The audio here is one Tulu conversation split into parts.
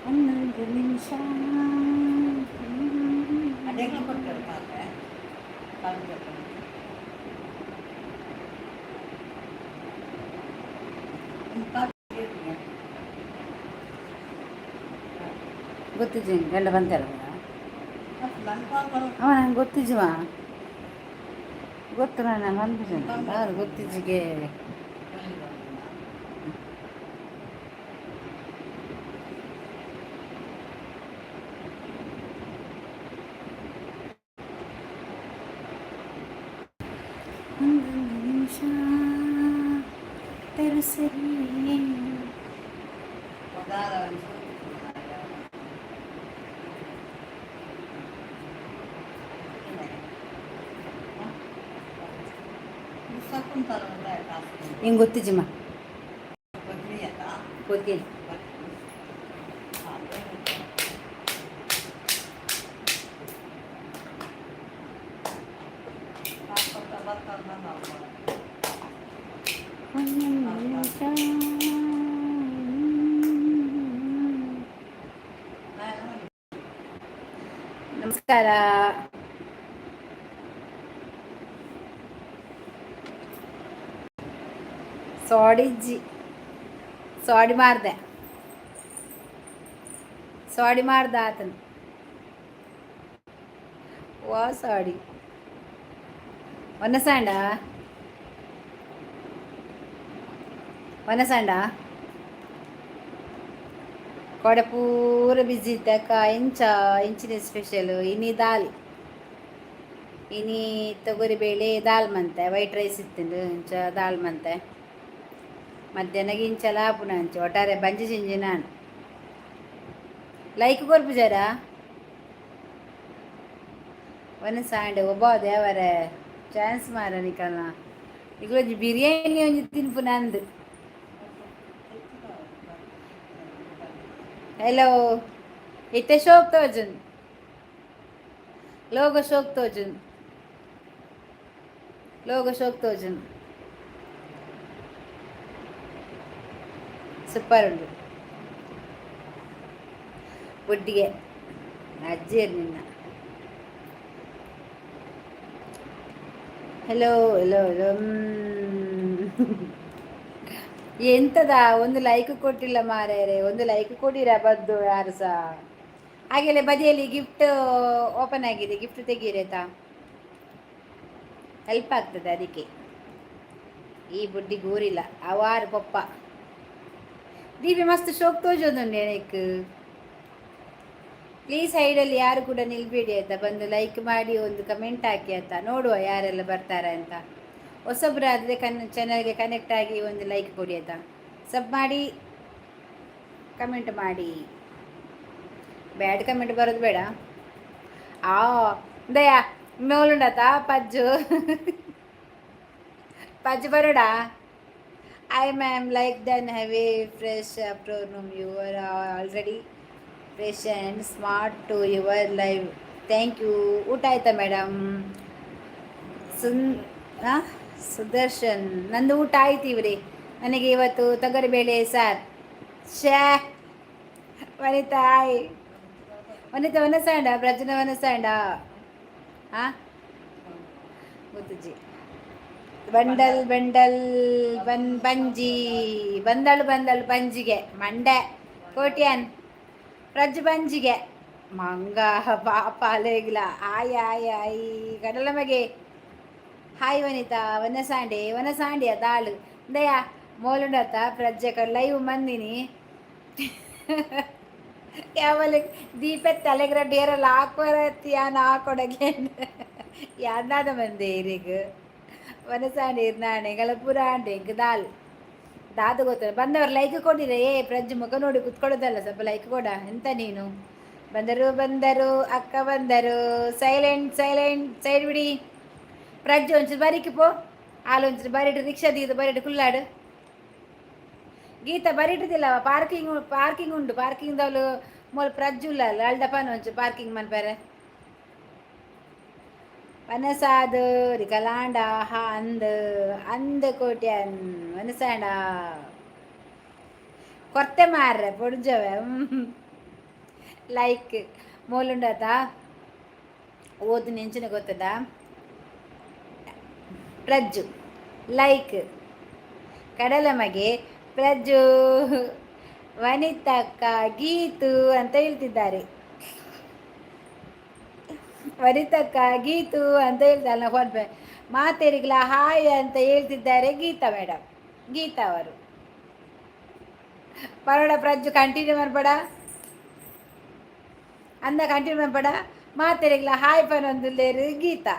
11 ನಿಮಿಷ. ಅಡೆಗಳು ಕೊಟ್ಟರು ಪಾತ್ರೆ ಕಾಲು. ಗೊತ್ತಿಜ್ಜಿ, ಗಂಡ ಬಂತಾರ. ಅವ ನಂಗೆ ಗೊತ್ತಿಜ್ಜುವ, ಗೊತ್ತು. ನಾನು ಬಂದ್ಬಿಟ್ಟೆ, ಯಾರು ಗೊತ್ತಿಜ್ಜಿಗೆ. 11 ನಿಮಿಷ ತೆರಸರಿ. ಹಿಂಗೆ ಗೊತ್ತಿಜ್ಜಿಮ್ಮ. ಗೊತ್ತಿಲ್ಲ. 11 ನಿಮಿಷ. ನಮಸ್ಕಾರ. ಸೋಡಿಜ್ಜಿ, ಸೋಡಿ ಮಾರ್ದೆ, ಸೋಡಿ ಮಾರ್ದ ಆತನ. ವಾ ಸಾಡಿ ವನಸಾಂಡ, ವನಸಾಂಡ. ಕೋಡೆ ಪೂರ ಬಿಜಿ ಇತ್ತಕ್ಕ. ಎಂಚ ಎಂಚಿನ ಸ್ಪೆಷಲ್? ಇನಿ ದಾಲ್, ಇನಿ ತೊಗರಿಬೇಳೆ ದಾಲ್ ಮಂತೆ. ವೈಟ್ ರೈಸ್ ಇತ್ತಿಂಡು, ಇಂಚ ದಾಲ್ ಮಂತೆ. ಮಧ್ಯಾಹ್ನ ಇಂಚಲ ಆಪುನ ಅಂಚ ಒಟ್ಟಾರೆ ಬಂಜಿ ಚಿಂಜಿ. ನಾನು ಲೈಕ್ ಕೊರ್ಪುಜಾರ? ವನಸಾಂಡೆ. ಒಬ್ಬ ದೇವರೇ, ಚಾನ್ಸ್ ಮಾರ ನಿಕಲ್ನ. ಈಗ ಬಿರಿಯಾನಿ ಒಂಜಿ ತಿನ್ಪು ನಂದು. ಹಲೋ, ಇತ್ತೆ ಶೋಕ್ ತೋಜುನ್, ಲೋಗೋ ಶೋಕ್ ತೋಜುನ್, ಲೋಗೋ ಶೋಕ್ ತೋಜುನ್. ಸೂಪರ್ ಉಂಡು. ಒಟ್ಟಿಗೆ ಅಜ್ಜಿಯರು ನಿನ್ನ. Hello hello hello. ಎಂತದ, ಒಂದು ಲೈಕ್ ಕೊಟ್ಟಿಲ್ಲ ಮಾರ್ಯಾರೆ. ಒಂದು ಲೈಕ್ ಕೊಡಿರ ಬದ್ದು ಯಾರು ಸಹ. ಹಾಗೆಲ್ಲ ಬದಿಯಲ್ಲಿ ಗಿಫ್ಟ್ ಓಪನ್ ಆಗಿದೆ, ಗಿಫ್ಟ್ ತೆಗೀರಿ ಆಯ್ತಾ? ಹೆಲ್ಪ್ ಆಗ್ತದೆ ಅದಕ್ಕೆ. ಈ ಬುಡ್ಡಿ ಊರಿಲ್ಲ ಅವಾರು ಪಪ್ಪ ದೀಪಿ ಮಸ್ತ್ ಶೋಕ್ ತೋಜೋದುಂಡು ಏನಕ್ಕೆ. ಪ್ಲೀಸ್, ಸೈಡಲ್ಲಿ ಯಾರು ಕೂಡ ನಿಲ್ಬೇಡಿ ಆಯ್ತಾ? ಬಂದು ಲೈಕ್ ಮಾಡಿ, ಒಂದು ಕಮೆಂಟ್ ಹಾಕಿ ಆಯ್ತಾ? ನೋಡುವ ಯಾರೆಲ್ಲ ಬರ್ತಾರೆ ಅಂತ. ಹೊಸೊಬ್ಬರಾದರೆ ಚಾನಲ್ಗೆ ಕನೆಕ್ಟ್ ಆಗಿ ಒಂದು ಲೈಕ್ ಕೊಡಿ ಆಯ್ತಾ? ಸಬ್ ಮಾಡಿ, ಕಮೆಂಟ್ ಮಾಡಿ. ಬ್ಯಾಡ್ ಕಮೆಂಟ್ ಬರೋದು ಬೇಡ. ಆ ದಯಾ ಮೇಲುಂಡತ ಪಜ್ಜು ಪಜ್ಜು Baroda. Hi ma'am, like done. Have a fresh afternoon. You are already fresh and smart to your live. Thank you. ಊಟ ಆಯ್ತಾ ಮೇಡಮ್? ಸುದರ್ಶನ್, ನಂದು ಊಟ ಆಯ್ತು ಇವ್ರಿ. ನನಗೆ ಇವತ್ತು ತೊಗರಿಬೇಳೆ ಸಾರ್. ಶ್ಯಾ, ವನಿತಾ ಆಯ್. ವನಿತಾ, ವನಸಾಂಡ ಪ್ರಜ್ನ ವನಸಾಂಡ. ಹಾಂ, ಮುತ್ತುಜಿ ಬಂಡಲ್ ಬಂಡಲ್ ಬನ್ ಬಂಜಿ ಬಂದಳು ಬಂದಳು ಬಂಜಿಗೆ ಮಂಡೆ ಕೋಟ್ಯಾನ್ ಪ್ರಜ್ ಬಂಜಿಗೆ ಮಂಗ ಪಾಪ ಅಲೇಗ್ಲ. ಆಯ್ ಆಯ್ ಆಯ್ ಕಡಲ ಮಗೆ. ಹಾಯ್ ವನಿತಾ, ವನಸಾಂಡೆ ವನಸಾಂಡಿಯ ದಾಳು ದಯಾ ಮೋಲುಂಡತ ಪ್ರಜ್ಜಕ ಲೈವ್ ಮಂದಿನಿ. ಯಾವಲ್ಲಿ ದೀಪ ತಲೆಗ್ರ ಡೇರಲ್ಲ ಹಾಕೋರತ್ತಿ ಯಾನ್ ಹಾಕೊಡಗೆ ಯಾರ್ನಾದ ಮಂದಿ ಇರಿಗ್ ವನಸಾಂಡೆ ಇರ್ನಾಣೆ ಪೂರ ಆಂಡೆ ಇಂಕ್ ದಾಲ್ ದಾದ ಗೊತ್ತ. ಬಂದವರು ಲೈಕ್ ಕೊಡಿರೆ. ಏ ಪ್ರಜ್ಜು, ಮುಖ ನೋಡಿ ಕುತ್ಕೊಳ್ಳೋದಲ್ಲ, ಸ್ವಲ್ಪ ಲೈಕ್ ಕೊಡ. ಎಂತ ನೀನು? ಬಂದರು ಬಂದರು, ಅಕ್ಕ ಬಂದರು. ಸೈಲೆಂಟ್ ಸೈಲೆಂಟ್, ಸೈಡ್ ಬಿಡಿ. ಪ್ರಜ್ಜು, ಒಂಚೂರು ಬರೀಕ್ ಪೋ. ಹಾಲು ಒಂಚೂರು ಬರಿಡು, ರಿಕ್ಷಾ ದೀದು ಬರಿಡು ಕುಲ್ಲಾಡು. ಗೀತ ಬರಿಟುದಿಲ್ಲ. ಪಾರ್ಕಿಂಗ್ ಪಾರ್ಕಿಂಗ್ ಉಂಡು, ಪಾರ್ಕಿಂಗ್ ದವ್ಲು ಮೂಲು ಪ್ರಜ್ಜು ಉಲ್ಲ ಅಲ್ಡಪಾನ ಒಂಚೂರು ಪಾರ್ಕಿಂಗ್ ಮನ್ಪರೆ. ವನಸಾದ ರಿಕಲಾಂಡ ಅಂದ್ ಅಂದ್ ಕೋಟ್ಯಾನ್ ವನಸಾಂಡ ಕೊರ್ತೆ ಮಾರ್ರೆ ಪೊಡ್ಜವೆ. ಲೈಕ್ ಮೂಲುಂಡತ ಓದು ನೆಂಚಿನ ಗೊತ್ತದ. ಪ್ರಜ್ಜು ಲೈಕ್ ಕಡಲಮಗೆ ಪ್ರಜ್ಜು. ವನಿತಕ್ಕ ಗೀತು ಅಂತ ಹೇಳ್ತಿದ್ದಾರೆ. ವನಿತಕ್ಕ ಗೀತು ಅಂತ ಹೇಳ್ತಾರೆ. ಫೋನ್ ಪೇ ಮಾತೇರಿಗ್ಲ ಹಾಯ್ ಅಂತ ಹೇಳ್ತಿದ್ದಾರೆ ಗೀತಾ ಮೇಡಮ್, ಗೀತಾ ಅವರು. ಪರೋಡ ಪ್ರಜ್ಜು, ಕಂಟಿನ್ಯೂ ಮಾಡ್ಬೇಡ ಅಂದ, ಕಂಟಿನ್ಯೂ ಮಾಡ್ಬೇಡ. ಮಾತೇರಿಗ್ಲ ಹಾಯ್ ಪನೊಂದುಲ್ಲೇರು ಗೀತಾ.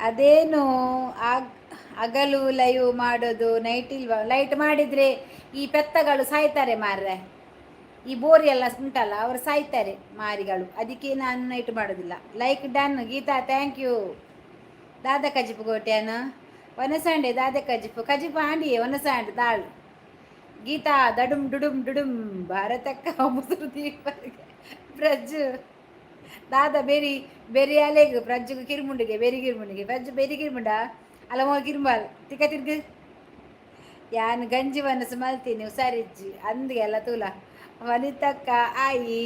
ಅದೇನು ಹಗಲು ಲೈವ್ ಮಾಡೋದು, ನೈಟ್ ಇಲ್ವಾ? ಲೈಟ್ ಮಾಡಿದರೆ ಈ ಪೆತ್ತಗಳು ಸಾಯ್ತಾರೆ ಮಾರ್ರೆ. ಈ ಬೋರಿ ಎಲ್ಲ ಉಂಟಲ್ಲ, ಅವರು ಸಾಯ್ತಾರೆ ಮಾರಿಗಳು. ಅದಕ್ಕೆ ನಾನು ನೈಟ್ ಮಾಡೋದಿಲ್ಲ. Like done Geetha, thank you. ದಾದ ಕಜಿಪು ಗೋಟ್ಯಾನ ಒನಸಾಂಡೆ? ದಾದ ಕಜಿಪು? ಕಜಿಪು ಆಂಡಿಯೇ ಒನಸಾಂಡ್ ದಾಳು. ಗೀತಾ ದಡುಮ್ ಡುಡುಮ್ ಡುಡುಮ್. ಭಾರತಕ್ಕ ಮುಸುರು ದೀಪರಿಗೆ. ಪ್ರಜ್ಜು ದಾದ ಬೆರಿ ಬೆರಿ ಅಲೆಗ್ ಪ್ರಜ್ಜುಗು ಕಿರುಮುಂಡಿಗೆ ಬೆರಿ ಕಿರುಮುಂಡಿಗೆ ಪ್ರಜ್ಜು ಬೆರಿ ಕಿರುಮುಂಡ ಅಲ್ಲ ಮೋ ಕಿರುಂಬಾಲ್ ತಿಕ್ಕ ತಿರ್ಗು. ಯಾನ್ ಗಂಜಿ ಮನಸ್ಸು ಮಲ್ತೀನಿ, ಹುಷಾರಿಜ್ಜಿ ಅಂದ್ಗೆ ಎಲ್ಲ ತೂಲ. ವನಿತಕ್ಕ ಆಯಿ,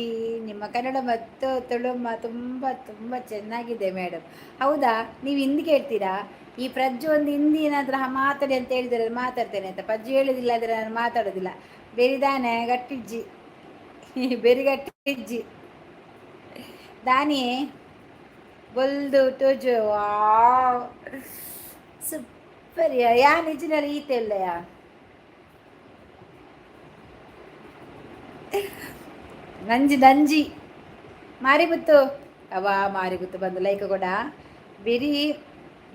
ನಿಮ್ಮ ಕನ್ನಡ ಮತ್ತು ತುಳುಮ ತುಂಬ ತುಂಬ ಚೆನ್ನಾಗಿದೆ ಮೇಡಮ್. ಹೌದಾ? ನೀವು ಹಿಂದಿ ಕೇಳ್ತೀರಾ? ಈ ಪ್ರಜ್ಜು ಒಂದು ಹಿಂದಿ ಏನಾದರೂ ಮಾತಾಡಿ ಅಂತ ಹೇಳಿದರೆ ಮಾತಾಡ್ತೇನೆ ಅಂತ. ಪ್ರಜ್ಜು ಹೇಳುದಿಲ್ಲ ಆದರೆ ನಾನು ಮಾತಾಡೋದಿಲ್ಲ. ಬೆರಿದಾನೆ ಗಟ್ಟಿಜ್ಜಿ, ಬೆರಿ ಗಟ್ಟಿಜ್ಜಿ ದಾನಿ ಬೊಲ್ದು ಟೋಜು. ವಾವ್, ಸೂಪರ್. ಯಾ ನಿಜಿನಲ್ಲಿ ಈತೆ ಇಲ್ಲಯಾ? ನಂಜಿ ನಂಜಿ ಮಾರಿಗುತ್ತು ಅವ ಮಾರಿಗುತ್ತು ಬಂದು ಲೈಕ್ ಕೊಡ. ಬೆರಿ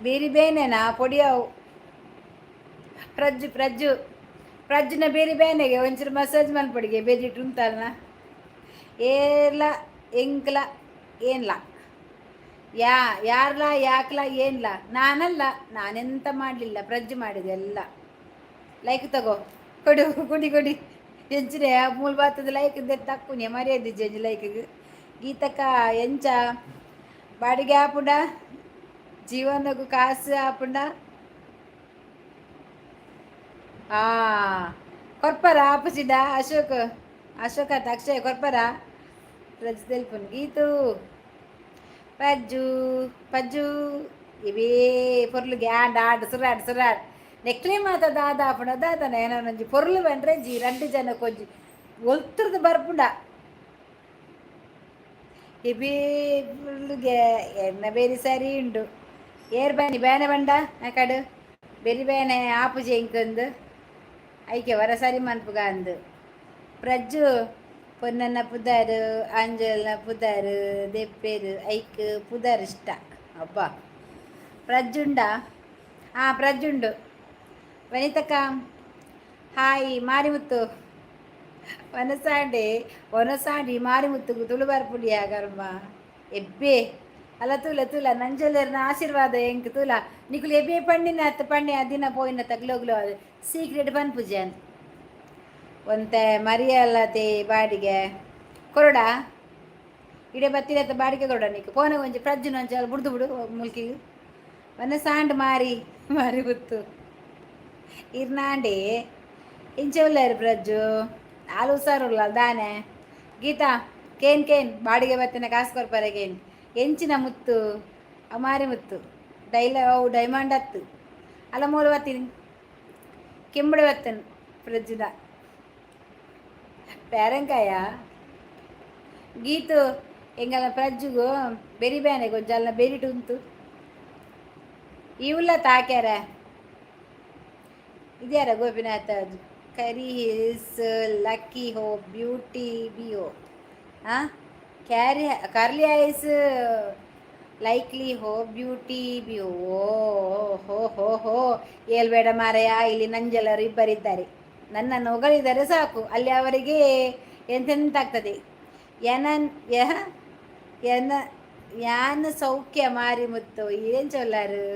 ಬೆರಿ ಬೇನೆನಾ ಪೊಡಿಯವು ಪ್ರಜ್ಜು ಪ್ರಜ್ಜು ಪ್ರಜ್ಜುನ ಬೇರೆ ಬೇನೆಗೆ ಒಂಚೂರು ಮಸಾಜ್ ಮಲ್ಪಡಿಗೆ ಬೆರಿ ಉಂಟಲ್ನ. ಏರ್ಲ ಎಂಕ್ಲ ಏನ್ಲ ಯಾ ಯಾರ್ಲ ಯಾಕ್ಲ ಏನ್ಲ? ನಾನಲ್ಲ, ನಾನೆಂತ ಮಾಡಲಿಲ್ಲ, ಪ್ರಜ್ಜು ಮಾಡಿದೆ ಎಲ್ಲ. ಲೈಕ್ ತಗೋ, ಕೊಡು, ಕೊಡಿ ಕೊಡಿ. ಎಂಚಿನ ಮೂಲ ಬಾತದ ಲೈಕ್ ತಕ್ಕುನೆ ಮರ್ಯಾದೆ ಜಂಜಿ ಲೈಕ್. ಗೀತಕ್ಕ ಎಂಚ ಬಾಡಿಗೆ ಆಪುಂಡ? ಜೀವನಕ್ಕೂ ಕಾಸು ಆಪುಂಡ? ಆ ಕೊರ್ಪರ ಆಪುಜಿಡ? ಅಶೋಕ್ ಅಶೋಕ ಅಕ್ಷಯ್ ಕೊರ್ಪರ? ಪ್ರಜ್ಜು ತೆಲ್ಪುನ್. ಗೀತು ಪಜ್ಜು ಪಜ್ಜು ಇವೇ ಪೊರ್ಲುಗೆ ಆಂಡ್ ಆಡ್ ಸುರಾಡ್ ಸುರಾಡ್ ನೆಕ್ಲೆ ಮಾತ ದಾದ ಆಪುಂಡ ದಾದನ ಏನೊಂಜಿ ಪೊರ್ಲು ಬಂದ್ರೆ ಜಿ ರಡ್ಡ್ ಜನಕ್ಕೊಂಜಿ ಒಲ್ತುರ್ದು ಬರ್ಪುಂಡ. ಇವೇ ಪೊರ್ಲುಗೆ ಎನ್ನ ಬೇರಿ ಸರಿ ಉಂಡು. ಏರ್ ಬನ್ನಿ ಬೇನೆ ಬಂಡ ಕಡು ಬೆರಿ ಬೇನೆ ಆಪುಜಿ ಎಂಕಂದು ಐಕೆ ವರ ಸರಿ ಮನ್ಪುಗ ಅಂದು. ಪ್ರಜ್ಜು ಪೊನ್ನನ್ನ ಪುದರ್ ಅಂಜಲ್ನ ಪುದರ್ ದೆಪ್ಪೇರು ಐಕ್ ಪುದರ್ ಇಷ್ಟ. ಅಬ್ಬಾ, ಪ್ರಜ್ಜುಂಡ? ಹಾಂ, ಪ್ರಜ್ಜುಂಡು. ವನಿತಕ್ಕ ಹಾಯ್. ಮಾರಿಮುತ್ತು ವನಸಾಂಡೆ ವನಸಾಂಡಿ ಮಾರಿಮುತ್ತುಗು ತುಳು ಬರ್ಪುಂಡಿ ಕರ್ಮ ಎಬ್ಬೆ ಅಲ್ಲ. ತೂಲ ತೂಲ ನಂಜಲೇರ್ನ ಆಶೀರ್ವಾದ ಎಂಕ್ ತೂಲ. ನಿಕುಲು ಎಬ್ಬೆ ಪಣ್ಣಿನ ಅತ್ತ ಪಣ್ಣಿ ಆ ದಿನ ಪೋಯಿನ ತಗ್ಲೋಗ್ಲೋ ಅದು ಸೀಕ್ರೆಟ್ ಪನ್ಪುಜನ್ ಒಂತೆ ಮರಿಯಲ್ಲತೆ. ಬಾಡಿಗೆ ಕೊರಡ ಇಡೆ ಬತ್ತಿರತ್ತ ಬಾಡಿಗೆ ಕೊರಡ ನೀಕು ಪೋನ ಒಂಜಿ ಪ್ರಜ್ಜುನ ಒಂಜಿ ಅಲ್ಲಿ ಬುಡ್ದು ಬಿಡು ಮುಲ್ಕಿಗೆ ಒಂದೆ ಸಾಂಡ್ ಮಾರಿ ಮಾರಿ ಗುತ್ತು ಇರ್ನಾಂಡಿ ಇಂಚೆ ಉಲ್ಲೇರು ಪ್ರಜ್ಜು ಆಲು ಹುಷಾರುಲ್ಲ ದಾನೆ. ಗೀತಾ ಕೇನ್ ಕೇನ್ ಬಾಡಿಗೆ ಬತ್ತಿನ ಕಾಸು ಕೊರ್ಪರೆ ಕೇನ್. ಎಂಚಿನ ಮುತ್ತು ಅಮಾರಿ ಮುತ್ತು ಡೈಲ ಅವು ಡೈಮಂಡ್ ಅತ್ತು ಅಲ್ಲ ಮೂಲ ಬತ್ತೀನಿ ಕೆಂಬುಡೆ ಬತ್ತನ್ ಪ್ರಜ್ಜುನ ಪೇರಂಕಾಯ. ಗೀತು ಎಂಗಲ ಪ್ರಜ್ಜುಗು ಬೆರಿ ಬೇನೆ ಗೊಂಜಾಲ್ನ ಬೆರಿ ಟುಂತು ಇವುಲ್ಲ ತಾಕ್ಯಾರ. ಇದ್ಯಾರ ಗೋಪಿನಾಥ? ಕರಿ ಹಿಲ್ಸ್ ಲಕ್ಕಿ ಹೋ ಬ್ಯೂಟಿ ಬಿ ಹೋ ಹಾಂ ಕ್ಯಾರಿ ಕರ್ಲಿ ಐಸ್ ಲೈಕ್ಲಿ ಹೋ ಬ್ಯೂಟಿ ಬಿ ಓ ಹೋ ಹೋ ಹೋ. ಹೇಳ್ಬೇಡ ಮಾರಯ್ಯ, ಇಲ್ಲಿ ನಂಜಲರು ಇಬ್ಬರಿದ್ದಾರೆ. ನನ್ನನ್ನು ಹೊಗಳಿದರೆ ಸಾಕು, ಅಲ್ಲಿ ಅವರಿಗೆ ಎಂತೆಂತ ಆಗ್ತದೆ. ಯನನ್ ಯಹ ಯನ ಯಾನ್ ಸೌಖ್ಯ ಮಾರಿ ಮುತ್ತು ಏನು ಚೊಲ್ಲಾರು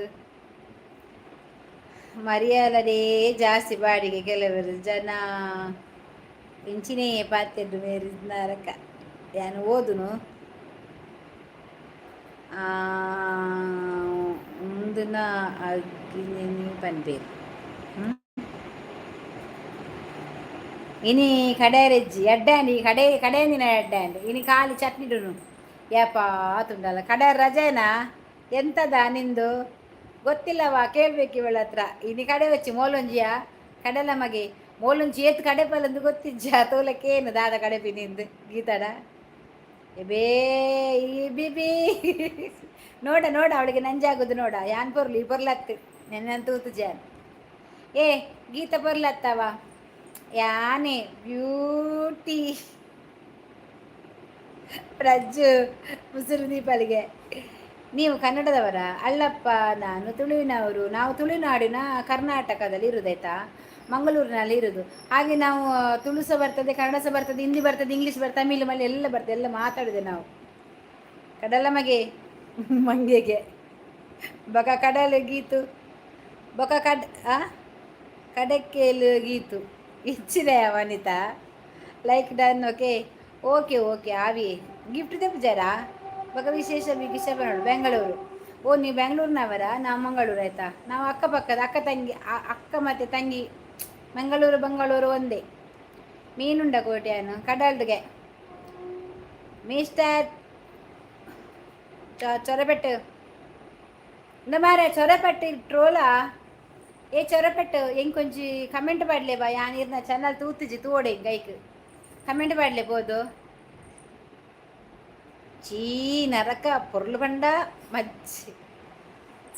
ಮರಿಯಲದೇ ಜಾಸ್ತಿ ಬಾಡಿಗೆ. ಕೆಲವರು ಜನ ಇಂಚಿನೇ ಪಾತೆಡ್ಡು ಮೇರಿ ನರಕ. ಯಾನ್ ಓದುನು. ಉಂದನ ಅಗ್ಗಿನಿ ಪನ್ಪೇರು. ಇನಿ ಕಡೆರೆಜ್ಜಿ ಎಡ್ಡಾಂಡ್. ಈ ಕಡೆ ಕಡೆಂದಿನ ಎಡ್ಡಾಂಡ್. ಇನಿ ಖಾಲಿ ಚಟ್ನಿ ಡುನು ಯಪ್ಪಾ ತುಂಡಲ್ಲ. ಕಡೆ ರಜೆನಾ ಎಂತದ ನಿಂದು ಗೊತ್ತಿಲ್ಲವಾ? ಕೇಳ್ಬೇಕು ಇವಳ ಹತ್ರ. ಇನಿ ಕಡೆ ವಚ್ಚಿ ಮೋಲೊಂಜಿಯ ಕಡೆಲ ಮಗೆ. ಮೋಲೊಂಜಿ ಏತ್ ಕಡೆ ಪಲಂದು ಗೊತ್ತಿಜ್ಜ. ತೋಲಕ್ಕೇನು ದಾದ ಕಡೆಪಿ ನಿಂದು ಗೀತಾಡ ಎಬೇ ಈ ಬಿಬಿ ನೋಡ ನೋಡ, ಅವಳಿಗೆ ನಂಜಾಗುದು ನೋಡ. ಯಾನ್ ಪೊರ್ಲು ಈ ಪೊರ್ಲತ್ತು ನೆನ್ನ ತೂತು ಜಾನ್. ಏ ಗೀತ ಪೊರ್ಲತ್ತವ ಯಾನೆ ಬ್ಯೂಟಿ ಪ್ರಜ್ಜು ಮುಸುರು ದೀಪಾಲಿಗೆ. ನೀವು ಕನ್ನಡದವರ? ಅಲ್ಲಪ್ಪ, ನಾನು ತುಳುವಿನವರು. ನಾವು ತುಳುನಾಡಿನ ಕರ್ನಾಟಕದಲ್ಲಿ ಇರುವುದಾಯ್ತಾ, ಮಂಗಳೂರಿನಲ್ಲಿ ಇರುವುದು. ಹಾಗೆ ನಾವು ತುಳು ಸಹ ಬರ್ತದೆ, ಕನ್ನಡ ಸಹ ಬರ್ತದೆ, ಹಿಂದಿ ಬರ್ತದೆ, ಇಂಗ್ಲೀಷ್ ಬರ್ತದೆ, ತಮಿಳು ಮಲ್ಲಿ ಎಲ್ಲ ಬರ್ತದೆ. ಎಲ್ಲ ಮಾತಾಡಿದೆ ನಾವು. ಕಡಲ ಮಗೆ ಮಂಗೆಗೆ ಬಕ ಕಡಲು ಗೀತು ಬೊಕ ಕಡ್ ಆ ಕಡಕ್ಕೇಲು ಗೀತು ಇಚ್ಚಿದೆ. ವನಿತಾ, like done. Okay okay okay. ಆವಿ ಗಿಫ್ಟ್ ತೆಪ್ಪುಜಾರಾ? ಬೊಕ ವಿಶೇಷ ವಿಶೇಷ ನೋಡು. ಬೆಂಗಳೂರು. ಓ, ನೀವು ಬೆಂಗಳೂರಿನವರಾ? ನಾವು ಮಂಗಳೂರು ಆಯ್ತಾ. ನಾವು ಅಕ್ಕಪಕ್ಕದ ಅಕ್ಕ ತಂಗಿ, ಅಕ್ಕ ಮತ್ತು ತಂಗಿ. ಮಂಗಳೂರು ಬಂಗಳೂರು ಒಂದೇ. ಮೀನುಂಡ ಕೋಟ್ಯಾನು ಕಡಲ್ಗೆ ಮಿಸ್ಟರ್ ಚೊರಪೆಟ್ಟು ಇಂದ ಮಾರೆ. ಚೊರಪೆಟ್ಟು ಟ್ರೋಲಾ? ಏ ಚೊರಪೆಟ್ಟು, ಎಂಕ್ ಒಂಜಿ ಕಮೆಂಟ್ ಪಾಡ್ಲೆ ಬಾ. ಯಾನ್ ಇರ್ನ ಚಾನಲ್ ತೂತುಜಿ, ತೂವೊಡೆ ಗೈಕ್ ಕಮೆಂಟ್ ಪಾಡ್ಲೆ ಪೋದು. ಚೀ ನರಕ ಪೊರ್ಲು ಪಂಡ ಮಜ್ಜಿ.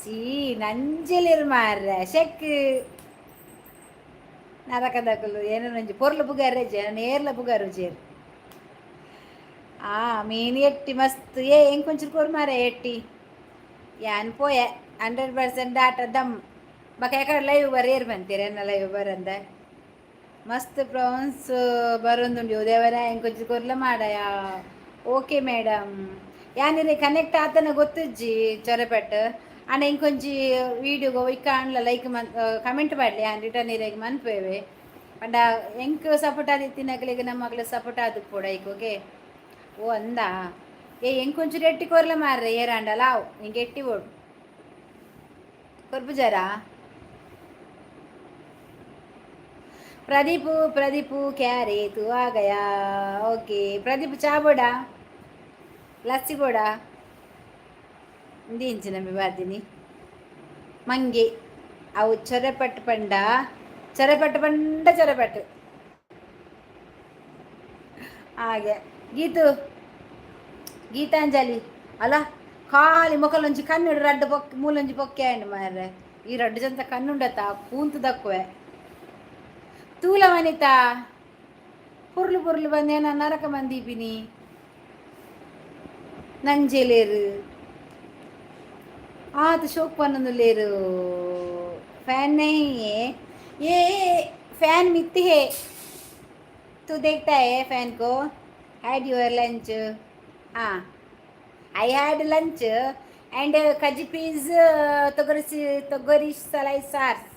ಚೀ ನಂಜಲಿರ್ ಮಾರ್ರೆ ಶೆಕ್ ನರಕದಕುಲು. ಏನೋ ಒಂಜಿ ಪೊರ್ಲು ಪುಗಾರೆ ಜನ ನೇರ್ಲ ಪುಗಾರು ಜೇರು. ಆ ಮೀನು ಎಟ್ಟಿ ಮಸ್ತ್. ಏ ಎಂಕ್ ಒಂಚೂರು ಕೊರು ಮಾರೆ ಎಟ್ಟಿ. ಯಾನ್ ಪೋಯೆ. 100% ಡಾಟಾ ದಮ್ ಬಕ. ಯಾಕಡೆ ಲೈವ್ ಬರ ಏರ್ ಬಂತೀರ ಎನ್ನ ಲೈವ್ ಬರಂದ? ಮಸ್ತ್ ಪ್ರಾನ್ಸ್ ಬರೊಂದುಂಡು. ದೇವರ, ಎಂಕೊಂಚು ಕೊರ್ಲ ಮಾಡಯ. Okay madam. ಯಾನಿರೆ ಕನೆಕ್ಟ್ ಆತನ ಗೊತ್ತುಜ್ಜಿ ಚೊರಪೆಟ್ಟು ಅಣ್ಣ. ಇಂಕೊಂಜಿ ವೀಡಿಯೋಗೋ ಇಕ್ಕ ಅಣ್ಲ ಲೈಕ್ ಮನ್ ಕಮೆಂಟ್ ಪಾಡ್ಲೆ. ಯಾನ್ ರಿಟರ್ನ್ ಇರೆಗ್ ಮನ್ಪುವೆ. ಪಂಡ ಎಂಕ್ ಸಪೋರ್ಟ್ ಆದಿತ್ತಿನಕ್ಲೆಗ್ ನಮ್ಮಕ್ಲೆ ಸಪೋರ್ಟ್ ಆದುಪ್ಪೊಡು ಐಕ್. ಓಕೆ. ಓ ಅಂದ. ಏ ಎಂಕೊಂಚೂರು ಎಟ್ಟಿ ಕೊರ್ಲ ಮಾರ್ರೆ ಏರಾಂಡಲ. ಆವು ಎಂಕ್ ಎಟ್ಟಿ ಬೋಡು. ಕೊರ್ಪುಜಾರಾ? ಪ್ರದೀಪು ಪ್ರದೀಪು ಕ್ಯಾರೆ ತೂ ಆ ಗಯಾ? ಓಕೆ ಪ್ರದೀಪ್, ಚಾ ಬೋಡಾ, ಲಸ್ಸಿ ಬೋಡಾ? ಇಂಚಿನ ಬಾರ್ದಿನಿ ಮಂಗೆ. ಅವು ಚೊರೆಪಟ್ಟು ಪಂಡ ಚೊರೆಪಟ್ಟು ಪಂಡ ಚೊರೆಪಟ್ಟು ಹಾಗೆ. ಗೀತು ಗೀತಾಂಜಲಿ ಅಲ್ಲ, ಖಾಲಿ ಮೊಕಲೊಂಜಿ ಕಣ್ಣು ರಡ್ಡು ಪೊಕ್ ಮೂಲೊಂಜಿ ಪೊಕ್ಕೆ ಆಂಡ್ ಮಾರ್ರೆ. ಈ ರಡ್ಡು ಜಂತ ಕಣ್ಣುಂಡತ ಕೂಂತು ದಕ್ಕುವೆ. ತೂಲ ವನಿತಾ, ಪೊರ್ಲು ಪೊರ್ಲು ಬಂದೇನ ನರಕ ಮಂದೀಪಿನಿ ನಂಜೆಲೇರು ಆತ ಶೋಕ್ ಪನ್ನೊಂದುಲ್ಲೇರು. ಫ್ಯಾನ್ नहीं है ये, फैन मित्ती है. तू देखता है फैन को? Had your lunch? हाँ, I had lunch and kaji piece ತೊಗರಿಸಿ ತೊಗರಿ ಸಲಾಯಿ ಸಾರ್ಸ್,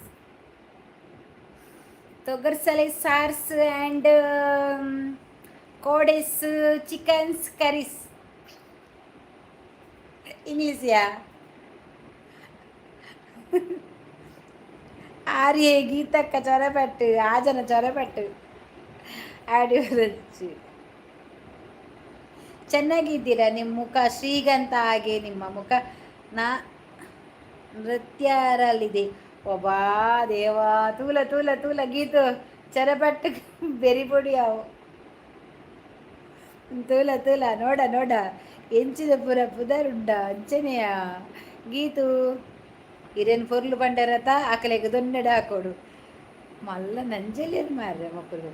ತೊಗರಿ ಸಲಾಯಿ ಸಾರ್ಸ್ ಆ್ಯಂಡ್ ಕೋಡೆಸ್ ಚಿಕನ್ಸ್ ಕರೀಸ್. ಇಂಗ್ಲೀಷಿಯಾ? ಆರ್ಯ ಗೀತಕ್ಕ ಚೊರಪಟ್ಟು ಆಜನ ಚೊರಪಟ್ಟು ಆಡಿ ಲಂಚ್. ಚೆನ್ನಾಗಿದ್ದೀರಾ? ನಿಮ್ಮ ಮುಖ ಶ್ರೀಗಂಧ ಹಾಗೆ ನಿಮ್ಮ ಮುಖ ನಾ ನೃತ್ಯರಲ್ಲಿದೆ. ಒಬ್ಬಾ ದೇವಾ, ತೂಲ ತೂಲ ತೂಲ ಗೀತು ಚರಪಟ್ಟು ಬೆರಿ ಪೊಡಿ ಅವು. ತೂಲ ತೂಲ ನೋಡ ನೋಡ ಎಂಚಿದ ಪುರ ಪುದರುಂಡ ಅಂಚನೆಯ ಗೀತು. ಇರೇನು ಪೊರ್ಲು ಪಂಡರತ ಆಕಲೆಗ್ ದೊನ್ನೆಡ್ ಹಾಕೋಡು. ಮಲ್ಲ ನಂಜಲೇನು ಮಾರ್ರೆ ಮಕ್ಕಳು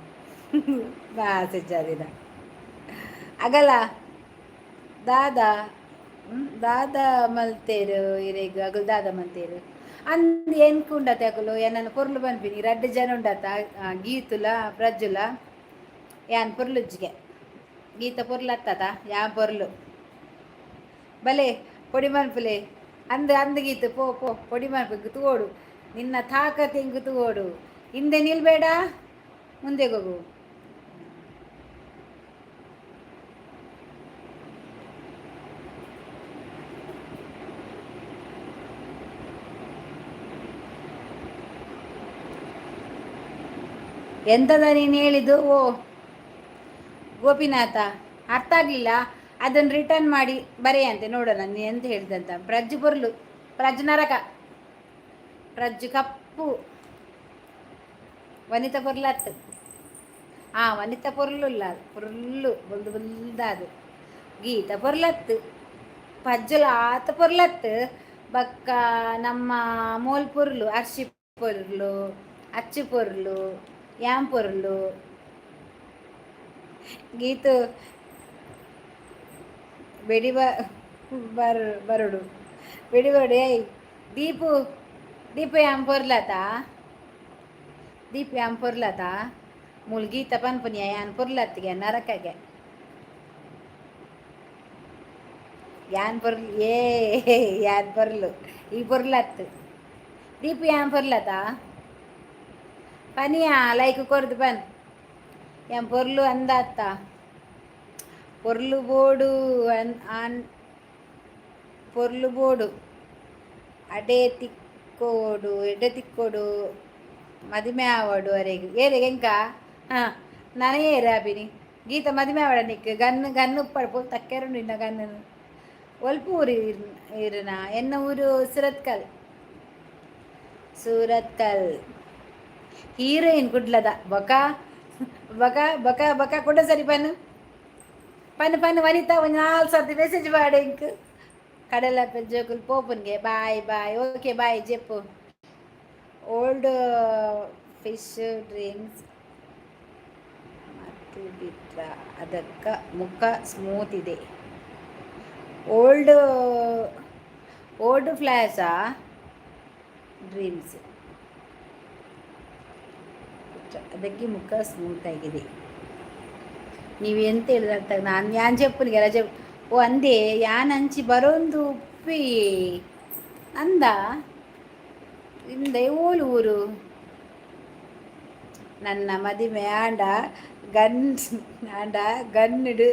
ಬಾಸೆಜ್ಜಾದಿನ ಅಗಲ ದಾದಾ ದಾದಾ ಮಲ್ತೇರು ಇರೆಗ್ ಅಗಲ್ ದಾದಾ ಮಲ್ತೇರು ಅಂದ್ ಎಂಕ್ ಉಂಡತೆ ಅಕುಲು ಎನ್ನನ್ ಪೊರ್ಲು ಪನ್ಪಿನಿ. ರಡ್ಡ್ ಜನ ಉಂಡತ, ಗೀತುಲ ಪ್ರಜ್ಜುಲ. ಯಾನ್ ಪೊರ್ಲುಜ್ಜಿಗೆ ಗೀತ ಪೊರ್ಲತ್ತತ ಯಾನ್ ಪೊರ್ಲು ಬಲೆ ಪೊಡಿ ಮನ್ಪುಲೆ ಅಂದ್ ಅಂದ್ ಗೀತು. ಪೋ ಪೋ, ಪೊಡಿ ಮನ್ಪು ತೂವೊಡು. ನಿನ್ನ ತಾಕತ್ ಎಂಕ್ ತೂವೊಡು. ಹಿಂದೆ ನಿಲ್ಬೇಡ, ಮುಂದೆ ಹೋಗು. ಎಂತದ ನೀನು ಹೇಳಿದ್ದು? ಓ ಗೋಪಿನಾಥ, ಅರ್ಥ ಆಗಲಿಲ್ಲ. ಅದನ್ನು ರಿಟರ್ನ್ ಮಾಡಿ ಬರೆಯಂತೆ, ನೋಡೋಣ ನೀ ಎಂತ ಹೇಳಿದಂತ. ಪ್ರಜ್ಜು ಪೊರ್ಲು, ಪ್ರಜ್ಜು ನರಕ, ಪ್ರಜ್ಜು ಕಪ್ಪು. ವನಿತ ಪೊರ್ಲತ್ತು. ಆ ವನಿತ ಪೊರ್ಲುಲ್ಲ, ಪೊರ್ಲು ಬೊಲ್ದು ಬೊಲ್ದಾದು. ಗೀತ ಪೊರ್ಲತ್ತು, ಪಜ್ಜುಲ ಆತ ಪೊರ್ಲತ್ತು. ಬಕ್ಕ ನಮ್ಮ ಮೋಲ್ ಪೊರ್ಲು, ಅರ್ಶಿ ಪೊರ್ಲು, ಅಚ್ಚು ಪೊರ್ಲು, ಯಾಂ ಪೊರ್ಲು. ಗೀತು ಬೆಡಿ ಬರ್ ಬರುಡು, ಬೆಡಿ ಬರುಡು. ಏಯ್ ದೀಪು, ದೀಪು ಯಾಂ ಪೊರ್ಲತ? ದೀಪು ಯಾಂ ಪೊರ್ಲತ? ಮೂಲು ಗೀತ ಪನ್ಪುನಿಯ ಯಾನ್ ಪೊರ್ಲತ್ತಿಗೆ ನರಕಗೆ ಯಾನ್ ಪೊರ್ಲು. ಏ ಯಾನ್ ಪೊರ್ಲು, ಈ ಪೊರ್ಲತ್ತು. ದೀಪು ಯಾನ್ ಪೊರ್ಲತ? ಪನಿಯಾ, ಲೈಕ್ ಕೊರ್ದು ಪನ್. ಯಾನ್ ಪೊರ್ಲು ಅಂದಾತ್ತ? ಪೊರ್ಲು ಬೋಡು ಅನ್ ಆನ್ ಪೊರ್ಲು ಬೋಡು, ಅಡೆ ತಿಕ್ಕೋಡು, ಎಡೆ ತಿಕ್ಕೋಡು, ಮದಿಮೆ ಆವಡು ಅರೆಗ್. ಏರೆಗ್? ಎಂಕ? ಹಾಂ, ನನಗೆ ಏರ ಅಭಿನಿ? ಗೀತ, ಮದಿಮೆ ಆವಡ ನಿಕ್? ಗನ್ ಗನ್ ಉಪ್ಪಡ್ ಪೋಲ್ ತಕ್ಕೆರುಂಡು ಇನ್ನ ಗನ್ನು. ಒಲ್ಪ ಊರು ಇರನ? ಎನ್ನ ಊರು ಸುರತ್ಕಲ್, ಸೂರತ್ಕಲ್. ಹೀರೋಯಿನ್ ಕುಡ್ಲದ. ಬೊಕ ಬೊಕ ಬೊಕ ಬೊಕ ಕುಡ ಸರಿ ಪನ್ನು ಪನ್ನು ಪನ್ನು. ವನಿತಾ, ಒಂದು ನಾಲ್ಕು ಸರ್ತಿ ಮೆಸೇಜ್ ಮಾಡಿ ಇಂಕ್. ಕಡಲ ಜೋಕುಲು ಪೋಪುನ್ಗೆ. ಬಾಯ್ ಬಾಯ್, ಓಕೆ ಬಾಯ್ ಜೆಪ್ಪು. ಓಲ್ಡ್ ಫಿಶ್ ಡ್ರಿಂಕ್ಸ್ ಮತ್ತು ಬಿಟ್ರ ಅದಕ್ಕ ಮುಖ ಸ್ಮೂತ್ ಇದೆ. ಓಲ್ಡ್ ಓಲ್ಡ್ ಫ್ಲ್ಯಾಶಾ ಡ್ರೀಮ್ಸ್, ಅದಕ್ಕೆ ಮುಖ ಸ್ಮೂತ್ ಆಗಿದೆ. ನೀವು ಎಂತ ಹೇಳಿದ್ರೆ ಅರ್ಥ ನಾನು ಯಾನ್ ಚೆಪ್ಪುನಿಗೆ ರಜೆ. ಓ ಅಂದೆ, ಯಾನ್ ಅಂಚಿ ಬರೋಂದು ಉಪ್ಪಿ ಅಂದ ಇಂದ. ಓಲು ಊರು? ನನ್ನ ಮದಿಮೆ ಆಂಡ ಗನ್ ಆಂಡ ಗನ್ನುಡು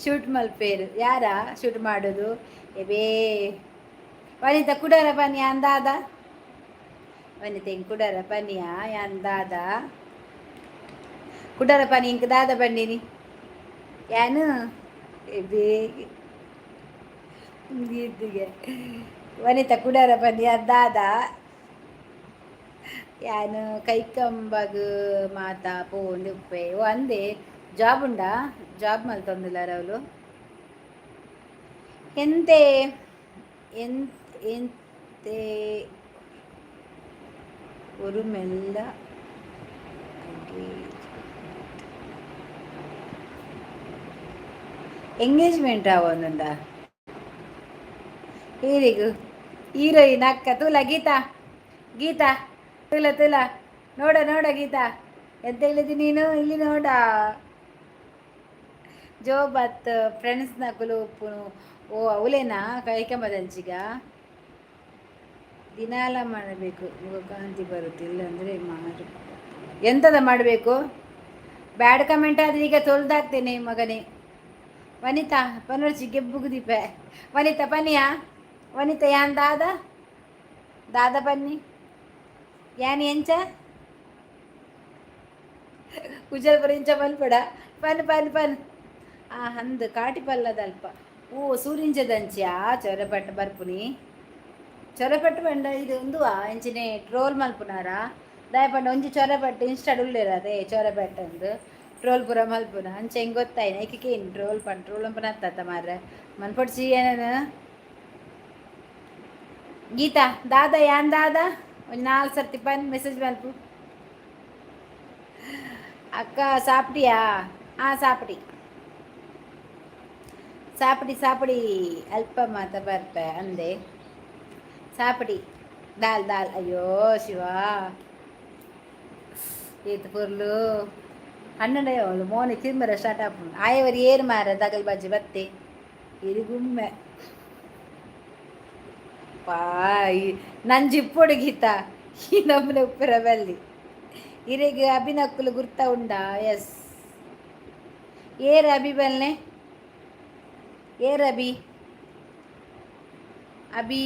ಶೂಟ್ ಮಲ್ಪೇರು. ಯಾರ ಶೂಟ್ ಮಾಡೋದು? ಎಬೇ ವನಿತಾ, ಕುಡರ ಪನಿ ಅಂದಾದ. ವನಿತಾ, ಹಿಂಗೆ ಕುಡರ ಪನಿಯಾ ಅಂದಾದ. ಕುಡರ ಪನಿ, ಇಂಕ್ ದಾದ ಬನ್ನಿನಿ ಯಾನು. ಎಬೇ ಗೀತಿಗೆ ವನಿತಾ, ಕುಡರ ಪನಿ ದಾದ. ಯಾನು ಕೈಕಂಬಗ್ ಮಾತಾ ಪೋಂಡು ಉಪ್ಪೆ. ಓ ಅಂದೆ, ಜಾಬ್ ಉಂಡಾ? ಜಾಬ್ ಮಲ್ತೊಂದುಲ್ಲಾರ ಅವಳು? ಎಂತೆ ಎಂತೆ ಒರುಮೆಲ್ಲ ಎಂಗೇಜ್ಮೆಂಟ್ ಆವೊಂದುಂಡ ಹೀರಿಗು? ಹೀರೋಯಿನ್ ಅಕ್ಕ ತೂಲ. ಗೀತಾ, ಗೀತಾ, ತೂಲ ತೂಲ, ನೋಡ ನೋಡ. ಗೀತಾ, ಎಂತ ಹೇಳಿದಿ ನೀನು? ಇಲ್ಲಿ ನೋಡ. ಜೋ ಬತ್ ಫ್ರೆಂಡ್ಸ್ ನಕುಲು ಉಪ್ಪುನು. ಓ ಅವಲೇನಾ ಕೈಕಂಬದಂಚಿಗ? ದಿನಾಲ ಮಾಡಬೇಕು, ಮುಖಕಾಂತಿ ಬರುತ್ತೆ. ಇಲ್ಲಾಂದರೆ ಮಾರು. ಎಂತದ ಮಾಡಬೇಕು? ಬ್ಯಾಡ್ ಕಮೆಂಟ್ ಆದರೆ ಈಗ ತೊಳ್ದಾಕ್ತೇನೆ ಮಗನೇ. ವನಿತಾ ಪನರ್ಚಿ ಗೆಬ್ಬುಗು ದೀಪೆ. ವನಿತಾ ಪನಿಯಾ? ವನಿತಾ, ಯಾನ್ ದಾದ ದಾದ ಪನ್ನಿ? ಯಾನ್ ಎಂಚ ಕುಜಲ್ ಪುರ ಇಂಚ ಮಲ್ಪಡ. ಪನ್ ಪನ್ ಪನ್. ಆ ಹಂದು ಕಾಟಿ ಪಲ್ಲದಲ್ಪ. ಓ ಸೂರಿಂಚದಂಚಿಯಾ ಚೊರಪಟ್ಟು ಬರ್ಪುನಿ? ಚೊರಪಟ್ಟು ಪಂಡ ಇದು ಉಂದುವಾ? ಎಂಚಿನೆ ಟ್ರೋಲ್ ಮಲ್ಪುನಾರ? ದಾಯ ಪಂಡ ಒಂಜಿ ಚೊರಪಟ್ಟು ಇನ್ಸ್ಟಾಡ್ ಉಲ್ಲೇರ, ಅದೇ ಚೊರಪಟ್ಟು ಅಂದು ಟ್ರೋಲ್ ಪೂರ ಮಲ್ಪುನ. ಅಂಚೆ ಹೆಂಗೆ ಗೊತ್ತಾಯ್ನ ಏಕೆ ಟ್ರೋಲ್ ಪಂಡ ಟ್ರೋಲ್ ಅಂಪನ ಅತ್ತ ಮಾರ್ರೆ ಮನ್ಪೊಡ್ಚಿ. ಏನೇನು ಗೀತಾ, ದಾದಾ ಯಾನ್ ದಾದಾ? ಒಂದು ನಾಲ್ಕು ಸರ್ತಿ ಪನ್, ಮೆಸೇಜ್ ಮಲ್ಪು. ಅಕ್ಕ ಸಾಪ್ಟಿಯಾ? ಹಾಂ, ಸಾಪಡಿ ಸಾಪಡಿ ಸಾಪಡಿ. ಅಲ್ಪ ಮಾತ ಬರ್ಪೆ ಅಂದೆ. ಸಾಪಡಿ ದಾಲ್ ದಾಲ್. ಅಯ್ಯೋ ಶಿವ, ಏತ್ ಪೊರ್ಲು ಹಣ್ಣು. ಅವಳು ಮೋನೆ ತಿಂಬರ ಸ್ಟಾರ್ಟ್ ಆಪುಂಡು. ಆಯವರು ಏರು ಮಾರ ದಗಲ್ ಬಾಜಿ ಬತ್ತೆ ಇರಿಗುಮ್ಮೆ ಪಾಯ್. ನಂಜಿ ಇಪ್ಪೊಡು ಗೀತಾ, ಈ ನಮ್ಮನೆ ಉಪ್ಪರ ಬಲ್ಲಿ. ಇರೆಗ್ ಅಭಿನಕ್ಕುಲು ಗುರ್ತ ಉಂಡಾ? ಎಸ್. ಏರ್ ಅಭಿ ಬಲ್ನೆ? ಏರ್ ಅಭಿ? ಅಭಿ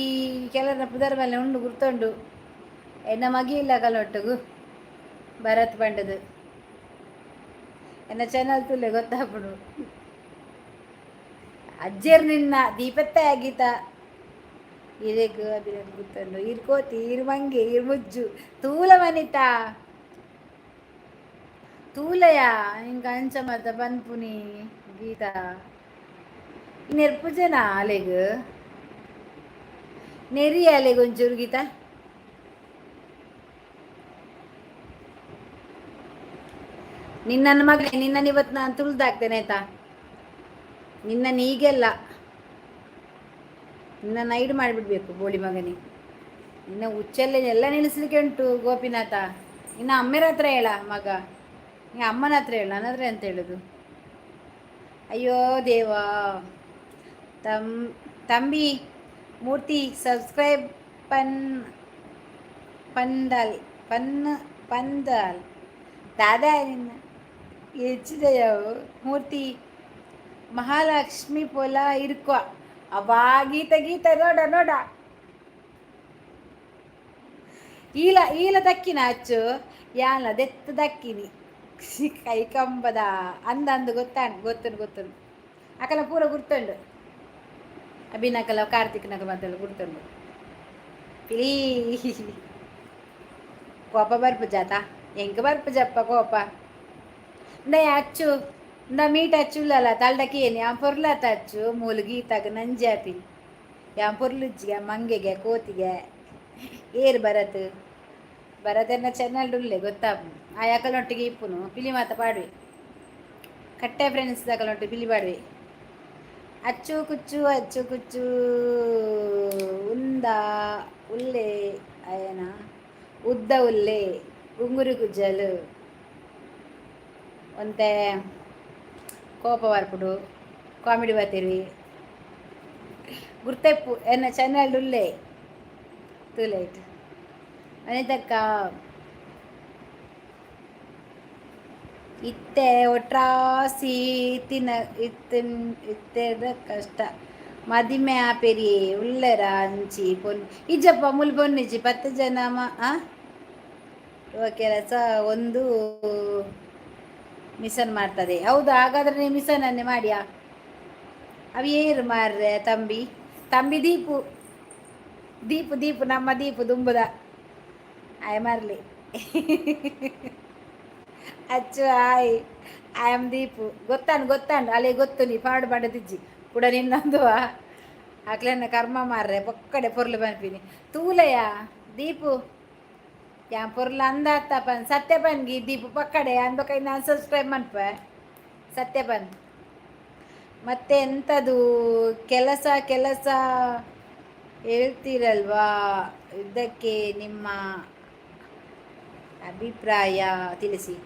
ಕೆಲವರ ಪುದರ್ ಬಲ್ನೆ ಉಂಡು, ಗುರ್ತುಂಡು. ಎನ್ನ ಮಗಿ ಇಲ್ಲ ಕಲೊಟ್ಟುಗು ಭರತ್ ಪಂಡದು. ಎನ್ನ ಚಾನಲ್ ತುಲೆ ಗೊತ್ತಾಪುಡು. ಅಜ್ಜೆರ್ ನಿನ್ನ ದೀಪತ್ತೆ ಗೀತ ಇರೆಗ್ ಅಭಿನಂದ್ ಗುತ್ತಂಡು. ಇರ್ ಕೋತಿ, ಇರ್ ಮಂಗೆ, ಇರ್ ಮುಜ್ಜು. ತೂಲ ವನಿತಾ, ತೂಲಯ ಇಂಕ ಅಂಚ ಮತ ಪನ್ಪುನಿ. ಗೀತಾ, ನೆರ್ಪುಜನ ಅಲೆಗ್ ನೆರಿ, ಅಲೆಗ್ ಒಂಚೂರು. ಗೀತಾ, ನಿನ್ನನ್ನು ಮಗನೇ, ನಿನ್ನನ್ನು ಇವತ್ತು ನಾನು ತುಳಿದಾಕ್ತೇನೆ, ಆಯ್ತಾ? ನಿನ್ನನ್ನು ಈಗೆಲ್ಲ ನಿನ್ನನ್ನು ಐಡು ಮಾಡಿಬಿಡ್ಬೇಕು ಬೋಳಿ ಮಗನೇ. ನಿನ್ನ ಹುಚ್ಚಲ್ಲೇ ಎಲ್ಲ ನಿಲ್ಲಿಸ್ಲಿಕ್ಕೆ ಉಂಟು. ಗೋಪಿನಾಥ, ನಿನ್ನ ಅಮ್ಮೆರ ಹತ್ರ ಹೇಳ ಮಗ. ನೀ ಅಮ್ಮನ ಹತ್ರ ಹೇಳು, ನನ್ನ ಹತ್ರ ಅಂತ ಹೇಳುದು? ಅಯ್ಯೋ ದೇವಾ. ತಂಬಿ ಮೂರ್ತಿ, ಸಬ್ಸ್ಕ್ರೈಬ್ ಪನ್ ಪಂಡಲ್ ಪನ್ ಪಂದಾಲ್ ದಾದಾ ನಿನ್ನ ಹೆಚ್ಚಿದೆಯವು. ಮೂರ್ತಿ, ಮಹಾಲಕ್ಷ್ಮಿ ಪೊಲ ಇರ್ಕ್ವ. ಅಬ್ಬಾ, ಗೀತ ಗೀತ, ನೋಡ ನೋಡ. ಈಲ ಈಲ ದಕ್ಕಿನ ಅಚ್ಚು ಯಾನ್ಲ ದೆತ್ತು ದಕ್ಕಿನಿ ಕೈ ಕಂಬದ ಅಂದ ಅಂದು. ಗೊತ್ತಾಂಡ್, ಗೊತ್ತುಂಡು ಗೊತ್ತುಂಡು. ಅಕಲ ಪೂರ ಗುರ್ತುಂಡು. ಅಭಿನಕಲ ಕಾರ್ತಿಕ್ನಕ ಮಾತೆಲ್ಲ ಗುರ್ತುಂಡು. ಪಿಲೀ ಕೋಪ ಬರ್ಪು ಜಾತ ಎಂಕ್ ಬರ್ಪುಜಪ್ಪ ಕೋಪ. ಇಂದಯ ಅಚ್ಚು, ಇಂದ ಮೀಟ್ ಅಚ್ಚುಲ್ಲಲ್ಲ ತಲ್ಡಕೇನಿ. ಯಾನ್ ಪೊರ್ಲತ ಅಚ್ಚು. ಮೂಲು ಗೀತಾಗ ನಂಜಾಪಿ. ಯಾನ್ ಪೊರ್ಲುಜ್ಜಿಗೆ, ಮಂಗೆಗೆ, ಕೋತಿಗೆ. ಏರ್ ಭರತ್? ಭರತನ್ನ ಚಾನಲ್ ಉಲ್ಲೆ, ಗೊತ್ತಾಪು. ಆ ಅಕಲೊಟ್ಟಿಗೆ ಇಪ್ಪುನು. ಪಿಲಿ ಮಾತ ಪಾಡುವೆ. ಕಟ್ಟೆ ಫ್ರೆಂಡ್ಸ್ ದಕಲೊಟ್ಟಿಗೆ ಪಿಲಿ ಪಾಡುವೆ. ಅಚ್ಚು ಕುಚ್ಚು, ಅಚ್ಚು ಕುಚ್ಚು ಉಂದ ಉಲ್ಲೆ ಅಯನ ಉದ್ದ ಉಲ್ಲೆ ಉಂಗುರು ಕುಜ್ಜಲು. ಒಂತೆ ಕೋಪ ಬರ್ಪುಡು, ಕಾಮಿಡಿ ಬಾತಿರ್ವಿ. ಗುರ್ತೆಪ್ಪು, ಎನ್ನ ಚಾನಲ್ ಉಲ್ಲೆ ತೂಲೈಟ್. ಅನಿತಕ್ಕ, ಇತ್ತೆ ಒಟ್ರಾಸಿ ತಿನ ಇತ್ತಿನ್ ಇತ್ತೆದ ಕಷ್ಟ. ಮದಿಮೆ ಆಪೆರಿ ಉಲ್ಲೆರ ಅಂಚಿ ಪೊನ್ ಇಜ್ಜಪ್ಪ. ಮುಲ್ ಪೊನ್ನಿಜ್ಜಿ 10 ಜನ ಆ ಕೆಲಸ ಒಂದು ಮಿಷನ್ ಮಾಡ್ತದೆ. ಹೌದಾ? ಹಾಗಾದ್ರೆ ನೀವು ಮಿಷನ್ ಅನ್ನೇ ಮಾಡಿಯಾ? ಅವು ಏರು ಮಾರ್ರೆ ತಂಬಿ? ತಂಬಿ ದೀಪು, ದೀಪು, ದೀಪು, ನಮ್ಮ ದೀಪು ದುಂಬುದ ಆಯ್ ಮಾರ್ಲಿ. ಅಚ್ಚು, ಹಾಯ್, I am Deepu. ಗೊತ್ತಾಂಡ್ ಗೊತ್ತಾಂಡ್, ಅಲ್ಲಿ ಗೊತ್ತು. ನೀ ಪಾಡು ಪಾಡದಿಜ್ಜಿ ಕೂಡ ನಿನ್ನೊಂದು ಅಕ್ಲೆನ ಕರ್ಮ ಮಾರ್ರೆ. ಪೊಕ್ಕಡೆ ಪೊರ್ಲು ಪನ್ಪಿನಿ. ತೂಲಯ ದೀಪು, ಯಾನ್ ಪೊರ್ಲು ಅಂದಾತ ಪನ್. ಸತ್ಯ ಪನ್ಗಿ ದೀಪು, ಪಕ್ಕಡೆ ಅಂದೊಕ ನಾನು ಸಬ್ಸ್ಕ್ರೈಬ್ ಮನ್ಪ. ಸತ್ಯ ಪನ್. ಮತ್ತೆ ಎಂಥದು ಕೆಲಸ ಕೆಲಸ ಹೇಳ್ತೀರಲ್ವಾ, ಇದಕ್ಕೆ ನಿಮ್ಮ ಅಭಿಪ್ರಾಯ ತಿಳಿಸಿ.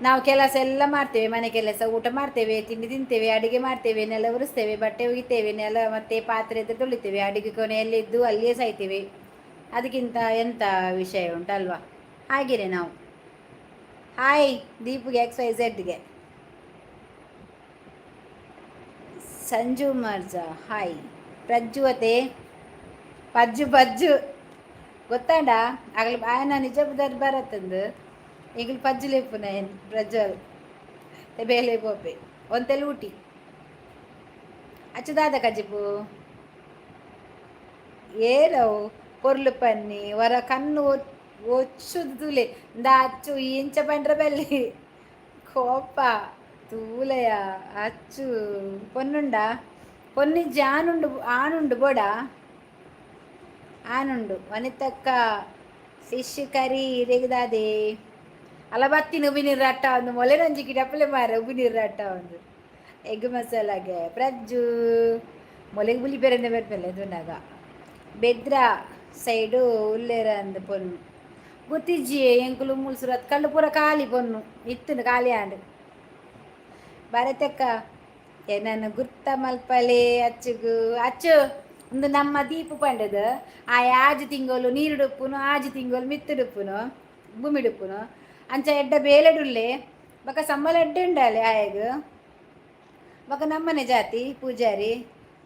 ನಾವು ಕೆಲಸ ಎಲ್ಲ ಮಾಡ್ತೇವೆ. ಮನೆ ಕೆಲಸ, ಊಟ ಮಾಡ್ತೇವೆ, ತಿಂಡಿ ತಿಂತೇವೆ, ಅಡುಗೆ ಮಾಡ್ತೇವೆ, ನೆಲ ಒರೆಸ್ತೇವೆ, ಬಟ್ಟೆ ಒಗಿತೇವೆ, ನೆಲ ಮತ್ತು ಪಾತ್ರೆ ತೊಳಿತೇವೆ, ಅಡುಗೆ ಕೊನೆಯಲ್ಲಿದ್ದು ಅಲ್ಲಿಯೇ ಸಾಯ್ತೇವೆ. ಅದಕ್ಕಿಂತ ಎಂಥ ವಿಷಯ ಉಂಟಲ್ವಾ? ಹಾಗೇನೆ ನಾವು. ಹಾಯ್ ದೀಪುಗೆ, ಎಕ್ಸ್ ವೈ ಝೆಡ್ಗೆ. ಸಂಜು ಮರ್ಜಾ, ಹಾಯ್. ಪ್ರಜ್ಜುವತೆ ಪಜ್ಜು ಪಜ್ಜು ಗೊತ್ತಾಂಡ ಆಗಲಿ. ಆಯನ ನಿಜ ಬರತ್ತಂದು ಈಗಲು ಪಜ್ಜು ಲೇಪುನ ಪ್ರಜ್ವಲ್ ಬೇಲೆ ಪೋಪೆ ಒಂತೆಲ್ಲ ಊಟಿ ಅಚ್ಚುದಾದ ಕಜಿಪು ಏರವು ಪೊರ್ಲು ಪನ್ನಿ. ವರ ಕಣ್ಣು ಒಚ್ಚುದು ತೂಲೆ. ಇಂದ ಅಚ್ಚು ಇಂಚ ಪಂಡ್ರ ಬಲ್ಲಿ ಕೋಪ. ತೂಲಯ ಅಚ್ಚು, ಪೊನ್ನುಂಡ? ಪೊನ್ನಿಜ್ಜಿ, ಆನುಂಡು, ಆನುಂಡು ಬೋಡ, ಆನುಂಡು. ವನಿತಕ್ಕ, ಫಿಶ್ ಕರಿ ಇರೆಗ್ದಾದೆ ಅಲ್ಲ ಬತ್ತಿನ ಉಬಿನೀರು ಅಟ್ಟ ಒಂದು ಮೊಲೆ ನಂಜಿಕಿ ಡಪ್ಪಲೆ ಮಾರ. ಉಬಿನೀರು ಅಟ್ಟ ಒಂದು ಎಗ್ ಮಸಾಲಾಗೆ. ಪ್ರಜ್ಜು, ಮೊಲೆಗೆ ಬುಲಿ ಬೇರೆ ಬರ್ಪೆಲ್ಲ ದುನಾಗ. ಬೆದ್ರ ಸೈಡು ಉಲ್ಲೇರ ಅಂದ್ ಪೊನ್ನು ಗೊತ್ತಿಜ್ಜಿ. ಎಂಕುಲು ಮುಲ್ಸುರತ್ ಕಲ್ಲು ಪೂರ ಖಾಲಿ. ಪೊನ್ನು ಇತ್ತುಂಡು, ಖಾಲಿ ಆಂಡ್. ಭಾರತಕ್ಕ, ಏನನ್ನು ಗುರ್ತ ಮಲ್ಪಲೆ ಅಚ್ಚುಗು. ಅಚ್ಚು, ಒಂದು ನಮ್ಮ ದೀಪು ಪಂಡದು. ಆ ಆಜಿ ತಿಂಗಳು ನೀರುಡುಪ್ಪುನು, ಆಜಿ ತಿಂಗಳು ಮಿತ್ತುಡುಪ್ಪುನು, ಭೂಮಿಡುಪ್ಪುನು. ಅಂಚ ಎಡ್ಡ ಬೇಲೆಡುಲ್ಲೆ. ಬೊಕ ಸಂಬಳ ಎಡ್ಡೆ ಉಂಡಾಲೆ ಆಯಗ್. ಬೊಕ ನಮ್ಮನೆ ಜಾತಿ ಪೂಜಾರಿ.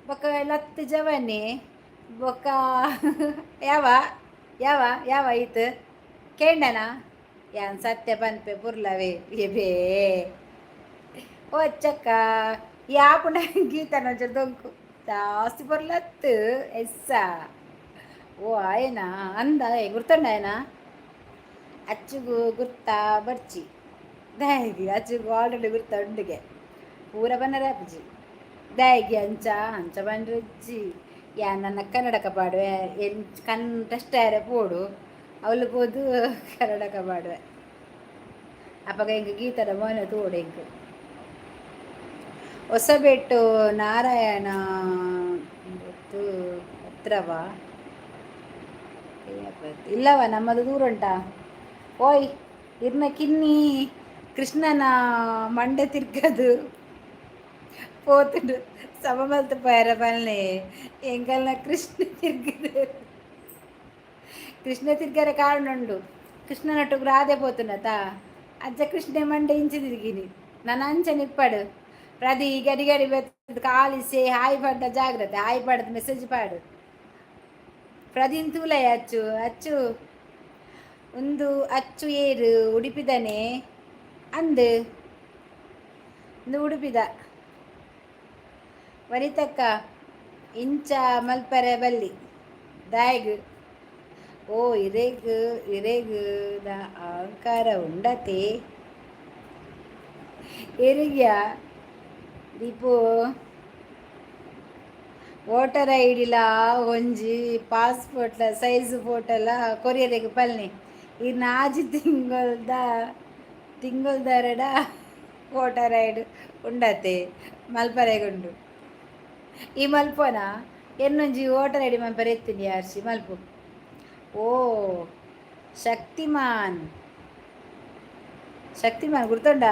ಬೊಕ ಲತ್ತು ಜವನಿ. ಬೊಕ ಯಾವ ಯಾವ ಯಾವ ಐತ್ ಕೇಂಡನ. ಯಾನ್ ಸತ್ಯ ಪನ್ಪೆ ಪುರ್ಲವೇ ಎಬೇ. ಓ ಅಚ್ಚಕ್ಕ, ಯಾಪುಂಡ ಗೀತನ ಒಂಚೂರು ದೊಂಕು ಜಾಸ್ತಿ ಪೊರ್ಲತ್ತು ಎಸ್ಸ. ಓ ಆಯನಾ? ಅಂದ ಗುರ್ತಂಡ ಆಯನ? ಅಚ್ಚುಗು ಗುರ್ತಾ ಬರ್ಚಿ ದಾಯಿಗೆ? ಅಚ್ಚುಗು ಆಲ್ರೆಡಿ ಗುರ್ತ ಉಂಡುಗೆ. ಪೂರ ಬನ್ನರೆ ಅಪ್ಪುಜಿ. ದಾಯಿಗೆ ಅಂಚ ಅಂಚ ಬಂಡ್ರಜ್ಜಿ. ಯಾ ನನ್ನ ಕನ್ನಡಕ ಪಾಡುವೆ. ಎನ್ ಕಣ್ ಟೆಸ್ಟ್ ಆಯರೆ ಪೋಡು, ಅವಳು ಪೋದು ಕನ್ನಡಕ ಪಾಡುವೆ. ಅಪಗ ಎಂಕ್ ಗೀತದ ಮೋನೆ ತೋಡು ಎಂಕ್. ಹೊಸಬೆಟ್ಟು ನಾರಾಯಣ ಗೊತ್ತು ಹತ್ರವಾ? ಇಲ್ಲವ, ನಮ್ಮದು ದೂರ ಉಂಟಾ. ಓಯ್, ಇರ್ನ ಕಿನ್ನಿ ಕೃಷ್ಣನ ಮಂಡೆ ತಿರ್ಗದು ಪೋತುಂಡು. ಸಮ ಮಲ್ತ್ ಪೋಯರ ಪಲ್ನೆ. ಎಂಕಲ್ನ ಕೃಷ್ಣ ತಿರ್ಗದು, ಕೃಷ್ಣ ತಿರ್ಗರೆ ಕಾರಣ ಉಂಡು. ಕೃಷ್ಣನೊಟ್ಟುಗು ರಾಧೆ ಪೋತುಂಡತ, ಅಜ್ಜ ಕೃಷ್ಣ ಮಂಡೆ ಇಂಚಿ ತಿರ್ಗಿನಿ. ನಾನು ಅಂಚನೆ ಇಪ್ಪಡು. ಪ್ರದಿ ಗಡಿ ಗಡಿ ಬತ್ತದ ಕಾಲಿಸೆ ಹಾಯ್ ಪಡ್ಡ. ಜಾಗ್ರತೆ, ಹಾಯ್ ಪಾಡದು ಮೆಸೇಜ್ ಪಾಡು. ಪ್ರದೀನ್ ತೂಲಯ. ಅಚ್ಚು ಅಚ್ಚು ಒಂದು ಅಚ್ಚು ಏರು ಉಡುಪಿದನೆ ಅಂದು. ಒಂದು ಉಡುಪಿದ. ವನಿತಕ್ಕ, ಇಂಚ ಮಲ್ಪರೆ ಬಲ್ಲಿ ದಾಯಗ್? ಓ, ಇರೆಗ್ ಇರೆಗ್ the ಅಹಂಕಾರ ಉಂಡತೆ ಎರಿಗ್ಯಾ ದೀಪು? ವೋಟರ್ ಐಡಿಲ ಒಂಜಿ ಪಾಸ್ಪೋರ್ಟ್ಲ ಸೈಜ್ ಫೋಟೋಲ ಕೊರಿಯರಿಗೆ ಪಲ್ನಿ. ಈ ನಾಜಿ ತಿಂಗೊಳ್ದ ತಿಂಗೊಳ್ದರಡ ವೋಟರ್ ಐಡಿ ಉಂಡತೆ, ಮಲ್ಪರೆಗುಂಡು. ಈ ಮಲ್ಪೋನ ಎನ್ನೊಂಜಿ ವೋಟರ್ ಐಡಿ ಮಲ್ಪರೆ ಎತ್ತೀನಿ. ಯಾರ್ಷಿ ಮಲ್ಪು. ಓ ಶಕ್ತಿಮಾನ್, ಶಕ್ತಿಮಾನ್ ಗುರ್ತುಂಡ?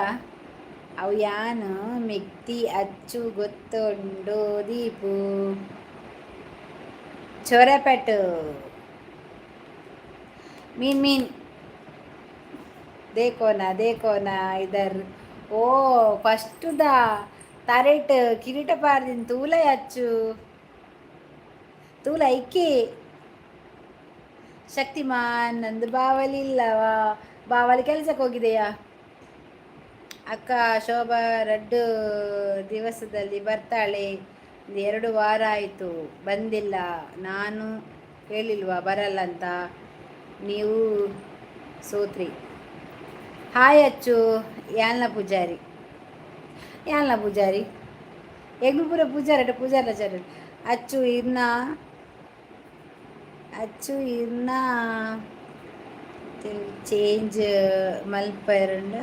ಅವು ಯಾನು ಮೆಗ್ದಿ ಅಚ್ಚು ಗೊತ್ತುಂಡು. ದೀಪು ಚೊರಪೆಟ್ಟು ಮೀನ್ ಮೀನ್ देखो ना, देखो ना इधर. ಓ, ಫಸ್ಟ್ the ತರೆಟ್ ಕಿರೀಟ ಪಾರ್ದಿನ ತೂಲ ಅಚ್ಚು, ತೂಲ ಐಕೆ. ಶಕ್ತಿಮಾನ್ ನಂದು ಬಾವಲಿ ಇಲ್ಲವಾ? ಬಾವಲಿ ಕೆಲಸಕ್ಕೆ ಹೋಗಿದೆಯಾ ಅಕ್ಕ? ಶೋಭಾ ರಡ್ಡು ದಿವಸದಲ್ಲಿ ಬರ್ತಾಳೆ. ಒಂದು 2 ವಾರ ಆಯಿತು, ಬಂದಿಲ್ಲ. ನಾನು ಹೇಳಿಲ್ವಾ ಬರಲ್ಲ ಅಂತ? ನೀವು ಸೋತ್ರಿ. ಹಾಯ್ ಅಚ್ಚು, ಯಾಲ್ನ ಪೂಜಾರಿ, ಯಾಲ್ನ ಪೂಜಾರಿ. ಎಂಗ್ಲು ಪೂಜಾರಿ ಅಟ ಪೂಜಾರಿ ಆಚಾರ್ಯ. ಅಚ್ಚು ಇರ್ನ, ಅಚ್ಚು ಇರ್ನ ಚೇಂಜ್ ಮಲ್ಪೆರಂಡ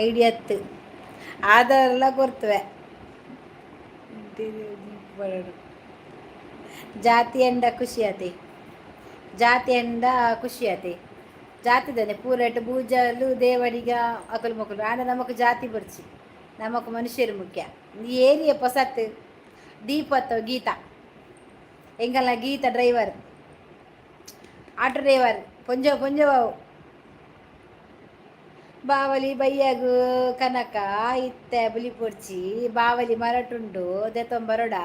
ಐಡಿಯತ್ತು ಆಧಾರೆಲ್ಲ ಕೊರ್ತುವೆ. ಜಾತಿ ಅಂಡ ಖುಷಿ ಆತೆ, ಜಾತಿ ಅಂಡ ಖುಷಿ ಆತೆ. ಜಾತಿದನೆ ಪೂರಟ್ ಬೂಜಲು ದೇವಡಿಗ ಅಕಲು ಮೊಕಲು. ಆಂಡ ನಮಕ್ ಜಾತಿ ಬರ್ಚಿ, ನಮಕ್ ಮನುಷ್ಯರು ಮುಖ್ಯ. ಈ ಏರಿಯಾ ಪೊಸತ್ ದೀಪತ್ತ ಗೀತಾ ಎಂಗಲ್ಲ. Geetha driver, auto driver. ಪೊಂಜೋ ಪೊಂಜೋವು ಬಾವಲಿ ಬಯ್ಯಗು ಕನಕ ಇತ್ತೆ ಬುಲಿಪೊಡ್ಚಿ. ಬಾವಲಿ ಮರಟುಂಡು ದೆತೊಂಬರೊಡ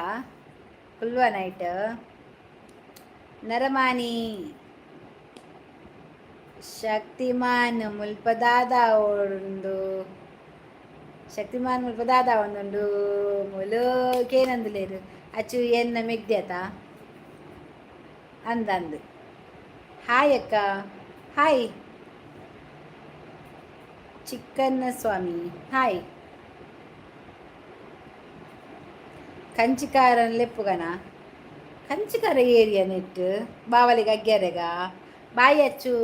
ಕುಲ್ವ ನೈಟ್. ನರಮಾನಿ ಶಕ್ತಿಮಾನ್ ಮುಲ್ಪ ದಾದ ಉಂಡು? ಶಕ್ತಿಮಾನ್ ಮುಲ್ಪ ದಾದ ಒಂದುಂಡು? ಮುಲು ಕೇನಂದುಲೇರು. ಅಚ್ಚು ಎನ್ನ ಮೆಗ್ದ್ಯತ ಅಂದಂದು. ಹಾಯ್ ಅಕ್ಕ, ಹಾಯ್ ಚಿಕ್ಕನ್ನ ಸ್ವಾಮಿ, ಹಾಯ್. ಕಂಚಿಕಾರನ್ ಲೆಪ್ಪುಗನ? ಕಂಚಿಕಾರ ಏರಿಯಾ ನೆಟ್ ಬಾವಲಿಗೆ ಅಗ್ಗ್ಯಾರೆಗ. ಬಾಯ್ ಅಚ್ಚು,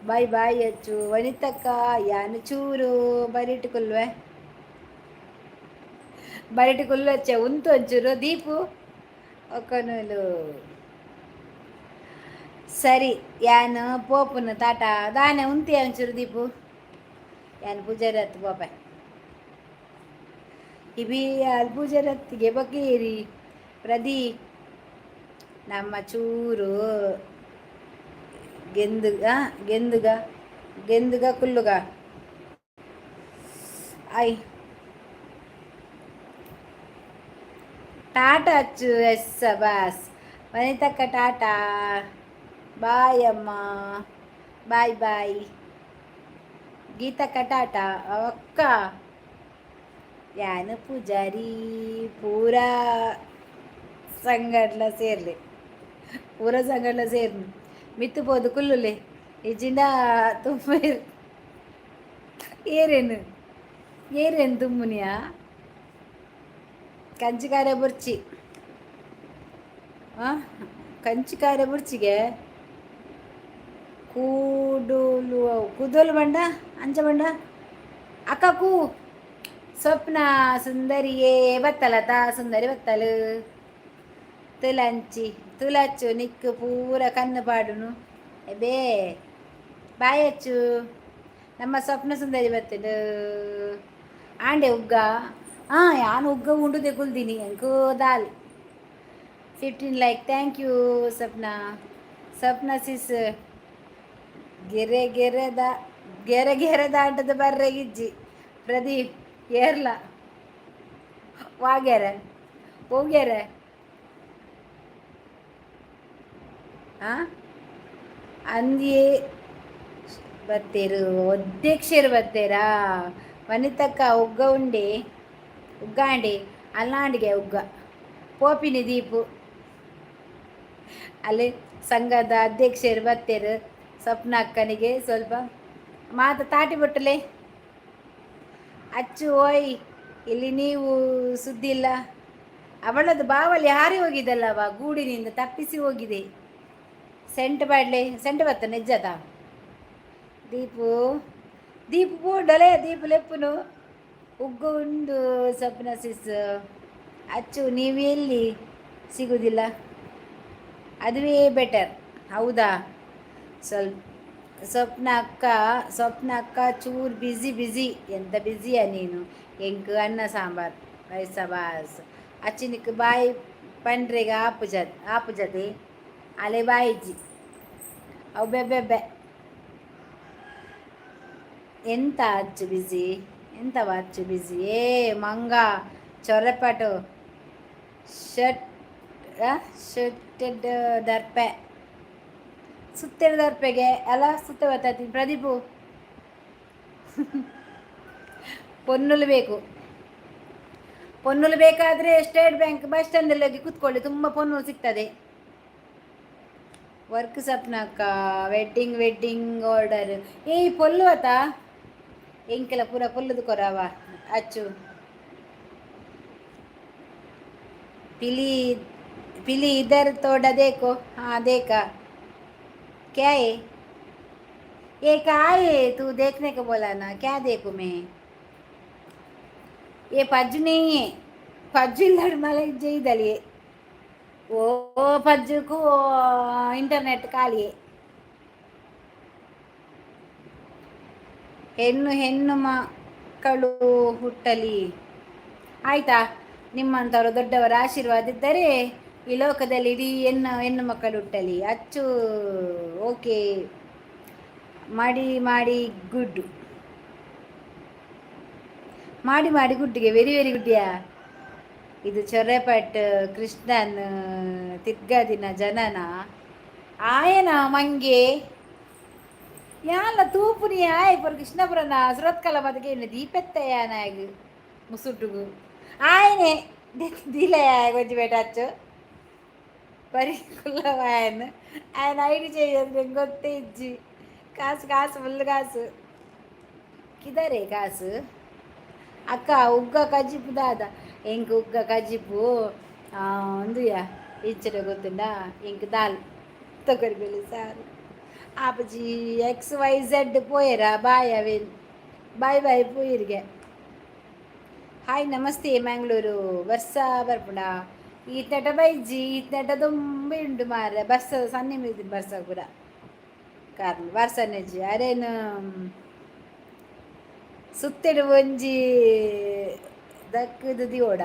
ಬಾಯ್ ಬಾಯ್ ಅಚ್ಚು. ವನಿತಕ್ಕ, ಯಾನು ಚೂರು ಬರಿಟ್ ಕುಲ್ವೆ, ಬರಿಟ್ ಕುಲ್ವಚ್ಚೆ ಉಂತು ಒಂಚೂರು. ದೀಪು ಒಕ್ಕನೂಲು. ಸರಿ, ಯಾನು ಪೋಪುನ ತಾಟ ದಾನೆ ಉಂತಿ ಒಂಚೂರು. ದೀಪು, ಯಾನು ಪೂಜಾರಿ ಹತ್ತು ಪೋಪೆ. ಇಬಿ ಅಲ್ಲಿ ಪೂಜಾರಿ ಹತ್ತಿಗೆ ಬಗ್ಗೇರಿ. ಪ್ರದಿ ನಮ್ಮ ಚೂರು ಗೆಂದುಗ ಗೆಂದುಗ ಗೆಂದುಗ ಕುಲ್ಲುಗ. I Tata Achu. S boss. ವನಿತಕ್ಕ ಟಾಟಾ, ಬಾಯ್ ಅಮ್ಮ, ಬಾಯ್ ಬಾಯ್. ಗೀತಕ್ಕ ಟಾಟ. ಅಕ್ಕ ಯಾನು ಪೂಜಾರಿ ಪೂರಾ ಸಂಗಡ್ಲ ಸೇರ್ಲಿ, ಪೂರ ಸಂಗಡ್ಲ ಸೇರ್ನು. ಮಿತ್ತು ಪೋದು ಕುಲ್ಲುಲೆ ಇಜ್ಜಿಂಡ ತುಂಬ. ಏರೇನು ಏರೇನು ತುಮ್ಮುನಿಯಾ? ಕಂಚಿಕಾರ ಬುರ್ಚಿ, ಕಂಚಿಕಾರ ಬುರ್ಚಿಗೆ ಕೂಡುಲು ಕೂದಲು ಬಂಡ ಅಂಚ ಬಂಡ. ಅಕ್ಕ ಕೂ ಸ್ವಪ್ನ ಸುಂದರಿಯೇ ಬತ್ತಲತ, ಸುಂದರಿ ಬತ್ತಲು. ತುಲಂಚಿ ತುಲಚ್ಚು ನಿಕ್ಕು ಪೂರ ಕಣ್ಣು ಪಾಡುನು. ಬೇ ಬಾಯಚ್ಚು. ನಮ್ಮ ಸ್ವಪ್ನ ಸುಂದರಿ ಬತ್ತಲು. ಆಂಡೆ ಉಗ್ಗ. ಹಾಂ, ಯಾನು ಉಗ್ಗ ಉಂಡುದೆ ಕುಲ್ದಿನಿ ಎಂಕು dal. 15 like, thank you Swapna. Swapna sis, ಗೆರೆ ಗೆರೆದ ಗೆರೆ ಗೆರೆ ದಾಟದ ಬರ್ರೆ ಗಿಜ್ಜಿ. ಪ್ರದೀಪ್ ಏರ್ಲ ವಾಗ್ಯಾರ ಹೋಗ್ಯಾರ? ಹಾಂ, ಅಂದಿಯೇ ಬತ್ತೇರು, ಅಧ್ಯಕ್ಷರು ಬತ್ತೇರಾ? ವನಿತಕ್ಕ ಉಗ್ಗ ಉಂಡೆ, ಉಗ್ಗಾಂಡೆ ಅಲ್ಲಾಂಡಿಗೆ ಉಗ್ಗ ಪೋಪಿನಿ ದೀಪು. ಅಲ್ಲಿ ಸಂಘದ ಅಧ್ಯಕ್ಷರು ಬತ್ತೇರು. ಸ್ವಪ್ನ ಅಕ್ಕನಿಗೆ ಸ್ವಲ್ಪ ಮಾತು ತಾಟಿ ಬಿಟ್ಟಲೆ. ಅಚ್ಚು ಓಯ್, ಇಲ್ಲಿ ನೀವು ಸುದ್ದಿಲ್ಲ. ಅವಳದು ಬಾವಲಿ ಹಾರಿ ಹೋಗಿದಲ್ಲವ, ಗೂಡಿನಿಂದ ತಪ್ಪಿಸಿ ಹೋಗಿದೆ. ಸೆಂಟ್ ಬಾಡ್ಲೆ, ಸೆಂಟ್ ಬತ್ತ ನಿಜ್ಜದ. ದೀಪು ದೀಪು ಪೂಡಲೆ ದೀಪು ಲೆಪ್ಪುನು. ಉಗ್ಗು ಉಂಡು ಸ್ವಪ್ನ ಸಿಸ್. ಅಚ್ಚು, ನೀವು ಎಲ್ಲಿ ಸಿಗುವುದಿಲ್ಲ, ಅದುವೇ ಬೆಟರ್. ಹೌದಾ? ಸ್ವಲ್ಪ ಸ್ವಪ್ನ ಅಕ್ಕ, ಸ್ವಪ್ನ ಅಕ್ಕ ಚೂರು ಬ್ಯುಸಿ ಬ್ಯುಸಿ. ಎಂತ ಬ್ಯುಸಿಯಾ ನೀನು? ಎಂಕ್ ಅನ್ನ ಸಾಂಬಾರ್ ರೈಸ ಬಾಸ್. ಅಚ್ಚಿನಿಕ್ ಬಾಯಿ ಪಂಡ್ರೆಗ ಆಪುಜ, ಆಪುಜತೆ ಅಲೆ ಬಾಯಿಜಿ ಅವು ಬೆಬ್ಬೆಬ್ಬೆ. ಎಂತ ಅಚ್ಚು ಬ್ಯುಸಿ? ಎಂತವ ಅಚ್ಚು ಬ್ಯುಸಿ? ಏ ಮಂಗ ಚೊರೆಪಟು ಶರ್ಟ್ ಶರ್ಟೆಡ್ ದರ್ಪೆ ಸುತ್ತೆಡ್ ದರ್ಪೆಗೆ ಅಲ್ಲ ಸುತ್ತ ಬರ್ತೈತಿ. ಪ್ರದೀಪು, ಪೊನ್ನುಲು ಬೇಕು. ಪೊನ್ನುಲು ಬೇಕಾದರೆ state bank bus ಸ್ಟ್ಯಾಂಡಲ್ಲಿ ಹೋಗಿ ಕೂತ್ಕೊಳ್ಳಿ, ತುಂಬ ಪೊನ್ನುಲು ಸಿಗ್ತದೆ. ವರ್ಕ್ ಸಪ್ನಕ್ಕ wedding wedding order. ಏಯ್ ಪೊಲ್ಲು ಆತ ಎಂಕೆಲ ಪೂರ ಪೊಲ್ಲುದು ಕೊರವ. ಅಚ್ಚು पिली पिली इधर थोड़ा देखो. हाँ, देखा. क्या है ये? कहा है तू? देखने को बोला ना, क्या देखूँ मैं? ये पज्जु नहीं है. पज्जु इल्लाड मले जयदली. ओ पज्जु को इंटरनेट ಖಾಲಿ. ಹೆಣ್ಣು ಹೆಣ್ಣು ಮಕ್ಕಳು ಹುಟ್ಟಲಿ, ಆಯಿತಾ? ನಿಮ್ಮಂಥವರು ದೊಡ್ಡವರ ಆಶೀರ್ವಾದ ಇದ್ದರೆ ಈ ಲೋಕದಲ್ಲಿ ಇಡೀ ಹೆಣ್ಣು ಹೆಣ್ಣು ಮಕ್ಕಳು ಹುಟ್ಟಲಿ. ಅಚ್ಚು ಓಕೆ. ಮಾಡಿ ಮಾಡಿ ಗುಡ್, ಮಾಡಿ ಮಾಡಿ ಗುಡ್ಡಿಗೆ ವೆರಿ ವೆರಿ ಗುಡ್ಡಿಯಾ. ಇದು ಚೊರೆಪಟ್ ಕೃಷ್ಣನ್ ತಿರ್ಗದಿನ ಜನನ ಆಯನ ಮಂಗೆ ಯಾಲ ತೂಪುನಿ ಆಯ್ ಪೊರ್ ಕೃಷ್ಣಪುರನ ಸುರತ್ಕಲ ಬದಗೆ ದೀಪೆತ್ತಯಾನಾಗ್ ಮುಸುಟುಗು ಆಯನೆ ದಿಲಯ కొంచెం పెట్టచ్చు ಬರಿ ಕುಲ್ಲವ. ఆయన ಐಡಿ చేయదు, ಗೊತ್ತೇ ಇಜ್ಜಿ. ಕಾಸು ಕಾಸು ಫುಲ್ ಕಾಸು ಕಿದರೆ ಕಾಸು. ಅಕ್ಕ ಉಗ್ಗ ಕಜಿಪು ದಾದ? ಎಂಕ್ ಉಗ್ಗ ಕಜಿಪು ಒಂದುಯ ಇಂಚನೆ ಗೊತ್ತುಂಡ. ಎಂಕ್ ದಾಲ್ ತೊಗರಿಬೇಳೆ ಸಾರು. ಆಪಜಿ X Y Z ಪೋಯರ ಬಾಯ್ ಅವೇನ್ ಬಾಯ್ ಬಾಯ್ ಪೋಯಿರಿಗೆ. ಹಾಯ್ ನಮಸ್ತೆ ಮ್ಯಾಂಗ್ಳೂರು. ಬರ್ಸ ಬರ್ಪುಂಡ? ಈತಟ ಬೈಜಿ, ಈತಟ ದುಂಬಿ ಉಂಡು ಮಾರ್ರೆ. ಬರ್ಸ ಸನ್ನಿ ಮೀದಿನ ಬರ್ಸ ಪೂರ ಕಾರ್ಲ ಬರ್ಸನೆಜ್ಜಿ. ಅರೇನು ಸುತ್ತೆಡು ಒಂಜಿ ದಕ್ಕದು ದಿಯೋಡ.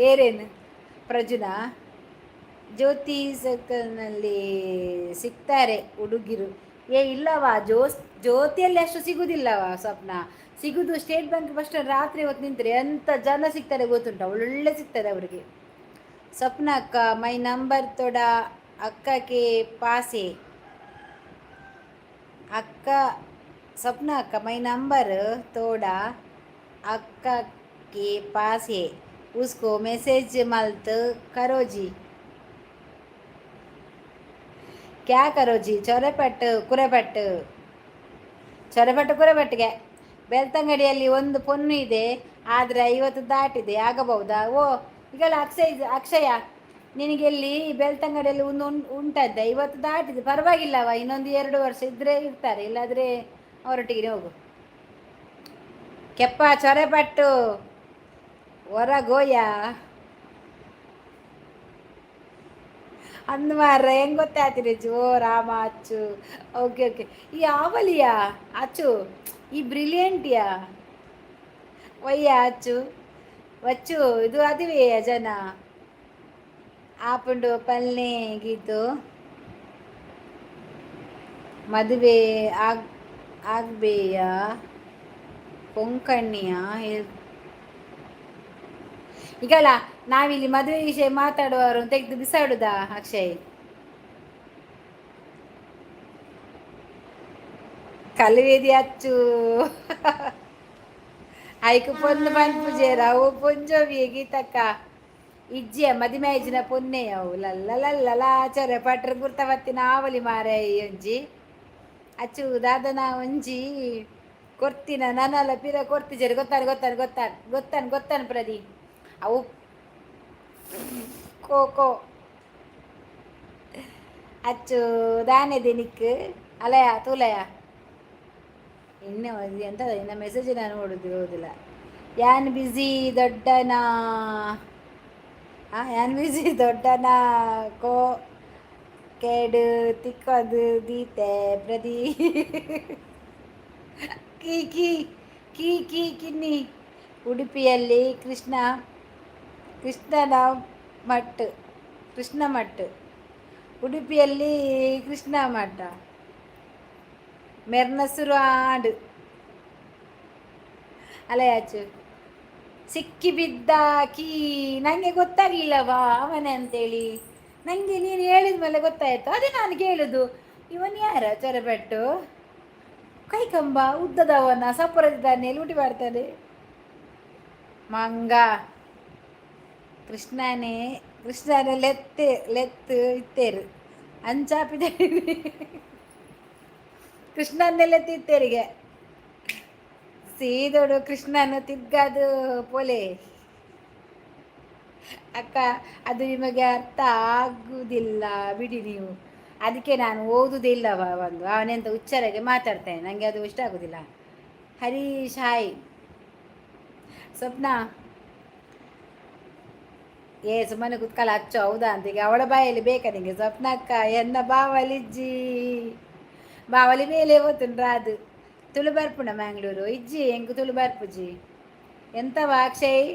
ಏರೇನು ಪ್ರಜುನ ಜ್ಯೋತಿ ಸರ್ಕಲ್ನಲ್ಲಿ ಸಿಗ್ತಾರೆ ಹುಡುಗಿರು. ಏ ಇಲ್ಲವಾ, ಜ್ಯೋತಿಯಲ್ಲಿ ಅಷ್ಟು ಸಿಗುವುದಿಲ್ಲವಾ ಸ್ವಪ್ನ. ಸಿಗುದು state bank bus stand. ರಾತ್ರಿ ಹೊತ್ತು ನಿಂತರೆ ಎಂಥ ಜನ ಸಿಗ್ತಾರೆ ಗೊತ್ತುಂಟ? ಒಳ್ಳೆ ಸಿಗ್ತದೆ ಅವರಿಗೆ. ಸ್ವಪ್ನ ಅಕ್ಕ, my number ತೊಡ ಅಕ್ಕಕ್ಕೆ ಪಾಸೆ. ಅಕ್ಕ स्वप्न अक्का, my number थोड़ा अक्का के पास है, उसको मैसेज मत करो जी। क्या करो जी? ಚೊರೆಪಟ್ಟು ಕುರೆಪಟ್ಟು, ಚೊರೆಪಟ್ಟು ಕುರೆಪಟ್ಟಿಗೆ. ಬೆಳ್ತಂಗಡಿಯಲ್ಲಿ ಒಂದು ಪೊನ್ನು ಇದೆ, ಆದರೆ 50 ದಾಟಿದೆ, ಆಗಬಹುದಾ? ಓ, ಈಗಲ್ಲ ಅಕ್ಷಯ್, ಅಕ್ಷಯ, ನಿನಗೆ ಇಲ್ಲಿ ಬೆಳ್ತಂಗಡಿಯಲ್ಲಿ ಒಂದು ಉಂಟಂತೆ, 50 ದಾಟಿದೆ, ಪರವಾಗಿಲ್ಲವ. ಇನ್ನೊಂದು 2 ವರ್ಷ ಇದ್ದರೆ ಇರ್ತಾರೆ, ಇಲ್ಲಾದರೆ ಅವರೊಟ್ಟಿಗೆ ಹೋಗು. ಕೆಪ್ಪ ಚೊರೆಪಟ್ಟು ಹೊರಗೋಯ ಅಂದ್ ಮಾರ್ರೆ, ಹೆಂಗೆ ಗೊತ್ತಾಯ್ತಿರಿ? ಓ ರಾಮ, ಅಚ್ಚು, ಓಕೆ ಓಕೆ. ಈ ಆವಲಿಯಾ ಅಚ್ಚು, ಈ ಬ್ರಿಲಿಯಂಟಿಯಾ ಒಯ್ಯ ಅಚ್ಚು ವಚ್ಚು, ಇದು ಅದುವೇ ಜನ ಆಪುಂಡು ಪಲ್ನೆ ಗೀತು. ಮದುವೆ ಆಗ್ ಆಗ್ಬೇಯ ಕೊಂಕಣಿಯ? ಈಗಲ್ಲ ನಾವಿಲ್ಲಿ ಮದುವೆ ವಿಷಯ ಮಾತಾಡುವವರು ತೆಗೆದು ಬಿಸಾಡುದಾ ಅಕ್ಷಯ್? ಕಲಿವೇದಿ ಅಚ್ಚು, ಐಕ್ ಪೊನ್ನು ಪನ್ಪುಜೇರ ಅವು ಪೊಂಜೋವಿಯೆ ಗೀತಕ್ಕ. ಇಜ್ಜಿಯ ಮದಿಮೆ ಆಯ್ಜಿನ ಪೊನ್ನೆ ಅವು. ಲಲ್ಲ ಚೊರೆ ಪಟ್ರ ಗುರ್ತ ಬತ್ತಿನ ಆವಲಿ ಮಾರೆ. ಒಂಜಿ ಅಚ್ಚು ದಾದನ ಒಂಜಿ ಕೊರ್ತಿನ ನನಲ ಪಿರ ಕೊರ್ತಿಜೆರ್. ಗೊತ್ತಾನು ಗೊತ್ತಾನು ಗೊತ್ತಾನು ಗೊತ್ತಾನು ಗೊತ್ತಾನು ಪ್ರದಿ ಅವು ಕೋಕೋ. ಅಚ್ಚು ದಾನೆ ದಿನಿಕ್ ಅಲಯ ತೂಲಯ. ಇನ್ನು ಎಂತ ಇನ್ನು ಮೆಸೇಜ್ ನಾನು ನೋಡುದು ಓದಿಲ್ಲ. ಯಾನ್ ಬಿಸಿ ದೊಡ್ಡನ, ಯಾನ್ ಬಿಸಿ ದೊಡ್ಡನ ಕೋ ಕೇಡು ತಿಕ್ಕೋದು ದೀತೆ ಪ್ರದಿ. ಕೀ ಕೀ ಕೀ ಕೀ ಕಿನ್ನಿ. ಉಡುಪಿಯಲ್ಲಿ ಕೃಷ್ಣ ಕೃಷ್ಣನ ಮಠ, ಕೃಷ್ಣ ಮಠ, ಉಡುಪಿಯಲ್ಲಿ ಕೃಷ್ಣ ಮಠ ಮೆರ್ನಸುರು ಆಡು ಅಲೆಯಾಚು ಸಿಕ್ಕಿ ಬಿದ್ದ ಕೀ. ನನಗೆ ಗೊತ್ತಾಗ್ಲಿಲ್ಲವಾ ಅವನೇ ಅಂತೇಳಿ. ನನಗೆ ನೀನು ಹೇಳಿದ ಮೇಲೆ ಗೊತ್ತಾಯಿತು. ಅದೇ ನಾನು ಕೇಳುದು, ಇವನು ಯಾರ ಚೊರೆಬೆಟ್ಟು ಕೈಕಂಬ ಉದ್ದದವನ ಸಪ್ಪರದಿದ್ದಾನೆ, ಲೂಟಿ ಮಾಡ್ತಾನೆ ಮಂಗ. ಕೃಷ್ಣನೇ ಕೃಷ್ಣನ ಲೆತ್ತೆ ಲೆತ್ತು ಇತ್ತೇರು ಅಂಚಾಪಿದೆ ಕೃಷ್ಣನ್ನೇ ಲೆತ್ತಿತ್ತೇರಿಗೆ ಸೀದೋಡು ಕೃಷ್ಣನು ತಿಗ್ಗದು ಪೊಲೆ. ಅಕ್ಕ, ಅದು ನಿಮಗೆ ಅರ್ಥ ಆಗುವುದಿಲ್ಲ ಬಿಡಿ ನೀವು. ಅದಕ್ಕೆ ನಾನು ಓದುವುದಿಲ್ಲ. ಒಂದು ಅವನೆಂತ ಹುಚ್ಚರಾಗೆ ಮಾತಾಡ್ತೇನೆ, ನನಗೆ ಅದು ಇಷ್ಟ ಆಗೋದಿಲ್ಲ. ಹರೀಶ್ ಹಾಯ್. ಸ್ವಪ್ನ, ಏ ಸುಮ್ಮನೆ ಕುತ್ಕಲ್ಲ ಅಚ್ಚು. ಹೌದಾ ಅಂತ ಈಗ ಅವಳ ಬಾಯಲ್ಲಿ ಬೇಕಾ ನಿಂಗೆ? ಸ್ವಪ್ನ ಅಕ್ಕ ಎನ್ನ ಬಾವಲಿಜ್ಜಿ ಬಾವಲಿ ಮೇಲೆ ಓತುಂಡ್ರ. ಅದು ತುಳು ಬರ್ಪುಣ ಮ್ಯಾಂಗ್ಳೂರು ಇಜ್ಜಿ ಎಂಕ್ ತುಳು ಬರ್ಪುಜಿ. ಎಂತವ ಅಕ್ಷಯ್?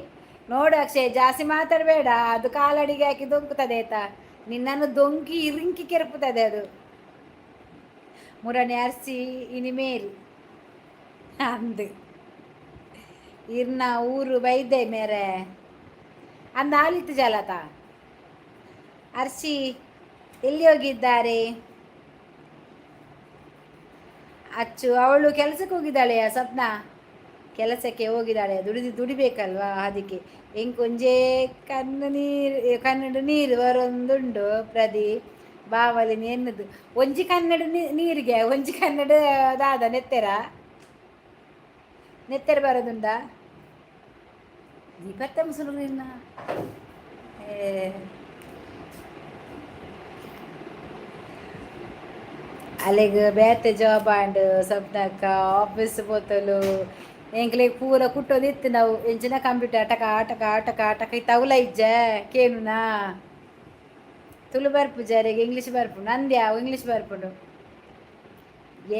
ನೋಡು ಅಕ್ಷಯ್, ಜಾಸ್ತಿ ಮಾತಾಡಬೇಡ, ಅದು ಕಾಲಡಿಗೆ ಹಾಕಿ ದೊಂಕುತ್ತದೆ ಆಯ್ತಾ? ನಿನ್ನನ್ನು ದೊಂಕಿ ಇರಿಂಕಿ ಕೆರಪುತ್ತದೆ ಅದು. ಮುರಣಿ ಅರ್ಸಿ ಇನಿಮೇಲ್ ಅಂದು ಇರ್ನ ಊರು ಬೈದೆ ಮೇರೆ ಅಂದ ಆಲಿತ್ತು ಜಲತ. ಅರ್ಶಿ ಎಲ್ಲಿ ಹೋಗಿದ್ದಾರೆ ಅಚ್ಚು? ಅವಳು ಕೆಲಸಕ್ಕೆ ಹೋಗಿದ್ದಾಳೆಯಾ ಸ್ವಪ್ನ, ಕೆಲಸಕ್ಕೆ ಹೋಗಿದ್ದಾಳೆ. ದುಡಿದು ದುಡಿಬೇಕಲ್ವಾ, ಅದಕ್ಕೆ. ಎಂಕೊಂಜೆ ಕಣ್ಣು ನೀರು, ಕನ್ನಡ ನೀರು ಬರೊಂದುಂಡು ಪ್ರದಿ ಬಾವಲಿ ಎನ್ನುದು. ಒಂಜಿ ಕನ್ನಡ ನೀರಿಗೆ, ಒಂಜಿ ಕನ್ನಡ ದಾದ ನೆತ್ತೆರ ನೆತ್ತೆರ ಬರೋದುಂಡ ದೀಪತ್ತ ಮುಸುರು. ಅಲೆಗ್ ಬೇತೆ ಜಾಬ್ ಆಂಡ್ ಸ್ವಪ್ನಕ್ಕ, ಆಫೀಸ್ ಪೋತಲು. ಎಂಕ್ಲೆಗ್ ಪೂರ ಕುಟ್ಟೊಂದಿತ್ತು ನಾವು ಎಂಚಿನ ಕಂಪ್ಯೂಟರ್ ಟಕ ಟಕ ಟಕ ಟಕ. ಇತ್ತ ಇಜ್ಜೆ ಕೇನುನಾ? ತುಳು ಬರ್ಪುಜಾರಿಗೆ ಇಂಗ್ಲೀಷ್ ಬರ್ಪುಂಡು ನಂದ್ಯಾವು ಇಂಗ್ಲೀಷ್ ಬರ್ಪುಂಡು.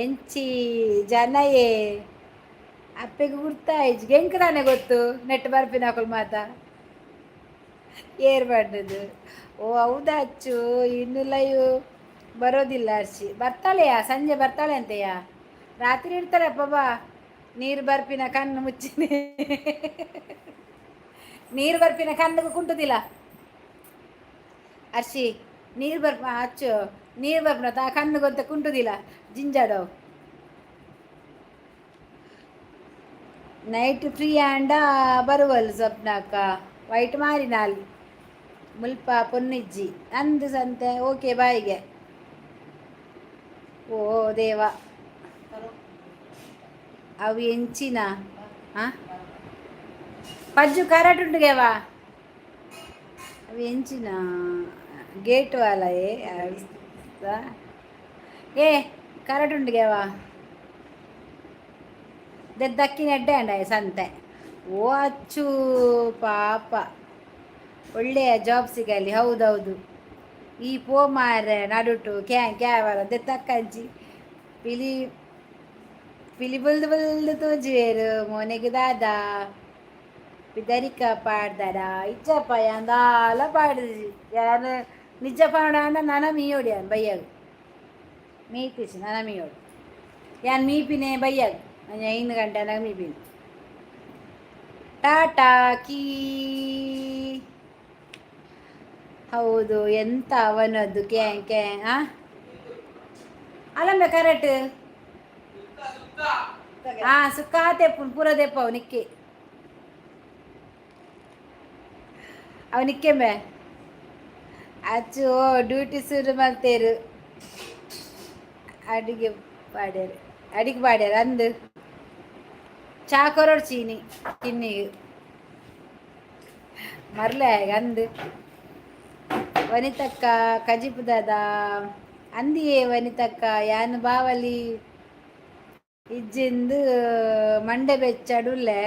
ಎಂಚಿ ಜನಯೇ ಅಪ್ಪೆಗೆ ಗುರ್ತಾಯಿಜ್ ಎಂಕ್ ತಾನೆ ಗೊತ್ತು ನೆಟ್ ಬರ್ಪಿನಕುಲು ಮಾತ ಏರ್ ಬಂಡದು. ಓ ಹೌದಾ ಅಚ್ಚು, ಇನ್ನು ಲೈವ್ ಬರೋದಿಲ್ಲ. ಅರ್ಶಿ ಬರ್ತಾಳೆಯಾ? ಸಂಜೆ ಬರ್ತಾಳೆ ಅಂತೆಯಾ? ರಾತ್ರಿ ಇರ್ತಾಳೆ ಬಾ. ನೀರು ಬರ್ಪಿನ ಕಣ್ಣು ಮುಚ್ಚಿನಿ, ನೀರು ಬರ್ಪಿನ ಕಣ್ಣಿಗೆ ಕುಂಟುದಿಲ್ಲ ಅರ್ಶಿ. ನೀರು ಬರ್ಪ ಅಚ್ಚು, ನೀರು ಬರ್ಪಿನ ತಾ ಕಣ್ಣುಗೊಂತ ಕುಂಟುದಿಲ್ಲ ಜಿಂಜಾಡವು. Night free ಆಂಡ ಬರುವಲ್ ಸ್ವಪ್ನಕ್ಕ. ವೈಟ್ ಮಾರಿನಾಲ್ ಮುಲ್ಪ ಪೊನ್ನಿಜ್ಜಿ ಅಂದು ಸಂತೆ. ಓಕೆ, ಬಾಯ್ಗೆ. ಓ ದೇವ, ಅವು ಎಂಚಿನ? ಆ ಪಜ್ಜು ಕರೆಕ್ಟ್ ಉಂಡುಗೆವಾ? ಅವು ಎಂಚಿನ ಗೇಟ್ ವಾಲ? ಏ ಏ, ಕರೆಕ್ಟ್ ಉಂಡುಗೆವಾ? ದಕ್ಕಿನ ಎಡ್ಡೆ ಅಂಡ ಸಂತೆ. ಓ ಅಚ್ಚು, ಪಾಪ, ಒಳ್ಳೆಯ ಜಾಬ್ ಸಿಗಲಿ. ಹೌದೌದು, ಈ ಪೋ ಮಾರೆ ನಡುಟು ಕ್ಯಾ ಕ್ಯಾವರ ದೆತ್ತಕ್ಕಂಚಿ ಪಿಲಿ ಪಿಲಿ ಬುಲ್ದು ಬುಲ್ದು ತೂಜುವೆರು. ಮೋನೆಗ್ ದಾದ ಪಿದರಿಕ ಪಾಡ್ದಡ? ಇಜ್ಜಪ್ಪ, ದಾಲ ಪಾಡ್ದಿಜಿ ಯಾನ್. ನಿಜ ಪಾಡ ನನ ಮೀಯೋಡು ಯಾನ್ ಬಯ್ಯಾಗ ಮೀತಿಸಿ ನನ ಮೀಯೋಡು ಯಾನ್ ಮೀಪಿನೆ ಬಯ್ಯಾಗ 5 ಗಂಟೆ ಆನಾಗ ಮೀಪಿನಿ. ಟಾಟಾ ಕೀ. ಹೌದು, ಎಂತ ಅವನದ್ದು ಕ್ಯಾ ಕ್ಯಾ. ಆ ಅಲ್ಲಂಬೆ ಕರೆಕ್ಟ್. ಆ ಸುಕ್ಕ ತೆಪ್ಪು ಪೂರ ದೆಪ್ಪ. ಅವು ನಿಕ್ಕೆ, ಅವು ನಿಕ್ಕೆಂಬೆ. ಅಚ್ಚು ಡ್ಯೂಟಿ ಶುರು ಮಲ್ತೇರು. ಅಡಿಗೆ ಪಾಡ್ಯಾರ, ಅಡಿಗೆ ಪಾಡ್ಯಾರ ಅಂದು. ಚಾ ಕೊರೋಡ್ ಚೀನಿ ಕಿನ್ನಿಗೆ ಮರ್ಲೆ ಅಂದು. ವನಿತಕ್ಕ ಕಜಿಪುದದ ಅಂದಿಯೇ ವನಿತಕ್ಕ. ಯಾನ್ ಬಾವಲಿ ಇಜ್ಜಿಂದು ಮಂಡೆ ಬೆಚ್ಚಡುಲ್ಲೆ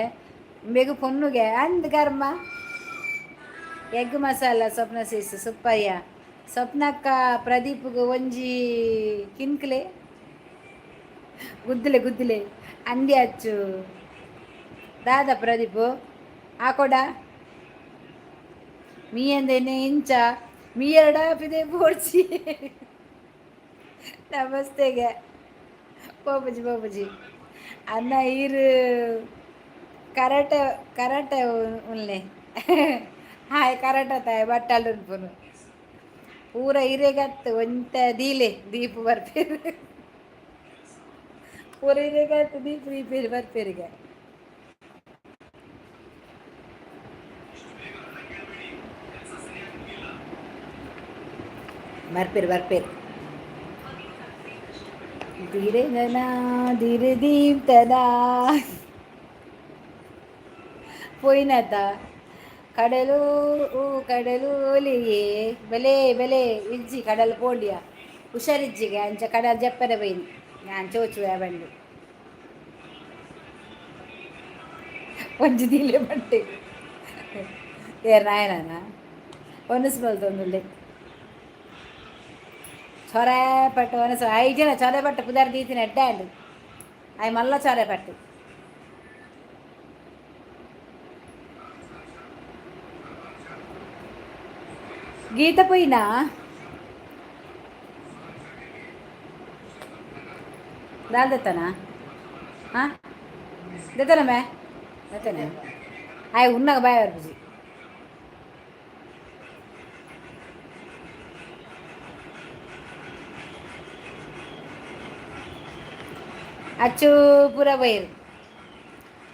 ಬೆಗು ಪೊನ್ನುಗೆ ಅಂದ್ ಕರ್ಮ. ಎಗ್ ಮಸಾಲ ಸ್ವಪ್ನ ಸೀಸ್ ಸುಪ್ಪಯ್ಯ. ಸ್ವಪ್ನಕ್ಕ, ಪ್ರದೀಪ್ಗೆ ಒಂಜಿ ಕಿನ್ಕ್ಲೆ ಗುದ್ದಲೆ ಗುದ್ದಲೆ ಅಂದಿ ಅಚ್ಚು. ದಾದ ಪ್ರದೀಪ್ ಆಕೊಡ ಮೀ ಅಂದೇನೆ ಇಂಚ ಮೀ ಎರಡ ಪಿದೆ ಬೋಡ್ಚಿ. ನಮಸ್ತೆಗೆ ಪೋಪುಜಿ ಪೋಪುಜಿ ಅನ್ನ. ಈರು ಕರಾಟೆ ಕರಾಟೆ ಉಲ್ಲೆ. ಹಾಯ್, ಕರಾಟೆ ತಾಯ್ ಬಟ್ಟಲ್ ಉನ್ಪುನು ಪೂರ ಇರೆಗತ್ತು. ಒಂತೆ ದೀಲೆ ದೀಪು ಬರ್ಪೇರು. ಪೂರ ಇರೆಗತ್ತು ದೀಪು ದೀಪೇರು ಬರ್ಪೇರಿಗೆ. ಬರ್ಪೇರು ಬರ್ಪೇರು. ಧೀರೆ ಧೀರೆ ದೀಪ್ತದ ಪೋಯಿನತ ಕಡಲು ಕಡಲು ಒಲಿಯೇ ಬೆಲೆ ಬೆಲೆ ಇಜ್ಜಿ. ಕಡಲು ಪೋಂಡಿಯ ಹುಷಾರಿಜ್ಜಿಗೆ ಅಂಚ ಕಡಲ್ ಜಪ್ಪರೆ ಬೈನಿ. ನಾನು ಚೋಚುವೆ ಬಂದು ಒಂಜಿ ದೀಲೆ ಬಟ್ಟೆ ಏರ್ ನಾಯನ ಒನಸ್ ಬಲ್ತೊಂದುಲ್ಲೆ. ಚೊರೆ ಪಟ್ಟು ಒನಸು ಐಜನ ಚೊರೆ ಪಟ್ಟು ಪುದರ್ ದೀತಿನ ಎಡ್ಡೆ ಅಂಡು. ಆಯ್ ಮಲ್ಲ ಚೊರೆ ಪಟ್ಟು. ಗೀತ ಪೊಯ್ನಾ ದಾಲ್ ದೆತ್ತನ? ಹಾಂ, ದೆತ್ತನ ಮೇ ದೆತ್ತನೆ. ಆಯ್ ಉನ್ನಾಗ ಬಾಯ್ ಬರ್ಪುಜಿ. ಅಚ್ಚು ಪೂರ ಬೈರು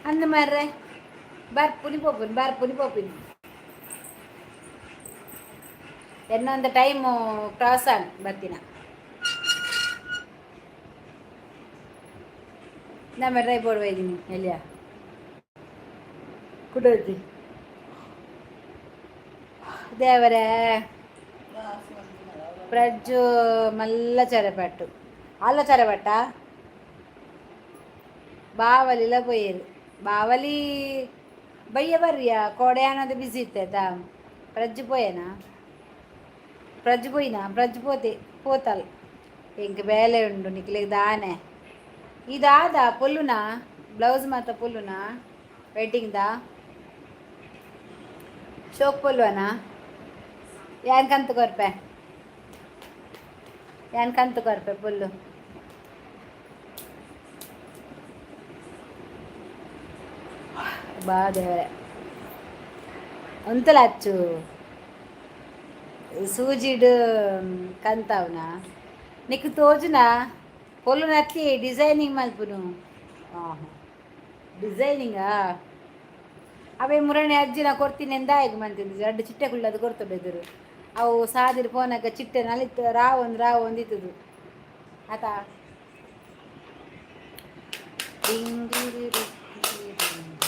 ಅಂದ ಮಾರ್ರೆ. ಬರ್ಪುನಿ ಪೋಪುನಿ ಬರ್ಪುನಿ ಪೋಪಿನಿ. ಇನ್ನೊಂದು ಟೈಮು ಕ್ರಾಸ್ ಆನ್ ಬರ್ತೀನ. ನಮ್ಮ ಡ್ರೈ ಬೋರ್ಡ್ ಒಯ್ದೀನಿ ಎಲ್ಲಿಯ ಕುಡೋಜಿ ದೇವರೇ. ಪ್ರಜ್ಜು ಮಲ್ಲ ಚೊರೆಪಟ್ಟು ಅಲ್ಲ ಚೊರೆಪಟ್ಟ ಬಾವಲಿಲ ಪೋಯೆರ್. ಬಾವಲಿ ಬಯ್ಯ ಬರ್ರಿಯ ಕೋಡೆ ಅನ್ನೋದು ಬಿಸಿ ಇತ್ತೈತಾ. ಪ್ರಜ್ಜು ಪೋಯೇನಾ? ಪ್ರಜ್ಜು ಪೋಯಿನಾ? ಪ್ರಜ್ಜು ಪೋತೆ ಪೋತಲ್. ಎಂಕ್ ಬೇಲೆ ಉಂಡು ನಿಕ್ಲೆಗ್ ದಾನೆ ಇದಾದ ಪೊಲ್ಲುನಾ? ಬ್ಲೌಸ್ ಮಾತ ಪೊಲ್ಲುನಾ? ವೆಡ್ಡಿಂಗ್ದಾ ಶೋಕ್ ಪೊಲ್ಲುವನಾ? ಯಾನ್ ಕಂತು ಕೊರ್ಪೆ, ಯಾನ್ ಕಂತು ಕೊರ್ಪೆ ಪುಲ್ಲು. ಬಾ ದೇವರೇ. ಉಂತಲ ಅಚ್ಚು ಸೂಜಿಡ್ ಕಂತಾವ್ನ ನಿಕ್ ತೋಜುನ ಪೊಲ್ಲು ನತ್ತಿ ಡಿಸೈನಿಂಗ್ ಮಲ್ಪುನು. ಡಿಸೈನಿಂಗಾ? ಅವೇ ಮುರಣೆ ಅಜ್ಜಿನ ಕೊರ್ತೀನಿ ಎಂದಾಯಗ್ ಮಂತಿದ್ದು ರಡ್ಡು ಚಿಟ್ಟೆ ಕುಳ್ಳದು ಕೊರ್ತು ಬೆದರು. ಅವು ಸಾದಿರು ಪೋನಾಗ ಚಿಟ್ಟೆ ನಲಿತ್ತು, ರಾವೊಂದು ರಾವೊಂದು ಇತ್ತದು ಆತ. ಡಿಂಗ್ ಡಿರಿ ಡಿ ಡಿ ಡಿಂಗ್.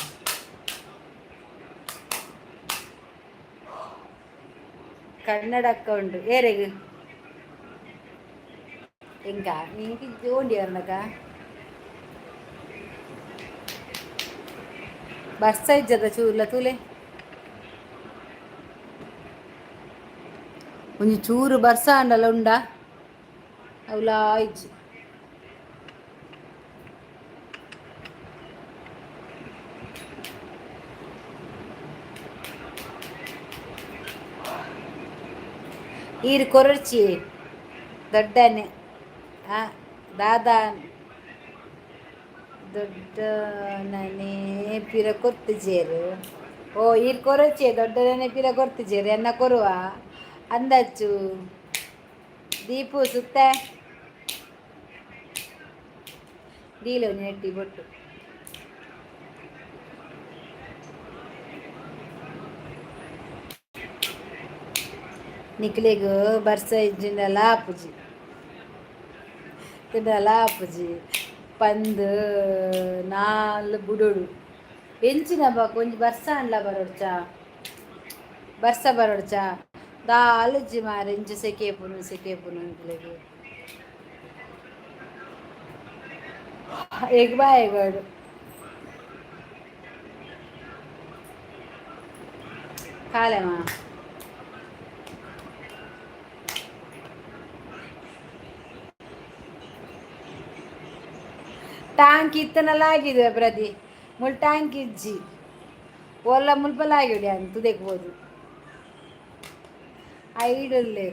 ಕನ್ನಡಕ್ಕ ಉಂಡು ಏರೆಗ್ ಎಂಕ ನಿಂಗೆ ಜೋಂಡಿ ಅರ್ನಕ ಬರ್ಸ ಇಜ್ಜದ ಚೂರ್ಲ ತೂಲೆ. ಒಂಜಿ ಚೂರು ಬರ್ಸ ಆಂಡಲ ಉಂಡಾ? ಅವುಲಾ ಇಜ್ಜಿ. ಈರ್ ಕೊರರ್ಚಿ ದೊಡ್ಡನೆ. ಆ ದಾದಾ ದೊಡ್ಡನನೆ ಪಿರ ಕೊರ್ತಿಜೇರು. ಓ ಈರ್ ಕೊರಚಿ ದೊಡ್ಡನೇ ಪಿರ ಕೊರ್ತಿಜೇರು ಎನ್ನ ಕೊರುವ ಅಂದಚ್ಚು ದೀಪು ಸುತ್ತ ದೀಲ ನೆಟ್ಟಿ ಬೊಟ್ಟು. ನಿಕ್ಲೆಗ್ ಬರ್ಸ ಇಜ್ಜಿಂಡಲ ಆಪುಜಿ, ತಿಂಡಲ ಆಪುಜಿ. ಪಂದ್ ನಾಲ್ ಬುಡೊಡು ಎಂಚಿನ ಬಾಕ ಒಂಜಿ ಬರ್ಸ ಆಂಡ್ಲ ಬರೊಡ್ಚಾ? ಬರ್ಸ ಬರೊಡ್ಚಾ? ದಾಲುಜ್ಜಿ ಮಾರೆ. ಇಂಚ ಸೆಕೆ ಇಪ್ಪುನು, ಸೆಕೆ ಇಪ್ಪುನು ನಿಕ್ಲೆಗ್. ಎಗ್ ಬಾಯ್ ಬೋಡು. ಕಾಲೆಮಾ. ಟ್ಯಾಂಕ್ ಇತ್ತನಲ್ಲ ಆಗಿದೆ ಪ್ರತಿ ಮುಲ್. ಟ್ಯಾಂಕ್ ಇಜ್ಜಿ, ಒಲ್ಲ ಮುಲ್ಪಲ ಆಗಿಡಿ ಅಂತ ತುದೆಕ್. ಐಡುಲ್ಲೆ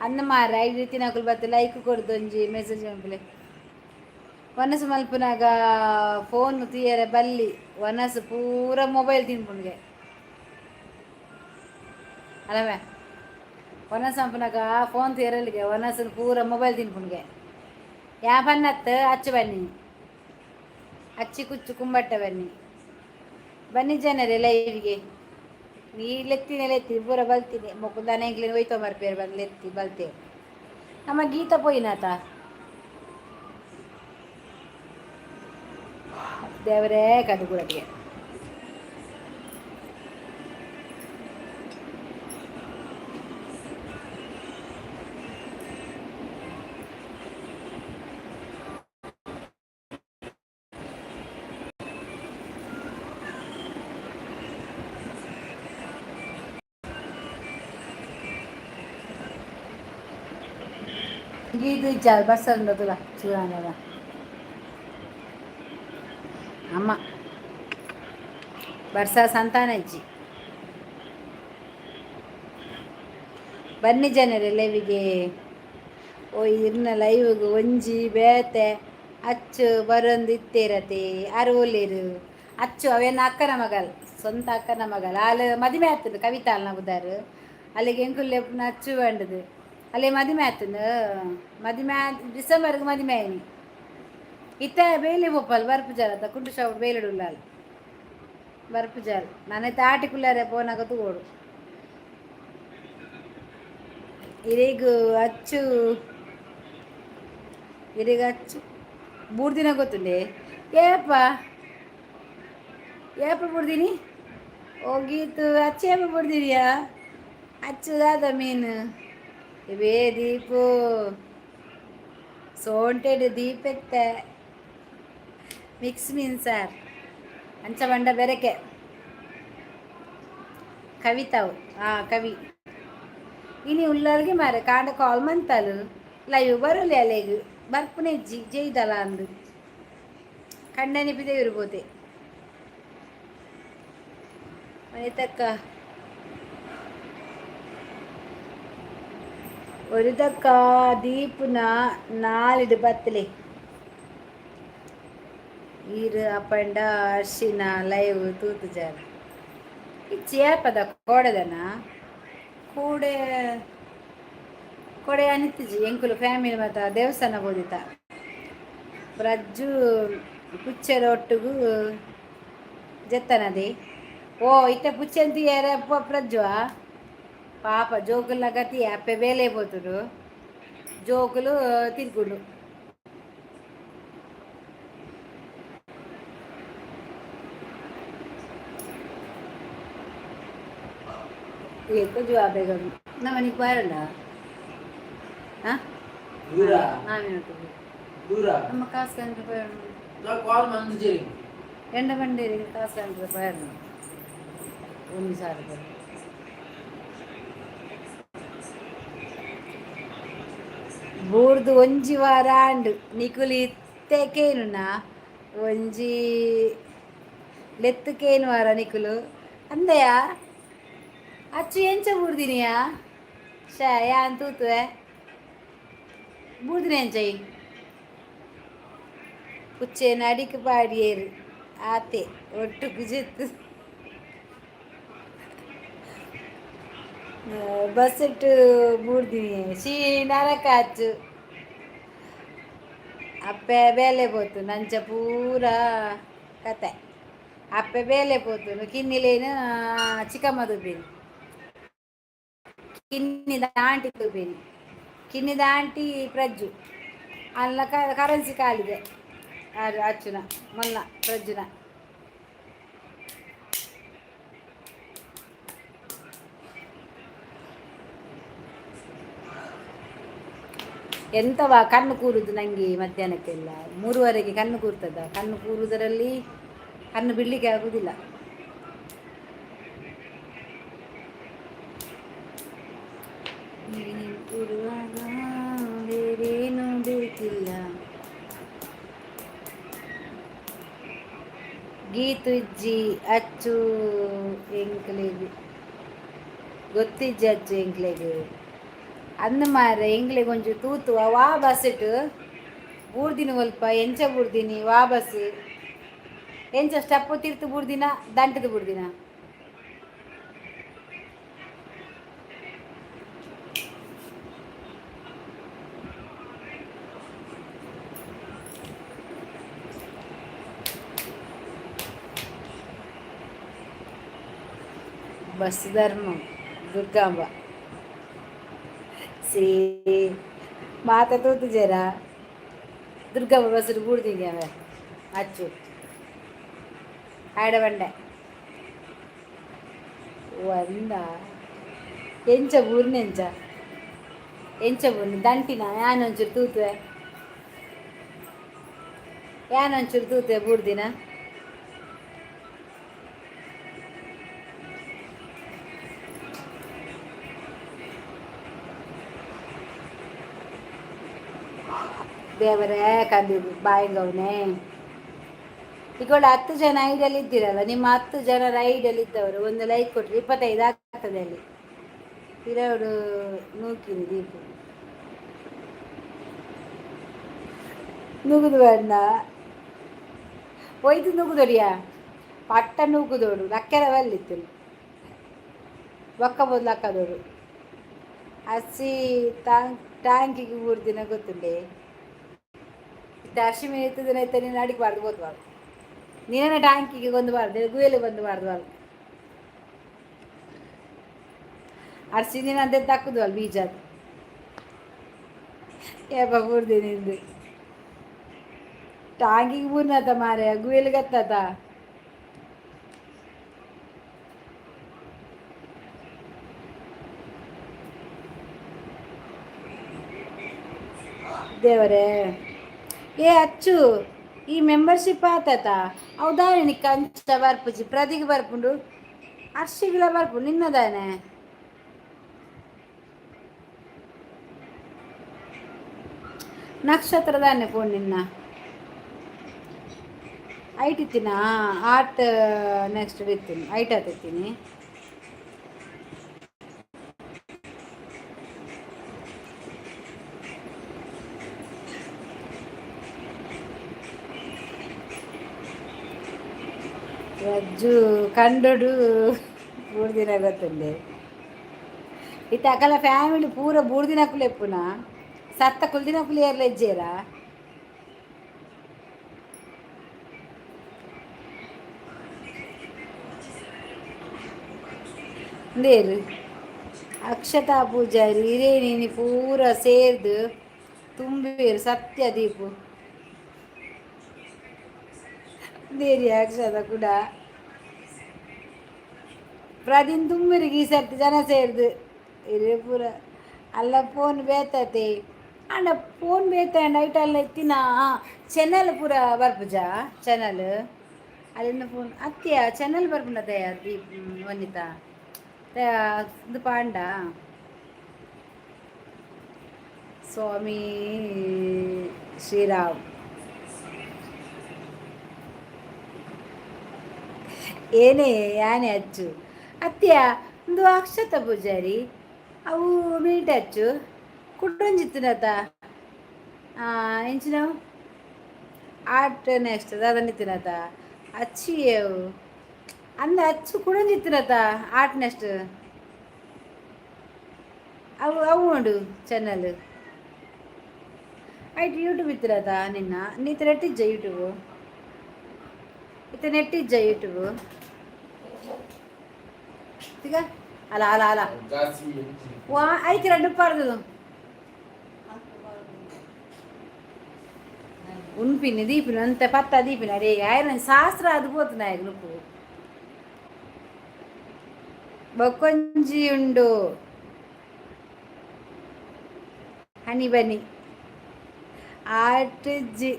ಅನ್ನ ಮಾರ ಐದು ತಿನ್ನಕುಲು ಬತ್ತೆ. ಲೈಕ್ ಕೊಡ್ದು ಒಂಜಿ ಮೆಸೇಜ್ ಮಲ್ಪಲೆ. ವನಸು ಮಲ್ಪುನಾಗ ಫೋನ್ ತೂಯರೆ ಬಲ್ಲಿ. ವನಸು ಪೂರ ಮೊಬೈಲ್ ತಿನ್ಪುಂಡ್ಗೆ ಅಲ್ಲವೇ? ವನಸು ಮಲ್ಪುನಾಗ ಫೋನ್ ತೂಯರಲ್ಲಿಗೆ. ವನಸು ಪೂರ ಮೊಬೈಲ್ ತಿನ್ಪುಂಡ್ಗೆ. ಯಾ ಬನ್ನತ್ತು ಅಚ್ಚು ಬನ್ನಿ, ಅಚ್ಚಿ ಕುಚ್ಚು ಕುಂಬಟ್ಟ. ಬನ್ನಿ ಬನ್ನಿ ಜನರೇ ಲೈವ್ಗೆ. ನೀ ಲೆತ್ತಿನ ಲೆತ್ತಿ ಪೂರ ಬಲ್ತೀನಿ. ಮೊಕುಲ್ದಾನೆ ಎಂಕ್ಲೆನ್ ಒಯ್ತೊ ಮರ್ಪೇರು ಬಂದು ಲೆತ್ತಿ ಬಲ್ತೇವೆ. ನಮ್ಮ ಗೀತ ಪೋಯಿನಾತ. ದೇವರೇ ಕಡು ಕೂಡಟಿಗೆ. ಗೀತು ಇಚ್ಚಾದ ಬಸ್ ಉಂಡತುಲ ಚೂರಾಂಡದ ಅಮ್ಮ ಬರ್ಸ ಸಂತಾನ ಇಜ್ಜಿ. ಬನ್ನಿ ಜನರೇ ಲೈವಿಗೆ. ಓ ಇರ್ನ ಲೈವ್ಗ್ ಒಂಜಿ ಬೇತೆ ಅಚ್ಚು ಬರೊಂದು ಇತ್ತೇರತೆ. ಆರು ಒಲ್ಲೇರು ಅಚ್ಚು? ಅವೇನ ಅಕ್ಕನ ಮಗಲ್, ಸ್ವಂತ ಅಕ್ಕನ ಮಗಲ್. ಆಲ್ ಮದಿಮೆ ಆತುಂಡು. ಕವಿತಾ ಅಲ್ನ ಬುದಾರು. ಅಲ್ಲಿಗೆ ಎಂಕುಲು ಲೆಪ್ಪುನ ಅಚ್ಚು ಬಂಡದು. ಅಲ್ಲಿ ಮದಿಮೆ ಆತುಂಡು. ಮದಿಮೆ ಡಿಸೆಂಬರ್ಗೆ ಮದಿಮೆ ಆಯ್ನಿ. ಇತ್ತ ಬೇಲೆ ಪೋಪಲ್ ಬರ್ಪುಜಾರ. ಕುಂಟು ಶಾಪ್ ಬೇಲೆಡುಲ್ಲಾಲ್ ಬರ್ಪುಜಾರ್. ನಾನೈತೆ ಆಟಿ ಕುಲ್ಲಾರೆ ಪೋನಾಗ ತೂವೊಡು. ಇರೆಗ್ ಅಚ್ಚು, ಇರೆಗ್ ಅಚ್ಚು ಬೂರ್ದಿನ ಗೊತ್ತುಂಡೆ? ಏಪ ಏಪ ಬುಡ್ದಿನಿ? ಓ ಗೀತು, ಅಚ್ಚು ಏಪ ಬುಡ್ದಿರಿಯಾ? ಅಚ್ಚು ದಾದ ಮೀನು ಇವೇ ದೀಪು ಸೋಂಟೆಡ್ ದೀಪೆತ್ತೆ ಮಿಕ್ಸ್ ಮೀನ್ ಸಾರ್. ಅಂಚ ಬಂಡ ಬೆರಕೆ ಕವಿತಾವು. ಆ ಕವಿ ಇನಿ ಉಲ್ಲಲ್ಗೆ ಮಾರೆ. ಕಾಂಡ ಕಾಲ್ ಮಂತಲು, ಲೈವ್ ಬರಲಿ. ಅಲೆಗ್ ಬರ್ಪುನೆ ಇಜ್ಜಿ. ಜೈದಲ ಅಂದು ಕಂಡನಿ ಪಿದೆ ಇರ್ಬೋದೆ. ಮನೆತಕ್ಕ ಒರಿದಕ್ಕ ದೀಪುನ ನಾಲಿಡು ಬತ್ತಲೆ. ಈರ್ ಅಪಂಡ ಅರ್ಶಿನ ಲೈವ್ ತೂತುಜಾರ ಇಚ್ಚಿ. ಏಪದ ಕೋಡೆದನ? ಕೋಡೆ ಕೋಡೆ ಅನಿತಿಜಿ. ಎಂಕುಲು ಫ್ಯಾಮಿಲಿ ಮಾತ ದೇವಸ್ಥಾನ ಬೋದಿತ. ರಜ್ಜು ಪುಚ್ಚೆರ ಒಟ್ಟುಗು. ಜೆತ್ತನದಿ. ಓ ಇತ್ತೆ ಪುಚ್ಚೆಂತಿ ಏರ ಪ್ರಜ್ವ ಪಾಪ ಜೋಕುಲ್ನ ಗತಿ. ಅಪ್ಪೆ ಬೇಲೆ ಪೋತುಡು, ಜೋಕುಲು ತಿರ್ಗುಂಡು. ಜವಾಬ್ ನಮ್ಮನಿಗೆ ಬರಲ್ಲ. ಹಾಂ. ದೂರ. ನಾವೇನು? ದೂರ. ನಮ್ಮ ಕಾಸು ಕಂಡ್ರೆ ಬರೋಣ. ಕಾಲ್ ಮಂದಿರಿ. ಎಂಡ ಬಂಡೇರಿಗೆ ಕಾಸು ಕಂಡ್ರೆ ಬರೋಣ. 1,000 ರೂಪಾಯಿ ಬೂರ್ದು ಒಂಜಿ ವಾರ ಆಂಡ್. ನಿಕುಲು ಇತ್ತೆ ಕೇನುನ ಒಂಜಿ ಲೆತ್ತು ಕೇನು ವಾರ ನಿಕುಲು ಅಂದೆಯ. ಅಚ್ಚು ಎಂಚ ಬೂರ್ದಿನಿಯಾ? ಶಾ ಯಾನ್ ತೂತುವೆ ಬೂರ್ದಿನ ಎಂಚೈ. ಪುಚ್ಚೆ ಅಡಿಕ್ ಪಾಡಿಯೇರು ಆತೆ ಒಟ್ಟು ಕುಜೆತ್ತು. ಬಸ್ ಇಟ್ಟು ಬೂರ್ದಿನಿ. ಶೀ ನರಕ ಅಚ್ಚು. ಅಪ್ಪೆ ಬೇಲೆ ಪೋತು ನಂಚ ಪೂರ ಕತೆ. ಅಪ್ಪೆ ಬೇಲೆ ಪೋತು ಕಿನ್ನಿಲೇನು ಚಿಕ್ಕಮ್ಮ ದುಬ್ಬಿನಿ. ಕಿನ್ನಿದ ಆಂಟಿ ದುಬ್ಬಿನಿ. ಕಿನ್ನಿದ ಆಂಟಿ ಪ್ರಜ್ಜು ಅಲ್ಲ. ಕರೆನ್ಸಿ ಕಾಲಿದೆ ಅಚ್ಚುನ ಮೊನ್ನ ಪ್ರಜ್ಜುನ. ಎಂತವ ಕಣ್ಣು ಕೂರುದು ನನಗೆ ಮಧ್ಯಾಹ್ನಕ್ಕೆಲ್ಲ. 3ವರೆಗೆ ಕಣ್ಣು ಕೂರ್ತದ. ಕಣ್ಣು ಕೂರುವುದರಲ್ಲಿ ಕಣ್ಣು ಬಿಡಲಿಕ್ಕೆ ಆಗುವುದಿಲ್ಲ. ನೀನಿರುವಾಗ ಬೇರೇನು ಬೇಕಿಲ್ಲ. ಗೀತುಜ್ಜಿ ಅಚ್ಚು ಎಂಕ್ಲೆಗ್ ಗೊತ್ತಿಜ್ಜಿ. ಅಚ್ಚು ಎಂಕ್ಲೆಗ್ ಅಂದ ಮಾರೆ. ಎಂಕ್ಲೆಗ್ ಒಂಜಿ ತೂತು ವಾ ಬಸ್ಸಿಟ್ ಬೂರ್ದಿನಿ ಒಲ್ಪ. ಎಂಚ ಬೂರ್ದಿನಿ? ವಾ ಬಸ್? ಎಂಚ ಸ್ಟೆಪ್ ತಿರ್ತು ಬೂರ್ದಿನ, ದಂಟದ ಬೂರ್ದಿನ? ಬಸ್ ಧರ್ಮ ದುರ್ಗಾಂಬ ಸಿ ಮಾತ ತೂತುಜೇರ? ದುರ್ಗಾಂಬ ಬಸ್ ಬೂಡ್ದಿಂಗೆ ಅವೆ ಅಚ್ಚು ಆಡ ಬಂಡೆ ಒಂದ. ಎಂಚ ಬೂರ್ನ? ಎಂಚ ಎಂಚ ಬೂರ್ನಿ? ದಂಟಿನ? ಯಾನ್ ಒಂಚೂರು ತೂತುವೆ, ಯಾನ್ ಒಂಚೂರು ತೂತುವೆ ಬೂರ್ದಿನ. ದೇವರೇ ಕಂದಿ ಬಾಯಿಂಗವನೇ. ಈಗ 10 ಜನ ಐಡಿಯಲ್ಲಿ ಇದ್ದೀರಲ್ಲ, ನಿಮ್ಮ 10 ಜನರ ಐಡಿಯಲ್ಲಿ ಇದ್ದವರು ಒಂದು ಲೈಕ್ ಕೊಟ್ಟರೆ 25 ಆಗ್ತದೆ. ಅಲ್ಲಿ ಇರೋರು ನೂಕಿನಿ ದೀಪು ನುಗುದು ಬಣ್ಣ ಒಯ್ದು ನುಗ್ಗುದೊಡಿಯ ಪಟ್ಟ ನೂಕುದೋಡು ಲಕ್ಕೆರ ಬಲ್ಲಿತ್ತು ಒಕ್ಕ ಬೋದು ಲಕ್ಕದೋಡು. ಹಸಿ ಟ್ಯಾಂಕಿಗೆ 3 ದಿನ ಗೊತ್ತುಂಡೆ. ಅರ್ಶಿ ದಿನ ಇತ್ತ ನೀನು ಅಡಿಗೆ ಬೋತ್ಬಾರ್ದು. ನೀನ ಟ್ಯಾಂಕಿಗೆ ಬಂದು ಗುಹೆಲಿ ಬಂದು ಬಾರ್ದು. ಅರ್ಶಿ ದಿನ ಅಂತ ತಕ್ಕುದು ಅಲ್ಲ ಬೀಜ ಏಪ ಬೂರ್ದಿನಿಂದು ಟಾಂಗಿಗೆ ಬೂರ್ನತ ಮಾರೆ ಗುಹೆಲಿಗತ್ತತ. ದೇವರೇ. ಏ ಅಚ್ಚು, ಈ ಮೆಂಬರ್ಶಿಪ್ ಆತತ? ಹೌದಾ? ನಿಕ್ಕ ಅಂಚ ಬರ್ಪುಜಿ. ಪ್ರದಿಗೆ ಬರ್ಪುಂಡು, ಅರ್ಶಿಗಿಲ ಬರ್ಪುಂಡು. ನಿನ್ನದಾನೆ? ನಕ್ಷತ್ರದಾನೆ ಫೋನ್ ನಿನ್ನ ಐಟ್ ಇತ್ತಿನ ಆಟ್ ನೆಕ್ಸ್ಟ್ ಇತ್ತೀನಿ ಐಟ್ ಆತಿತ್ತೀನಿ. ರಜ್ಜು ಕಂಡುಡು 3 ದಿನ ಗೊತ್ತುಂಡೆ. ಇತ್ತೆ ಅಕಲ ಫ್ಯಾಮಿಲಿ ಪೂರ 3 ದಿನಕ್ಕೂ ಎಪ್ಪುನ ಸತ್ತ ಕುಲ್ದಿನಕ್ಕೂ ಏರ್ಲ ಇಜ್ಜೇರಾ? ಉಂದೇರು ಅಕ್ಷತಾ ಪೂಜಾರಿ ಇರೇನಿ ಪೂರ ಸೇರ್ದು ತುಂಬೇರು ಸತ್ಯ ದೀಪು. ಉಂದೇರಿ ಅಕ್ಷತ ಕೂಡ ಪ್ರದಿನ್ ತುಂಬಿರಿಗೆ ಈ ಸರ್ತಿ ಜನ ಸೇರ್ದು ಇರೇ ಪೂರ. ಅಲ್ಲ ಫೋನ್ ಬೇತತೆ ಆಂಡ ಫೋನ್ ಬೇತ ನೈಟ್ ಅಲ್ಲ ಇತ್ತಿನ ಚೆನ್ನಲ್ ಪೂರ ಬರ್ಪುಜ ಚೆನ್ನಲ್ ಅಲ್ಲಿಂದ ಫೋನ್ ಅತ್ತಿಯ ಚೆನ್ನಲ್ ಬರ್ಪುಂಡ ದಯ ದೀಪ್ ವನಿತಾ ಇದು ಪಾಂಡ ಸ್ವಾಮಿ ಶ್ರೀರಾಮ್ ಏನೇ ಯಾನೆ ಅಚ್ಚು ಅತ್ಯ ಒಂದು ಅಕ್ಷತ ಪೂಜಾರಿ ಅವು ಮೀಟ್ ಅಚ್ಚು ಕುಡೊಂಜಿತ್ತಿನತ ಎಂಚಿನವು ಆಟ್ ನೆಕ್ಸ್ಟ್ ದಾದನಿತ್ತಿನತ ಅಚ್ಚಿ ಅವು ಅಂದ ಅಚ್ಚು ಕುಡೊಂಜಿತ್ತಿನತ ಆಟ್ ನೆಕ್ಸ್ಟ್ ಅವು ಅವು ಉಂಡು ಚಾನಲ್ ಆಯ್ತು. ಯೂಟ್ಯೂಬ್ ಇತ್ತಿರತ ನಿನ್ನ ನೀತ ನೆಟ್ಟಿಜ್ಜ ಯೂಟ್ಯೂಬು ಇತ್ತ ನೆಟ್ಟಿಜ್ಜ ಯೂಟ್ಯೂಬು ಈಗ ಅಲ್ಲ ಅಲ್ಲ ಅಲ್ಲ. ಜಾಸ್ತಿ. ವಾ ಐತಿ రెండు ಪಾರ್ದು ಉನ್ಪಿನಿ ದೀಪಿನ ಅಂತೆ ಪತ್ತ ದೀಪಿನ ಅರೇ ಆಯ್ನ ಶಾಸ್ತ್ರ ಅದು ಪೋತು ನಾಯಕ ನುಪ್ಪು ಬೊಕ್ಕೊಂಜಿ ಉಂಡು ಹನಿ ಬನ್ನಿ ಆಟಜ್ಜಿ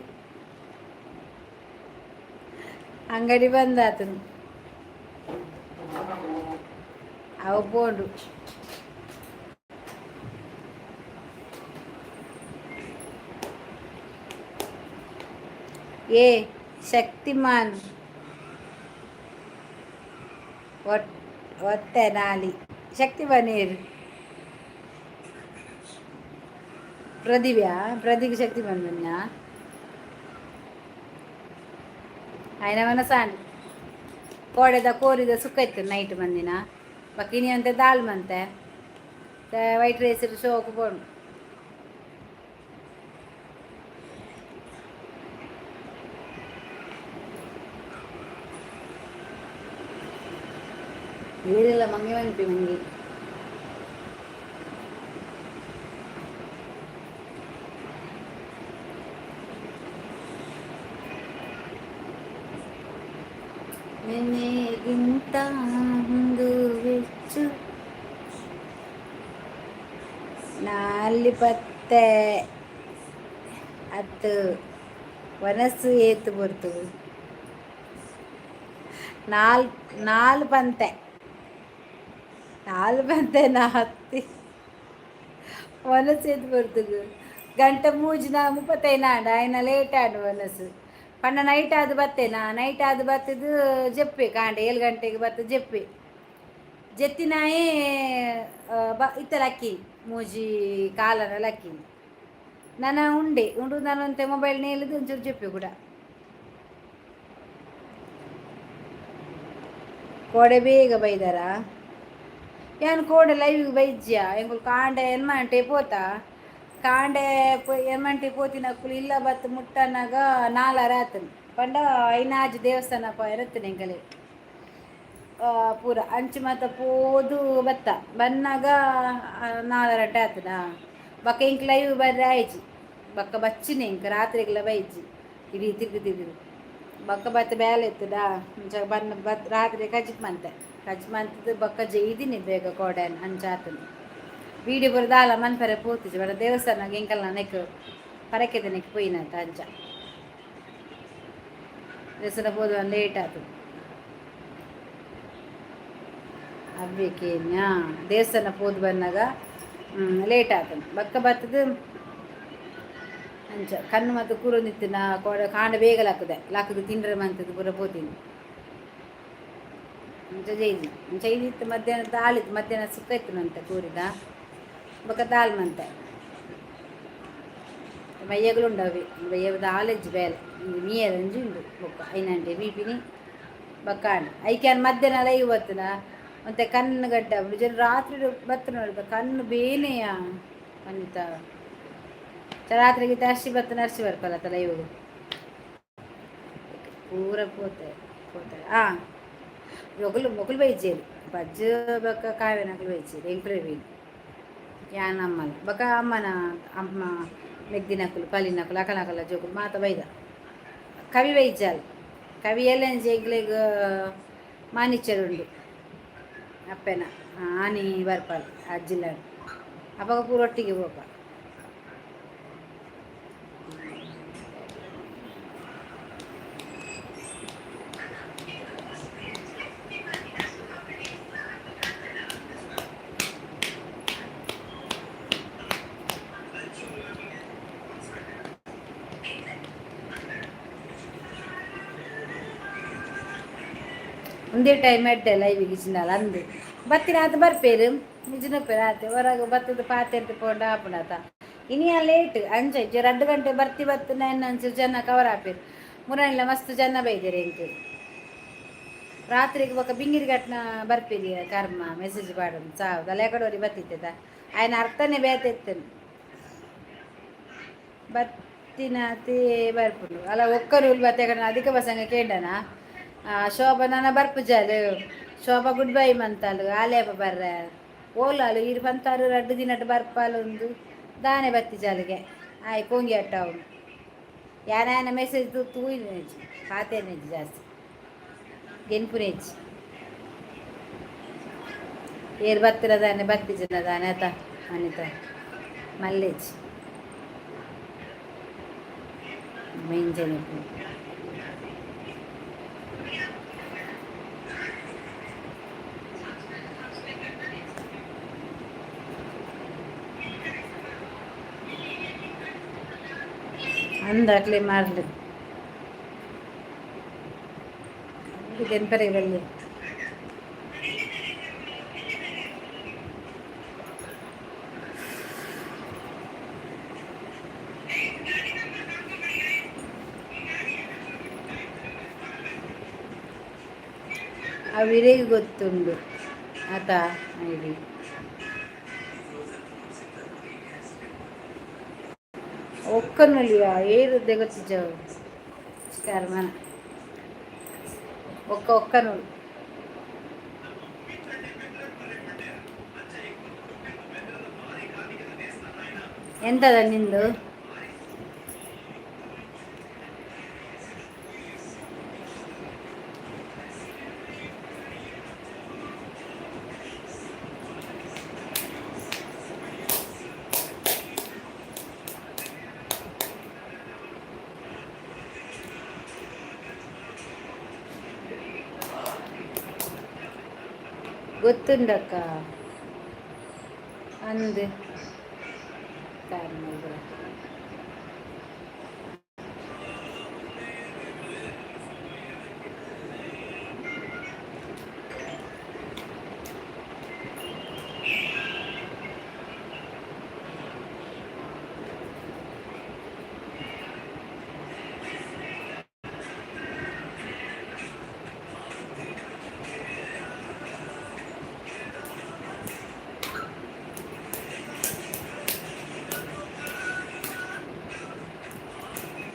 ಅಂಗಡಿ ಬಂದಾತನು ಅವು ಪೋಂಡು. ಏ ಶಕ್ತಿಮಾನ್ ಒತ್ತೆ ನಾಲಿ ಶಕ್ತಿಮಾನ್ ಏರು ಪ್ರದಿವ್ಯಾ ಪ್ರದೀಪ್ ಶಕ್ತಿಮಾನ್ ಬನ್ನ ಆಯ್ನ ಮನಸಾನ್ ಕೋಡೆದ ಕೋರಿದ ಸುಖ ಇತ್ತು ನೈಟ್ ಮಂದಿನ ಬಕಿನಿ ಅಂತೆ ದಾಲ್ ಮಂತೆ ವೈಟ್ ರೈಸ್ ಶೋಕು ಪೋಂಡು. ನೀರೆಲ್ಲ ಮಂಗೆ ಮಂಪಿ ಮಂಗಿ ನೆನೆಗಿಂತ ಒಂದು ಹೆಚ್ಚು ನಾಲಿ ಪತ್ತೆ ಅತ್ತು ವನಸ್ಸು ಏತು ಬರ್ತು ನಾಲ್ ನಾಲ್ ಪಂತೆ ನಾಲ್ ಪಂತೆ ನಾ ಹತ್ತಿ ವನಸ್ಸು ಏತು ಬರ್ತುಗು ಗಂಟೆ ಮೂಜಿನ ಮುಪ್ಪತ್ತೈದು ಆಂಡ ಆಯ್ನ ಲೇಟ್ ಆಂಡ್ ವನಸ್ಸು ಪಂಡ ನೈಟ್ ಆದ್ ಬತ್ತೇನಾ ನೈಟ್ ಆದ್ ಬತ್ತದು ಜಪ್ಪೆ ಕಾಂಡೆ 7 ಗಂಟೆಗೆ ಬತ್ತು ಜಪ್ಪೆ ಜೆತ್ತಿನಾಯೇ ಬ ಇತ್ತ ಲಕ್ಕಿ ಮೂಜಿ ಕಾಲನ ಲಕ್ಕಿ ನನ್ನ ಉಂಡೆ ಉಂಡು ನಾನು ಅಂತೆ ಮೊಬೈಲ್ ನೇಲಿದ್ದು ಒಂಚೂರು ಜಪ್ಪೆ ಕೂಡ ಕೋಡೆ ಬೇಗ ಬೈದಾರ ಯಾನ್ ಕೋಡೆ ಲೈವ್ ಬೈಜ್ಯ ಎಂಕುಲು ಕಾಂಡೆ ಎನ್ಮಂಟೆ ಪೋತ ಕಾಂಡೆ ಎನ್ಮಂಟೆ ಪೋತಿನಕ್ಕುಲು ಇಲ್ಲ ಬತ್ತು ಮುಟ್ಟನಾಗ ನಾಲರ ಆತನು ಪಂಡ ಐನಾಜ್ ದೇವಸ್ಥಾನ ಇರತ್ತನೆ ಎಂಕಲೆ ಪೂರ ಅಂಚು ಮಾತ ಪೋದು ಬತ್ತ ಬನ್ನಾಗ ನಾಲರಟ್ಟೆ ಆತನ ಬಕ್ಕ ಇಂಕ್ ಲೈವ್ ಬರ್ರೆ ಆಯ್ಚಿ ಬಕ್ಕ ಬಚ್ಚಿನೆ ಇಂಕ ರಾತ್ರಿಗೆಲ್ಲ ಬೈಜಿ ಇಡೀ ತಿರುಗಿ ತಿರುಗಿ ಬಕ್ಕ ಬತ್ತ ಬೇಲೆ ಇತ್ತದ ಅಂಚ ಬನ್ನ ಬತ್ ರಾತ್ರಿ ಕಜಿಪ್ ಮಂತೆ ಕಜ್ ಮಂತದ್ದು ಬಕ್ಕ ಜೈದಿನಿ ಬೇಗ ಕೋಡೆ ಅಂಚಾತನು ವೀಡಿಯೋ ಪೂರ ದಾಲ ಮನ್ಪರೆ ಪೋತಿಜಿ ಬಡ ದೇವಸ್ಥಾನ ಎಂಕಲ್ನ ನೆಕ್ ಪರಕೆದ ನೆಕ್ ಪೋಯಿನಂತ ಅಂಚ ದೇವಸ್ಥಾನ ಪೋದು ಲೇಟ್ ಆತು ಅವ್ವೇಕೇನ್ಯಾ ದೇವಸ್ಥಾನ ಪೋದು ಬಂದಾಗ ಲೇಟ್ ಆತನು ಬಕ್ಕ ಬತ್ತದು ಅಂಚ ಕಣ್ಣು ಮತ್ತು ಕೂರೊಂದಿತ್ತಿನ ಕೋಡ ಕಾಂಡ ಬೇಗ ಲಾಕುದೆ ಲಾಕುದು ತಿಂಡ್ರೆ ಮಂತದ್ದು ಪೂರ ಪೋತೀನಿ ಅಂಚ ಜೈದಿ ಅಂಚ ಇದಿತ್ತು ಮಧ್ಯಾಹ್ನ ದಾಲ್ ಇತ್ತು ಮಧ್ಯಾಹ್ನ ಸುಕ್ಕ ಇತ್ತು ನಂತೆ ಕೂರಿದ ಬೊಕ್ಕ ದಾಲ್ ಮಂತೆ ಬಯ್ಯಗಳು ಉಂಡವಿ ಬಯ್ಯ ದಾಲೆಜ್ಜಿ ಬೇಲೆ ಮೀಯದಂಜಿ ಉಂಡು ಬೊಕ್ಕ ಐನಂಟೆ ಮೀಪಿನಿ ಬೊಕ್ಕ ಆಂಡ್ ಐಕ್ಯಾನ್ ಮಧ್ಯಾಹ್ನ ಲೈವ್ ಬತ್ತನ ಮತ್ತೆ ಕಣ್ಣು ಗಡ್ಡ ಜನ ರಾತ್ರಿ ಬತ್ತ ನೋಡಿದ ಕಣ್ಣು ಬೇನೆಯ ಅನಿತ ರಾತ್ರಿಗೆ ಅರ್ಶಿ ಬತ್ತನ ಅರ್ಶಿ ಬರ್ಪಲ್ಲ ಲೈವ್ ಪೂರ ಪೋತೆ ಪೋತೆ ಆ ಮೊಗಲು ಮೊಗಲು ಬೈಜೇರು. ಪಜ್ಜು ಬೊಕ್ಕ ಕಾವ್ಯನಕುಲು ಬೈಚಿ ಎಂಕ್ಲೆ ಯಾನ್ ಅಮ್ಮಲ ಬೊಕ್ಕ ಅಮ್ಮನ ಅಮ್ಮ ಮೆಗ್ದಿನಕುಲು ಪಲಿನಕುಲು ಅಕಲಕಲ ಜೋಕುಲು ಮಾತ ಬೈದ. ಕವಿ ಬೈಜಾಲ್ ಕವಿ ಎಲ್ಲಂಜಿ ಎಂಕ್ಲೆಗ್ ಮಾನಿಚರುಂಡು ಅಪ್ಪೆನ ಆನಿ ಬರ್ಪಾಲ್ ಅಜ್ಜಿಲ್ಲ ಅಪಗ ಪೂರ ಒಟ್ಟಿಗೆ ಪೋಪ. ಒಂದೇ ಟೈಮ್ ಎಡ್ಡೆ ಲೈವಿಗೆ ಇಜ್ಜಿಂಡಲ ಅಂದು ಬತ್ತಿನ ಆತ ಬರ್ಪೇರು ನಿಜನಪ್ಪೇರು ಆತೆ ಹೊರಗೆ ಬತ್ತದ ಪಾತೆ ಅಂತ ಪೋಂಡ ಆಪುಂಡಾತ. ಇನಿಯ ಲೇಟ್ ಅಂಚ ಇಜ್ಜಿ 2 ಗಂಟೆ ಬರ್ತಿ ಬತ್ತು ಅಂಚು ಜನ ಕವರ್ ಆಪೇರು ಮುರಣಿಲ ಮಸ್ತ್ ಜನ ಬೈದೇರು ಎಂಕ್. ರಾತ್ರಿಗೆ ಬೊಕ್ಕ ಬಿಂಗಿರಿ ಘಟ್ನ ಬರ್ಪೇರಿ ಕರ್ಮ ಮೆಸೇಜ್ ಪಾಡೊಂದು ಸಾವು ತಲೆ ಕಡೋರಿ ಬತ್ತಿತ್ತದ ಆಯ್ನ ಅರ್ಥನೇ ಬೇತೆ ಇತ್ತನು ಬತ್ತಿನಾತಿ ಬರ್ಪುಂಡು ಅಲ್ಲ ಒಕ್ಕರು ಬತ್ತೆ ಕಡೆ ಅಧಿಕ ಬಸಂಗ ಕೇಂಡನ ಶೋಭಾ ನನ ಬರ್ಪುಜಾಲು ಶೋಭಾ ಗುಡ್ ಬೈ ಮಂತಾಲು ಆಲೇಪ ಬರ್ರೆ ಓಲಾಲು ಇರು ಪಂತಾರು ರಡ್ಡು ದಿನಟ್ ಬರ್ಪಾಲು ಒಂದು ದಾನೆ ಬತ್ತಿ ಜಾಲಿಗೆ ಆಯ್ ಕೋಂಗಿ ಅಟ್ಟ ಅವನು ಯಾನ ಮೆಸೇಜ್ ತೂಯಿನೇಜಿ ಪಾತೇನೇಜಿ ಜಾಸ್ತಿ ಗೆನ್ಪುನೇಜಿ ಏರ್ ಬತ್ತಿರ ದಾನೆ ಬತ್ತಿ ಜನ ದಾನೆ ಆತ ಅನಿತ ಮಲ್ಲೇಜ್ ಮೆಂಜನೆ. ಅಂದಾಕ್ಲೆ ಮಾರ್ಲಿ ಗೆನ್ಪರೆ ಬಲ್ಲಿ. ಅವಿರಿಗೆ ಗೊತ್ತುಂಡು ಆತ ಐಡಿ ಒಕ್ಕನುಲಿಯ ಏರುದ್ದೆ ಗೊತ್ತಿಜ್ಜವು ಕರ್ಮನ ಒಕ್ಕ ಒಕ್ಕನುಲು. ಎಂತದ ನಿಂದು? ಗೊತ್ತುಂಡಕ್ಕ ಅಂದು ಕರ್ಮ.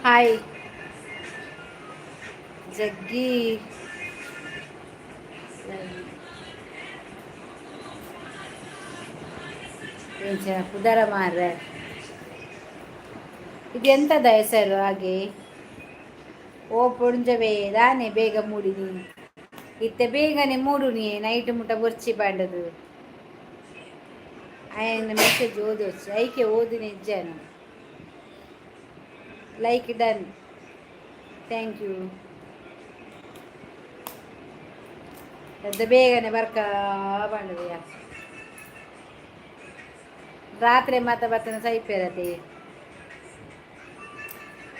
ಹಾಯ್ ಜಗ್ಗಿ. ಪುದರ ಮಾರ್ರೆ, ಇದು ಎಂತದ ಹೆಸರು ಹಾಗೆ? ಓ ಪುಂಜವೇ ದಾನೆ ಬೇಗ ಮೂಡಿನಿ ಇತ್ತೆ ಬೇಗನೆ ಮೂಡುನಿ ನೈಟ್ ಮುಟ ಬೊರ್ಚಿ ಬಾಂಡದು ಆಯನ ಮೆಸೇಜ್ ಓದೋಚ್ ಐಕೆ ಓದಿನ ಇಜ್ಜಾನು. Like done, thank you. పెద్ద ಬೇಗನೆ ಬರ್ಕ ಬಂಡದಯ್ಯ ರಾತ್ರಿ ಮಾತ ಬತ್ತನ ಸೈಪೇರತಿ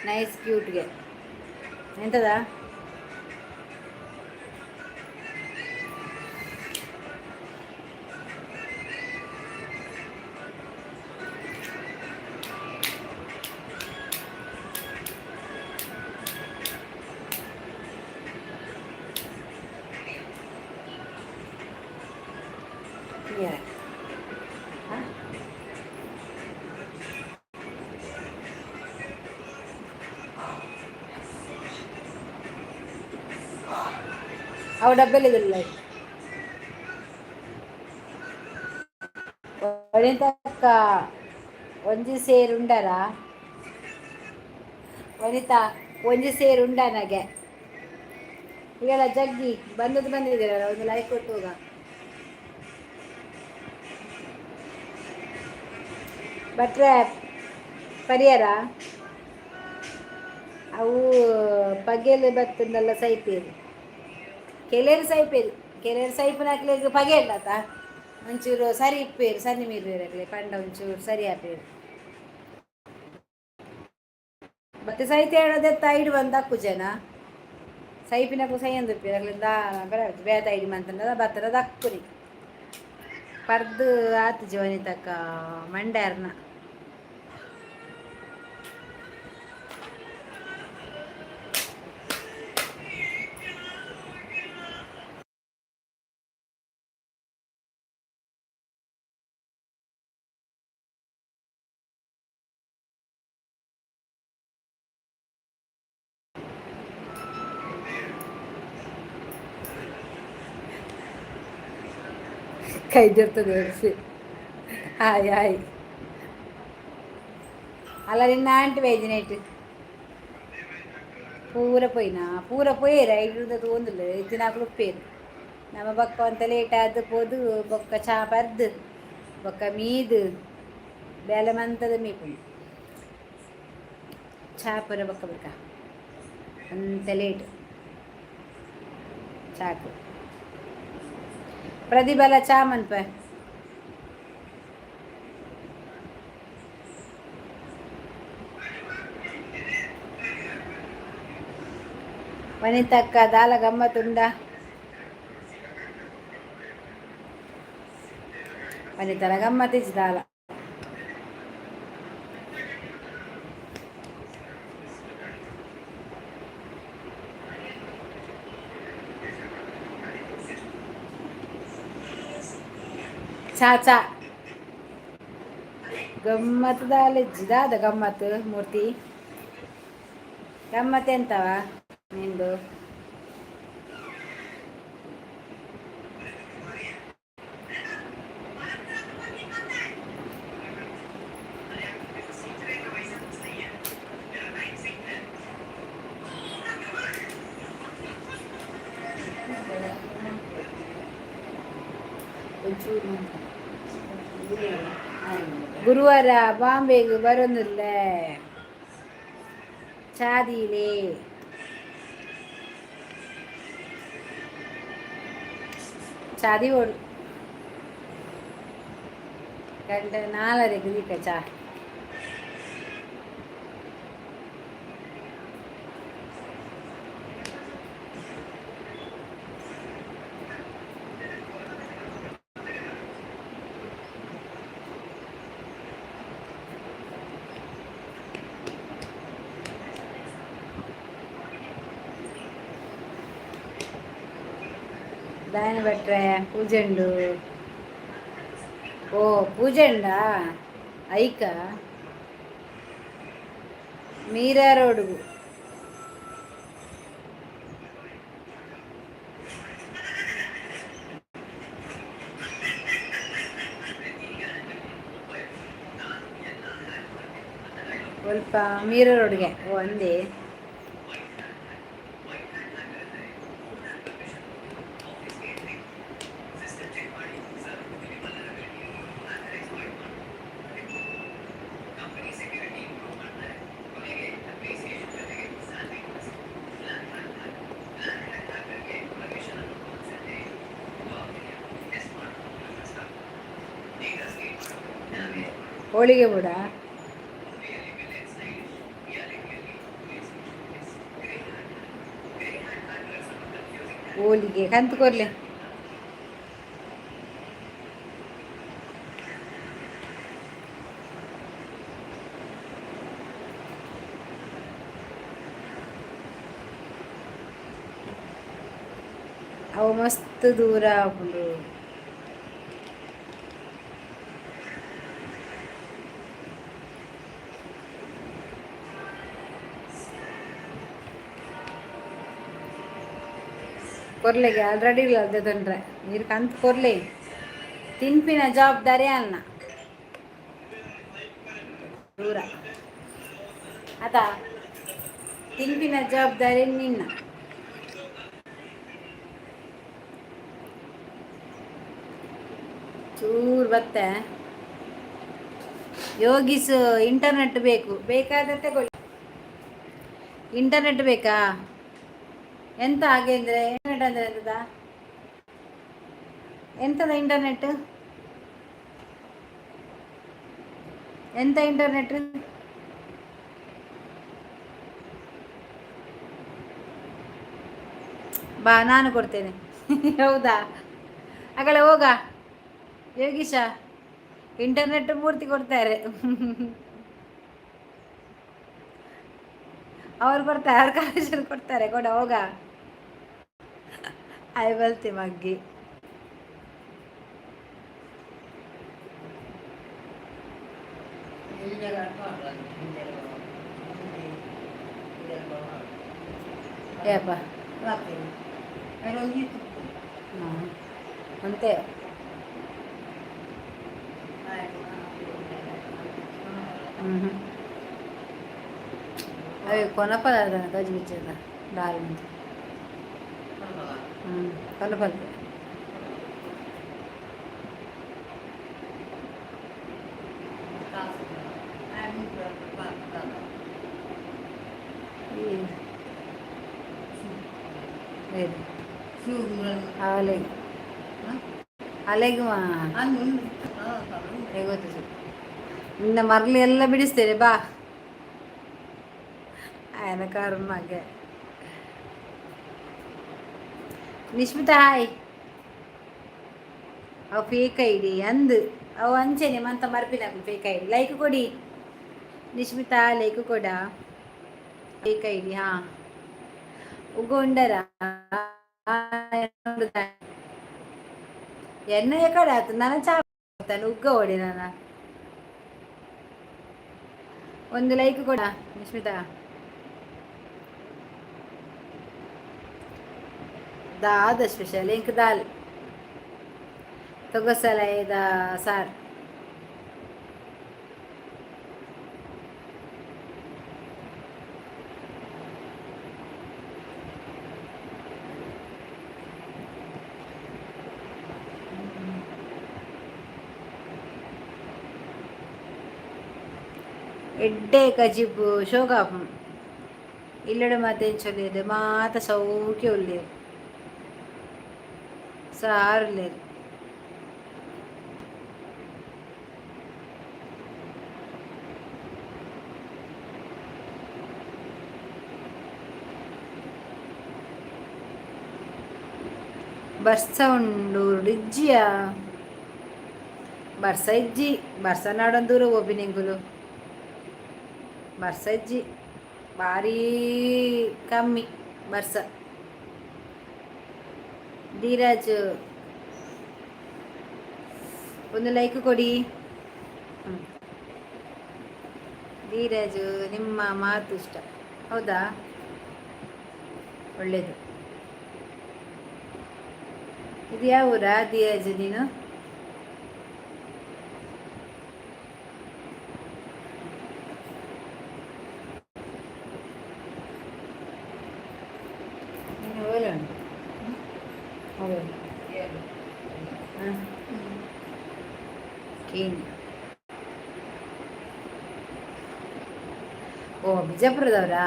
ನೈಸ್ ಕ್ಯೂಟ್ಗೆ ಎಂತದ? Yeah. ಅವು ಡಬ್ಬೆಲ್ಲಿದಿಲ್ಲ. ವನಿತಕ್ಕ ಒಂಜಿ ಸೇರು ಉಂಡರಾ? ವನಿತಾ, ಒಂಜಿ ಸೇರು ಉಂಡ ನಗೆ? ಈಗೆಲ್ಲ ಜಗ್ಗಿ ಬಂದದ್ದು ಬಂದಿದ್ದೀರಲ್ಲ, ಒಂದು ಲೈಕ್ ಕೊಟ್ಟು ಹೋಗ. ಭಟ್ರೆ, ಪರಿಯರ ಅವು ಪಗೆಲ್ ಬತ್ತುಂಡಲ್ಲ ಸೈಪೇರು. ಕೆಲವರು ಸೈಪೇರು, ಕೆಲವರು ಸೈಪುನಕ್ಲೆಗ್ ಪಗೆಲ್ಲತ ಒಂಚೂರು ಸರಿ ಇಪ್ಪೇರು, ಸನ್ನಿ ಮೀರು ಪಂಡ ಒಂಚೂರು ಸರಿ ಆಪೇರು. ಮತ್ತೆ ಸೈತ ಹೇಳೋದೆ ಐಡ್ ಬಂದು ಅಕ್ಕು ಜನ ಸೈಪಿನಕು ಸೈ ಅಂದುಪ್ಪೇರು. ಅಕ್ಲಿಂದ ಬರ ಬೇತ ಐಡಿ ಮಂತಂದ ಬತ್ತದ ದಕ್ಕುನಿ ಪರ್ದು ಆತು. ಜೀವನಿತಕ್ಕ ಮಂಡ್ಯಾರ್ನ ಕೈ ದಿರ್ತದೆ. Hi hi. ಅಲ್ಲ, ನಿನ್ನ ಆಂಟಿ ವೈದ್ಯನೇಟ್ ಪೂರ ಪೋಯಿನಾ? ಪೂರ ಪೋಯೇರ ಐಡ್ದ ತೋಂದಿಲ್ಲ. ಇತ್ತಿನಾಕ್ಲು ಉಪ್ಪೇರು ನಮ್ಮ ಬೊಕ್ಕ ಒಂತ ಲೇಟ್ ಆದ್ ಪೋದು, ಬೊಕ್ಕ ಚಾ ಪರ್ದು, ಬೊಕ್ಕ ಮೀದು ಬೇಲೆ ಮಂತದ ಮೀಪುಂಡು. ಚಾ ಪೂರ ಬೊಕ್ಕ ಬೊಕ್ಕ ಅಂತ ಲೇಟ್ ಚಾಕು. ಪ್ರತಿಫಲ ಚಾ ಮನ್ಪ. ವನಿತಕ್ಕ, ದಾಲ ಗಮ್ಮತ್ತುಂಡ? ವನಿತಲ ಗಮ್ಮತ್ತಿಜ್ ದಾಲ. ಚಾ ಚಾ ಗಮ್ಮತ್ತು ದಾಲ ದಾದ ಗಮ್ಮತ್ತು. ಮೂರ್ತಿ, ಗಮ್ಮತ್ತು ಎಂತವ ನಿಂದು? ಒಂಚೂರು ಗುರುವಾರ ಬಾಂಬೆಗೆ ಬರೋದಿಲ್ಲ. ಚಾದಿಲೆ ಚಾದಿ ಓಡು ಗಂಟೆ ನಾಲ್ವರೆಗೆ ದೀಕ ಚಾ. ದಾಯನ ಭಟ್ರೆ, ಪೂಜೆ ಉಂಡು. ಓ, ಪೂಜೆ ಉಂಡಾ? ಐಕ ಮೀರಾ ರೋಡ್ಗು. ಸ್ವಲ್ಪ ಮೀರಾ ರೋಡ್ಗೆ. ಓ, ಅಂದೆ. ಹೋಳಿಗೆ ಬುಡ. ಹೋಳಿಗೆ ಕಂತು ಕೊರ್ಲೆ. ಅವು ಮಸ್ತ್ ದೂರ ಆಪುಂಡು. ಕೊರ್ಲೆಗೆ ಆಲ್ರೆಡಿ ಇಲ್ಲ ತೊಂದರೆ. ನೀರು ಕಂತು ಕೊರ್ಲೆ, ತಿನ್ಪಿನ ಜವಾಬ್ದಾರಿ ಅಲ್ಲ. ದೂರ ಅದ ತಿನ್ಪಿನ ಜವಾಬ್ದಾರಿ ನಿನ್ನ. ಚೂರು ಬತ್ತೆ. ಯೋಗಿಸ್, ಇಂಟರ್ನೆಟ್ ಬೇಕು, ಬೇಕಾದ್ರೆ ತಗೊಳ್ಳಿ. ಇಂಟರ್ನೆಟ್ ಬೇಕಾ? ಎಂತ ಹಾಗೆ ಅಂದರೆ? ಇಂಟರ್ನೆಟ್ ಅಂದರೆ ಎಂತದ? ಎಂತದ ಇಂಟರ್ನೆಟ್? ಎಂತ ಇಂಟರ್ನೆಟ್? ಬಾ, ನಾನು ಕೊಡ್ತೇನೆ. ಹೌದಾ? ಆಗಲೇ ಹೋಗ ಯೋಗೀಶ, ಇಂಟರ್ನೆಟ್ ಪೂರ್ತಿ ಕೊಡ್ತಾರೆ ಅವ್ರು. ಕೊಡ್ತಾರೆ ಅವ್ರ ಕಾಲೇಜಲ್ಲಿ ಕೊಡ್ತಾರೆ. ಕೊಡ ಹೋಗ. I ಬಲ್ತಿ ಮಗ್ಗಿ. ಏಪ್ಪ. ಹಾಂ, ಅಂತೆ. ಹ್ಞೂ, ಅವೆ ಕೊನಪದ ಗಜ್ಜಿ ಬಿಚ್ಚದ ದಾಲ್. ಹ್ಞೂ, ಕೊನಪದ. ಅಲೆಗ್ ಅಲೆಗ್ ಗೊತ್ತು. ನಿನ್ನ ಮರಳಿ ಎಲ್ಲ ಬಿಡಿಸ್ತೇನೆ ಬಾ. ಆಯನ ಕರ್ಮಗೆ. ನಿಶ್ಮಿತಾ, ಹಾಯ್. ಅವು ಫೇಕ್ ಐಡಿ ಅಂದು ಅವು ಅಂಚೆನೆ ಮಂತ ಮರ್ಪಿನಕು. Fake ID. ಲೈಕ್ ಕೊಡಿ ನಿಶ್ಮಿತಾ, ಲೈಕ್ ಕೊಡ. Fake ID. ಹಾಂ, ಉಗೊಂಡರ ಎನ್ನ ಕಡೆ ಆತು. ನನ್ನ ಚಾ ಉಗ್ಗ ಓಡಿ. ನನ್ನ ಒಂದು ಲೈಕ್ ಕೊಡ ನಿಶ್ಮಿತಾ. ದಾದ ಸ್ಪೆಷಲ್ ಇಂಕ್? ದಾಲ್ ತೊಗಸಲ ಸಾರ್. ಎಡ್ಡೆ ಕಜಿಪು ಶೋಕಾಪು. ಇಲ್ಲಡೆ ಮಾತೆಂಚೊಲ್ಲೇರು ಮಾತ ಸೌಖ್ಯ ಉಲ್ಲೇರು, ಸಾರುಲ್ಲೇರು. ಬರ್ಸ ಉಂಡು ಇಜ್ಜಿಯ? ಬರ್ಸ ಇಜ್ಜಿ. ಬರ್ಸ ನಾಡೊಂದೂರು ಓಪಿನಿಂಗುಲು ಬರ್ಸ ಇಜ್ಜಿ, ಭಾರೀ ಕಮ್ಮಿ ಬರ್ಸ. ಧೀರಾಜ್, ಒಂದು ಲೈಕ್ ಕೊಡಿ. ಧೀರಾಜ್, ನಿಮ್ಮ ಮಾತು ಇಷ್ಟ. ಹೌದಾ? ಒಳ್ಳೇದು. ಇದು ಯಾವ ಊರಾ ಧೀರಾಜ್ ನೀನು? ನೀನು ಓಲೆ ಉಂಟು. ಹೌದು. ಹಾಂ, ಕೇಣಿ. ಓ, ಬಿಜಾಪುರದವರಾ?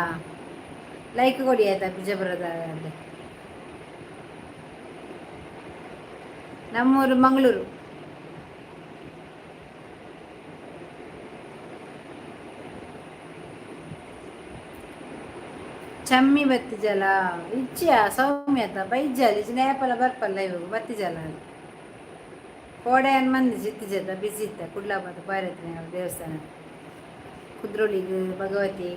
ಲೈಕ್ ಕೊಡಿ ಆಯ್ತಾ? ಬಿಜಾಪುರದವರಲ್ಲಿ. ನಮ್ಮೂರು ಮಂಗಳೂರು. ಚಮ್ಮಿ ಬತ್ತಿಜಲ ಇಚ್ಚಿಯ ಸೌಮ್ಯತ ಬೈಜಲ್ ಇಜ್ಜಿ ನೇಪಲ ಬರ್ಪಲ್ಲ. ಇವಾಗ ಬತ್ತಿಜಲ ಕೋಡೆ ಮಂದಿ ಜಿತ್ತಿಜತ ಬಿಸಿ ಇತ್ತ. ಕುಡ್ಲಾಪದ ಪಾರೈತಿನ ದೇವಸ್ಥಾನ, ಕುದ್ರೋಳಿಗ್ ಭಗವತಿ.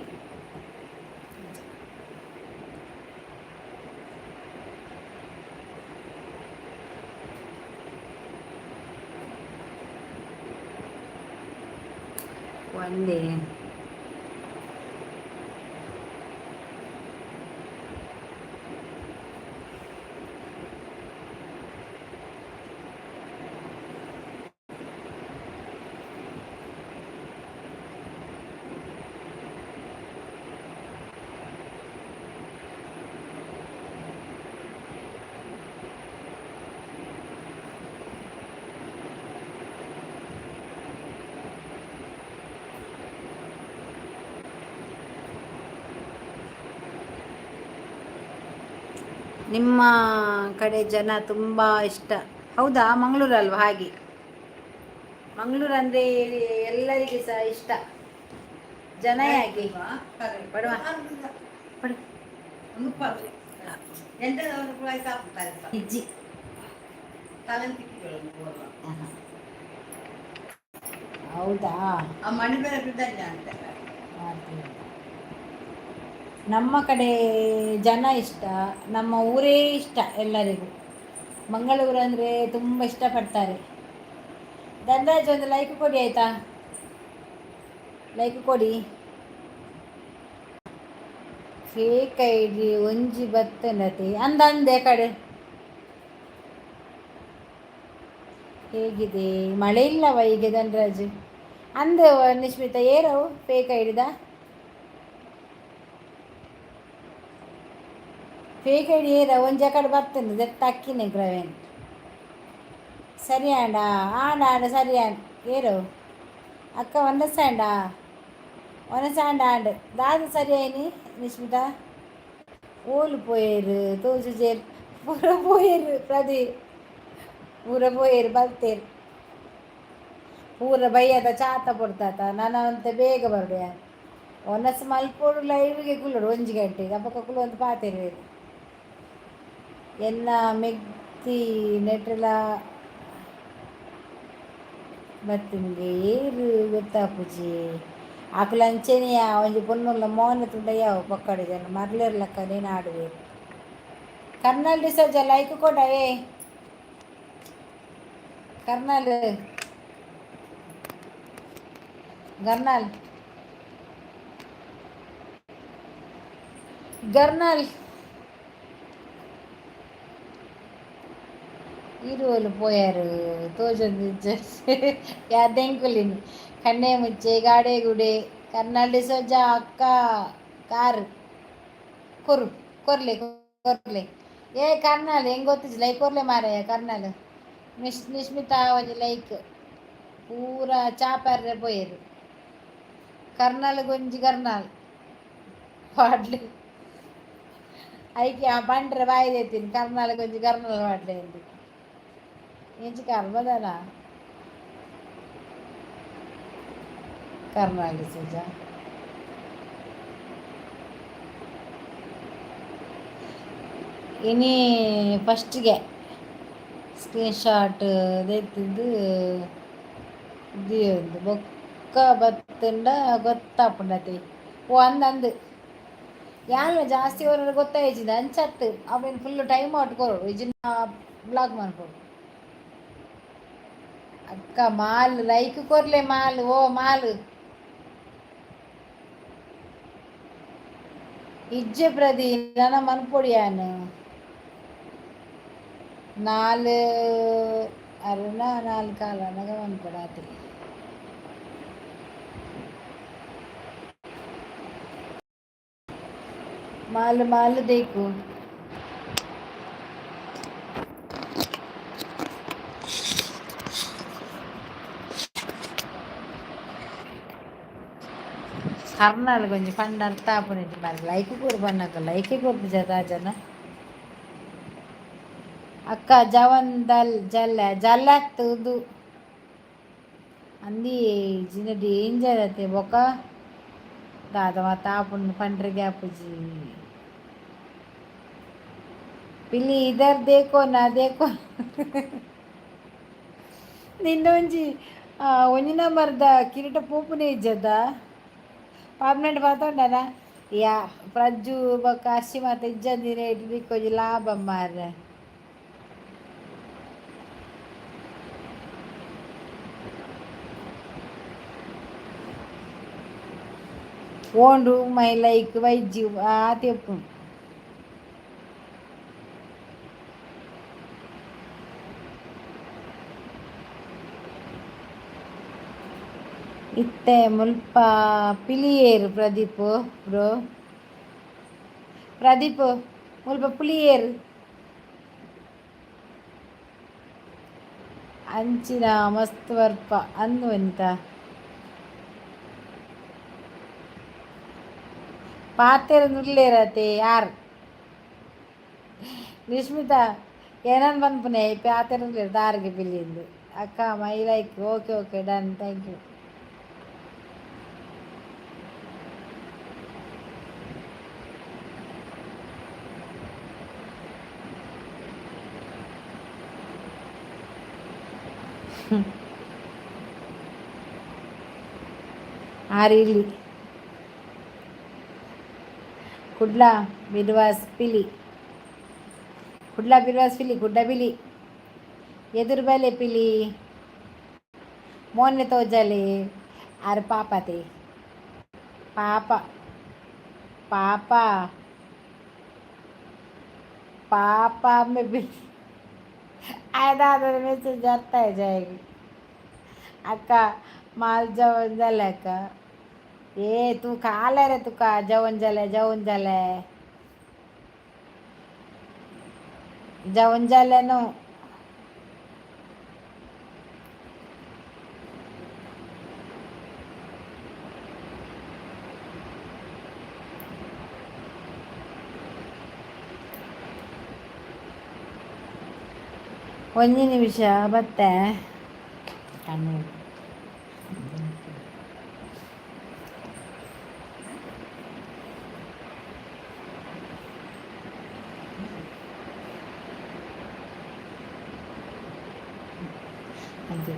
ಒಂದೇ. ನಿಮ್ಮ ಕಡೆ ಜನ ತುಂಬ ಇಷ್ಟ. ಹೌದಾ? ಮಂಗಳೂರು ಅಲ್ವಾ? ಹಾಗೆ ಮಂಗಳೂರು ಅಂದರೆ ಎಲ್ಲರಿಗೆ ಸಹ ಇಷ್ಟ. ಜನ ಯಾಕೆ ಬಡವ ಬಡ. ಇಜ್ಜಿ. ಹೌದಾ? ಮಾಡ್ತೀವಿ. ನಮ್ಮ ಕಡೆ ಜನ ಇಷ್ಟ, ನಮ್ಮ ಊರೇ ಇಷ್ಟ ಎಲ್ಲರಿಗೂ. ಮಂಗಳೂರು ಅಂದರೆ ತುಂಬ ಇಷ್ಟಪಡ್ತಾರೆ. ಧನರಾಜ್, ಒಂದು ಲೈಕ್ ಕೊಡಿ ಆಯಿತಾ? ಲೈಕ್ ಕೊಡಿ. ಫೇಕ್ ಐಡಿ ಒಂಜಿ ಬತ್ತನತೆ ಅಂದ ಅಂದೆ ಕಡೆ. ಹೇಗಿದೆ? ಮಳೆ ಇಲ್ಲವ ಈಗ ಧನರಾಜ್? ಅಂದ ನಿಶ್ಮಿತ ಏರವು ಫೇಕ್ ಐಡಿದ? ಫೇಕ್ ಐಡಿ ಏರ ಒಂಜಿ ಕಡೆ ಬರ್ತದೆ ದೆತ್ತ ಅಕ್ಕಿನ ಪ್ರವೀಣ್. ಸರಿ ಆಂಡ, ಆಂಡ ಆಂಡ, ಸರಿ ಆಂಡ್. ಏರು ಅಕ್ಕ? ಒಂದಸಾಂಡ ಒಂದಸಾಂಡ ಆಂಡ್ ದಾದ ಸರಿ ಆಯ್ನಿ ನಿಶ್ಮಿತಾ? ಓಲು ಪೋಯೇರು ತೋಜುಜೇರು. ಪೂರ ಪೋಯೇರು ಪ್ರದಿ, ಪೂರ ಪೋಯೇರು ಬಲ್ತೇರು. ಪೂರ ಬಯ್ಯದ ಚಾತ ಪೊಡ್ತಾತ. ನಾನು ಅಂತ ಬೇಗ ಬರಡು ಯಾರು ಒನಸ್ ಮಲ್ಪೋಡು, ಲೈವ್ಗೆ ಕುಲ್ಲೋಡು 1 ಗಂಟೆಗೆ. ಅಪ್ಪಕ್ಕ ಕುಲ್ಲು ಒಂದು ಪಾತೆರುವೆರು. ಎನ್ನ ಮೆಗ್ತಿ ನೆಟಲ ಬತ್ತಿನಿಗೆ ಏರು ಗೊತ್ತಾಪುಜಿ. ಆಕುಲು ಅಂಚೆನೆಯ ಒಂಜಿ ಪೊನ್ನುಲ್ಲ ಮೋನೆ ತುಂಡ ಯಾವ ಪಕ್ಕಡೆ ಜನ ಮರ್ಲಿರ್ಲಕ್ಕನೇ ಆಡುವೆರು. ಕರ್ನಲ್ ಡಿಸೋಜ, ಲೈಕ್ ಕೊಡವೇ ಕರ್ನಲ್ ಗರ್ನಲ್ ಗರ್ನಲ್. ಇರುವಲು ಪೋಯಾರು ತೋಜೊಂದು ಯಾದೆಂಕುಲಿನಿ ಕಣ್ಣೆ ಮುಚ್ಚೆ ಗಾಡೆ ಗುಡೆ. ಕರ್ನಲ್ ಡಿಸೋಜ ಅಕ್ಕ, ಕಾರ್ ಕೊರು, ಕೊರ್ಲೆ ಕೊರ್ಲೆ. ಏ ಕರ್ನಾಲ್, ಹೆಂಗ್ ಗೊತ್ತಿಜ್ಜಿ? ಲೈಕ್ ಕೊರ್ಲೆ ಮಾರಾಯ ಕರ್ನಾಲ್. ನಿಶ್ಮಿತಾ ಒಂಜಿ ಲೈಕ್. ಪೂರ ಚಾಪರ್ರೆ ಪೋಯೆರು. ಕರ್ನಾಲ್ ಗೊಂಜಿ ಕರ್ನಾಲ್ ಪಾಡ್ಲಿ. ಐಕೆ ಆ ಬಂಡ್ರೆ ಬಾಯಿ ದೇತೀನಿ. ಕರ್ನಾಲ್ ಗೊಂಜಿ ಕರ್ನಾಲ್ ಪಾಡ್ಲೆ ಅಂದು. ಎಂಚ ಕರ್ಮದನ ಕರ್ನಾಲ್ ಡಿಸೋಜ. ಇನಿ ಫಸ್ಟ್ಗೆ ಸ್ಕ್ರೀನ್ ಶಾಟ್ ದೆತ್ತಿದ್ದು ದೀಯೊಂದು ಬೊಕ್ಕ ಬತ್ತುಂಡ ಗೊತ್ತಾಪುಂಡತೆ. ಓ ಅಂದ್ ಅಂದ್ ಯಾನ್ಲ ಜಾಸ್ತಿ ಅವರ ಗೊತ್ತಾಯ್ಜಿಂದ ಅಂಚತ್ತು ಅವೇನು ಫುಲ್ ಟೈಮ್ ಔಟ್ ಕೊರೊಡು, ಇಜಿನ ಬ್ಲಾಕ್ ಮನ್ಪೊಡು. ಅಕ್ಕ ಮಾಲ್ ಲೈಕ್ ಕೊರ್ಲೆ ಮಾಲ್. ಓ ಮಾಲ್ ಇಜ್ಜೆ ಪ್ರದಿ, ನನ ಮನ್ಪೊಡು ಯಾನ್. ನಾಲ್ ಅರುಣ ನಾಲ್ ಕಾಲ ಅನಗ ಮನ್ಪೊಡು ಆತೆ. Mall mall ದೇಕು. ಕರ್ನಾಲ್ ಒಂಜಿ ಪಂಡ ಅರ್ಥ ಆಪುನಿಜಿ ಮಾರ್ರೆ. ಲೈಕ್ ಕೊರು ಪನ್ನಕ ಲೈಕ್ ಕೊರ್ಪುಜ ಜನ. ಅಕ್ಕ ಜವಂದಲ್ ಜಲ್ಲ ಜಲ್ಲತ್ತುದು ಅಂದಿ ಜಿನ ಡೇಂಜರ್ ಅತೆ. ಬೊಕ ದಾದ ಮಾತ ಆಪುಂಡು ಪಂಡ್ರೆ ಆಪುಜಿ. ಪಿಲಿ ಇದರ್ ದೇಕೋ ನಾ ದೇಕೋ. ನಿನ್ನ ಒಂಜಿ ಒಂಜಿ ನಂಬರ್ದ ಕಿರೀಟ ಪೋಪುನೇ ಇಜ್ಜದ? ಪರ್ಮನೆಂಟ್ ಪಾತೊಂಡನ ಯಾ ಪ್ರಜ್ಜು ಬೊಕ್ಕ ಅಶ್ಶಿ ಮಾತ ಇಜ್ಜಂದಿನ ನಿಕ್ಕೊಂಜಿ ಲಾಭ ಮಾರ್ರೆ. ಓಂಡು my like ವೈಜ್ಯು ಆತೆ ಉಪ್ಪುಂಡು. ಇತ್ತೆ ಮುಲ್ಪ ಪಿಲಿಯೇರು ಪ್ರದೀಪ್ ಬ್ರೋ, ಪ್ರದೀಪ್ ಮುಲ್ಪ ಪುಲಿಯೇರು. ಅಂಚಿನ ಮಸ್ತ್ ಬರ್ಪ ಅಂದು ಎಂತ ಪಾತೆರ ನುಲ್ಲೇರತೆ ಯಾರ್. ನಿಶ್ಮಿತಾ ಏನನ್ ಪನ್ಪುನೆ ಪ್ಯಾತೆರ್ ದಾರಿಗೆ ಪಿಲಿಂದು. ಅಕ್ಕ my like. Okay okay, done, thank you. ಆರಿಲಿ Kudla ಬಿರ್ವಾಸ್ ಪಿಲಿ, ಕುಡ್ಲ ಬಿರ್ವಾಸ್ ಪಿಲಿ, ಗುಡ್ಡ ಪಿಲಿ, ಎದುರು ಬಲೆ ಪಿಲಿ, ಮೋನೆ ತೋಜಲೆ ಆರ್ ಪಾಪತೆ ಪಾಪ ಪಾಪ ಪಾಪ में भी आयदा मेसेज आता है जाएगी. अक्का माल जेवण झालं का? ए तू का आलाय रे तुका? जेवण झालंय, जेवण झालंय, जेवण झालं नो. ಒಂಜಿ ನಿಮಿಷ ಬತ್ತೆ ಕಣ್ಣು. ಅಂತೆ.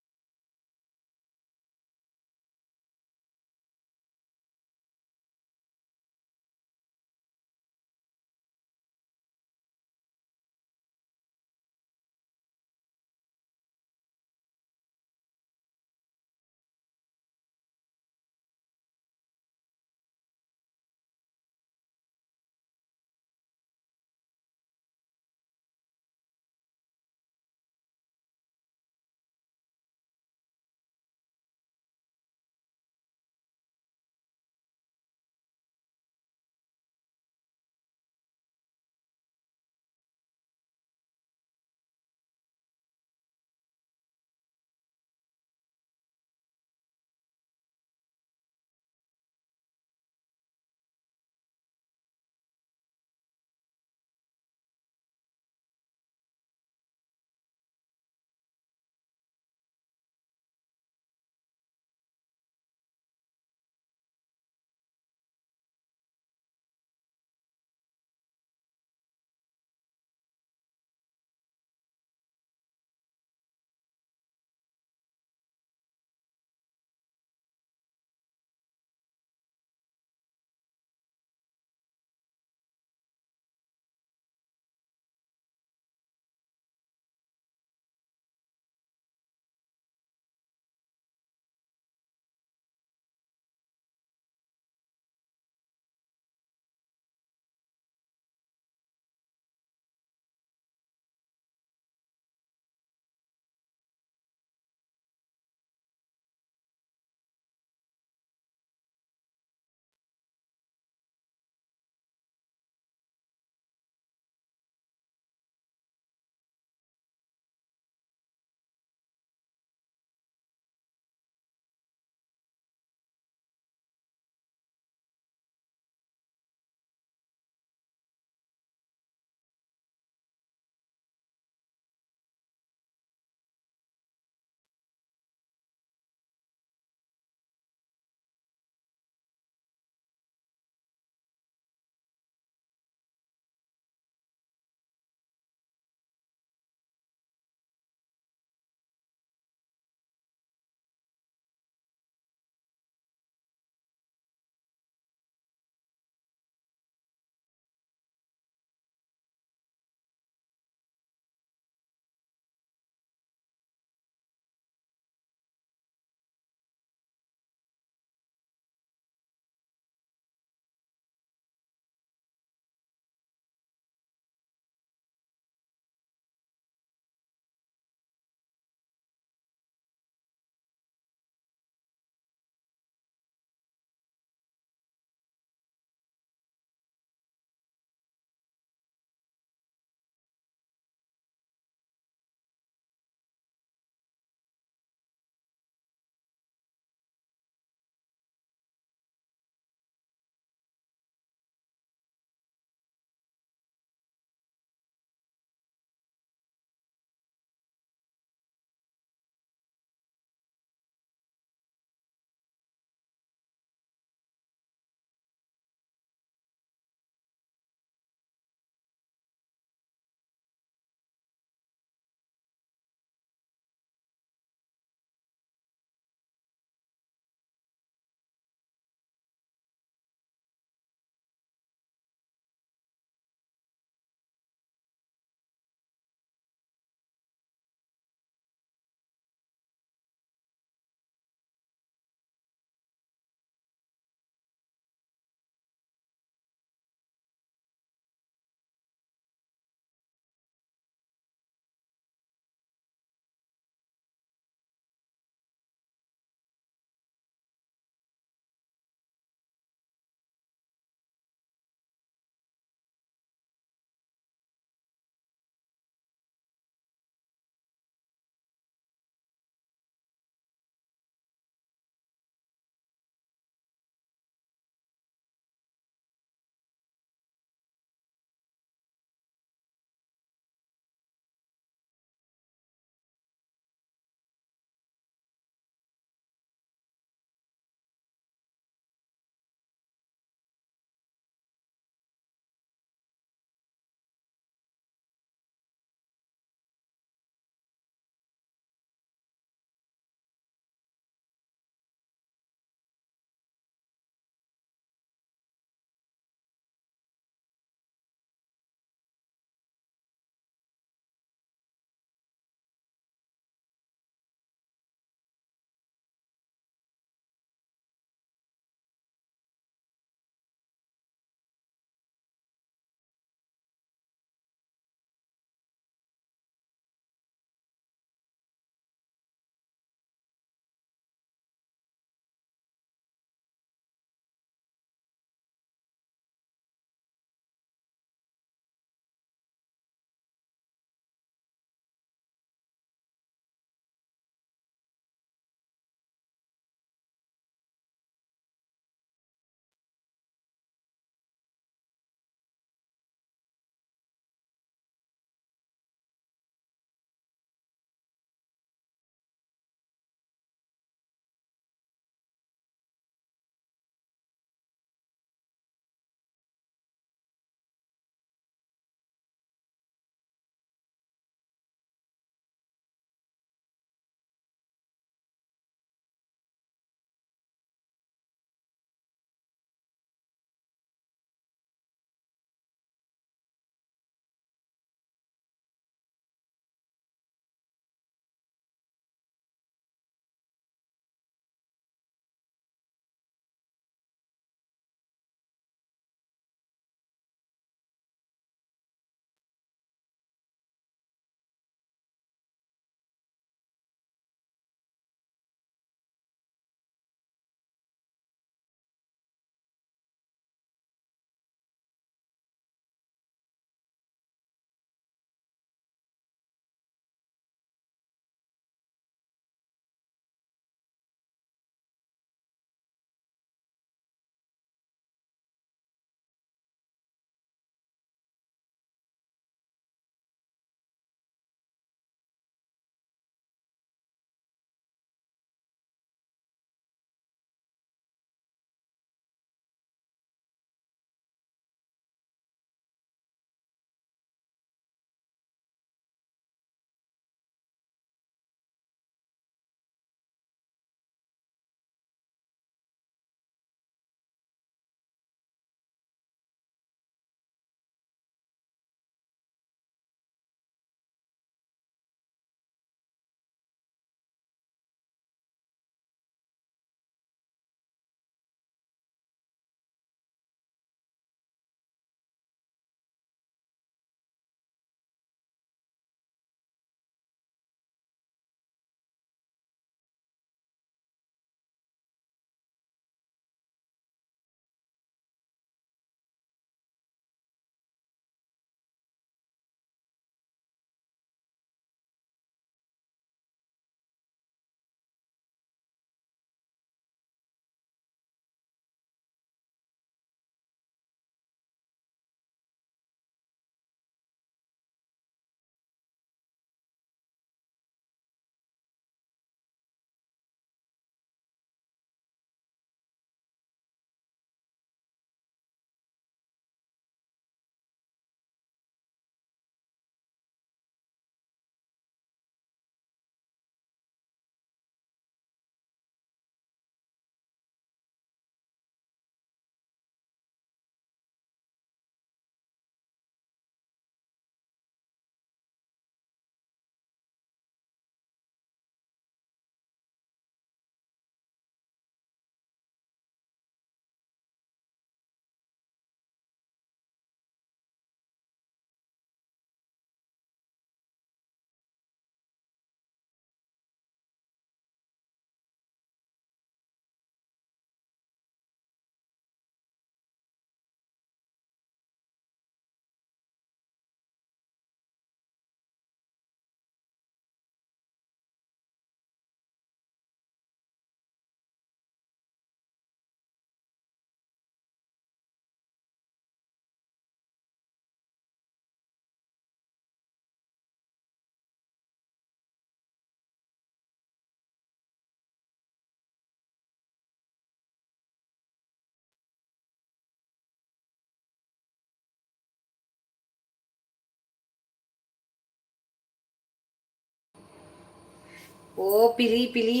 ಓ ಪಿಲಿ ಪಿಲಿ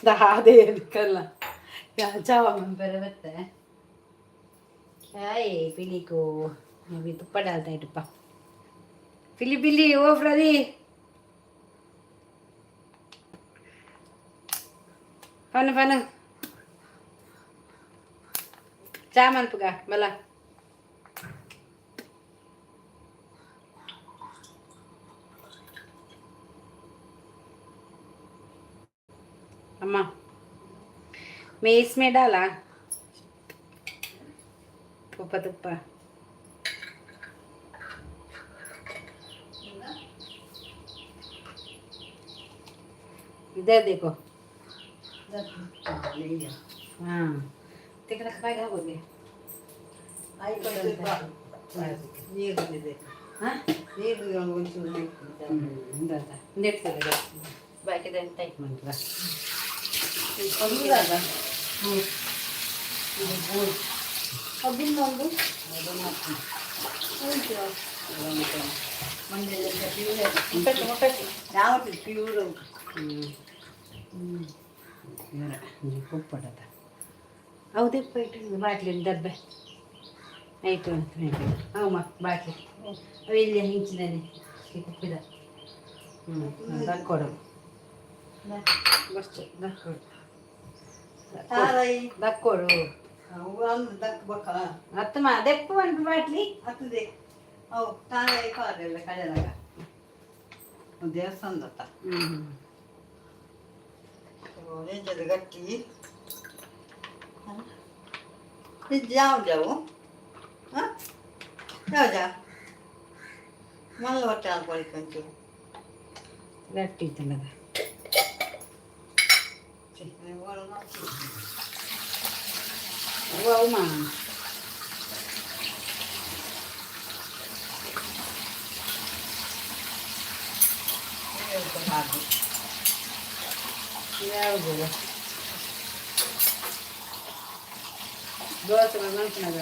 ದಾದೆ ಕಲ್ಲ ಚಾವ ಬರ ಬತ್ತೆ ಹಾಯ್ ಪಿಲಿಕೋ अभी तुप्पा डालते हैं टुप्पा पिली पिली ओ फ्रदी ಪನು ಪನು ಚಾ ಮನ್ಪುಗ ಬಲ. अम्मा, मैं इसमें डाला तुप्पा तुप्पा। इधर देखो। हाँ, तिकडे काय घाबरले? ನೀರು ಬಂದಿದೆ. ಹಾಂ. ನೀರು ಒಂಚೂರು. ನೆಟ್ತದೆ ಬಾಕಿದೆ ಅಂತ ಮಂತ್ರ. ಯಾವ ಪ್ಯೂರ್. ಉಪ್ಪಡದ ಹೌದಪ್ಪ, ಇಟ್ಟು ಬಾಟ್ಲಿ ಡಬ್ಬೆ ಆಯಿತು ಅಂತ. ಹೌಮ್ಮ, ಬಾಟ್ಲಿ ಅವು ಇಲ್ಲಿ ಹಿಂಚಿದ್ದಾನೆ ಕುಪ್ಪಿದ. ಹ್ಞೂ, ದಕ್ಕೊಡು ಬಸ್ತು ದಕ್ಕೊಡು. ತಾರೈ. ದಕ್ಕೊಡು. ಒಂದು ದಕ್ ಬಕ್ಕ. ಅತ್ತಮ್ಮ, ಅದೆಪ್ಪ ಒಂದು ಬಾಟ್ಲಿ. ಹತ್ತದೆ ಅವು ತಾರೈ ಪಾರೆಲ್ಲ ಕಡೆದಾಗ ದೇವಸ್ಥಾನದತ್ತ. ಹ್ಞೂ. ಎಂಜದ ಗಟ್ಟಿ ಇದು ಯಾವ್ದು? ಹಾಂ, ಯಾವ್ದಾ? ಮಲ್ಲ ಹೊಟ್ಟೆ ಹಾಕೊಳಿಕ್ಕೆ ಒಂಚೂರು. ಗಟ್ಟಿ ಇತ್ತಲ್ಲದ. ಅವು ಮಾ. ಯಾವುದು? ದೋಸೆ ಮನ್ಪುನಾಗ.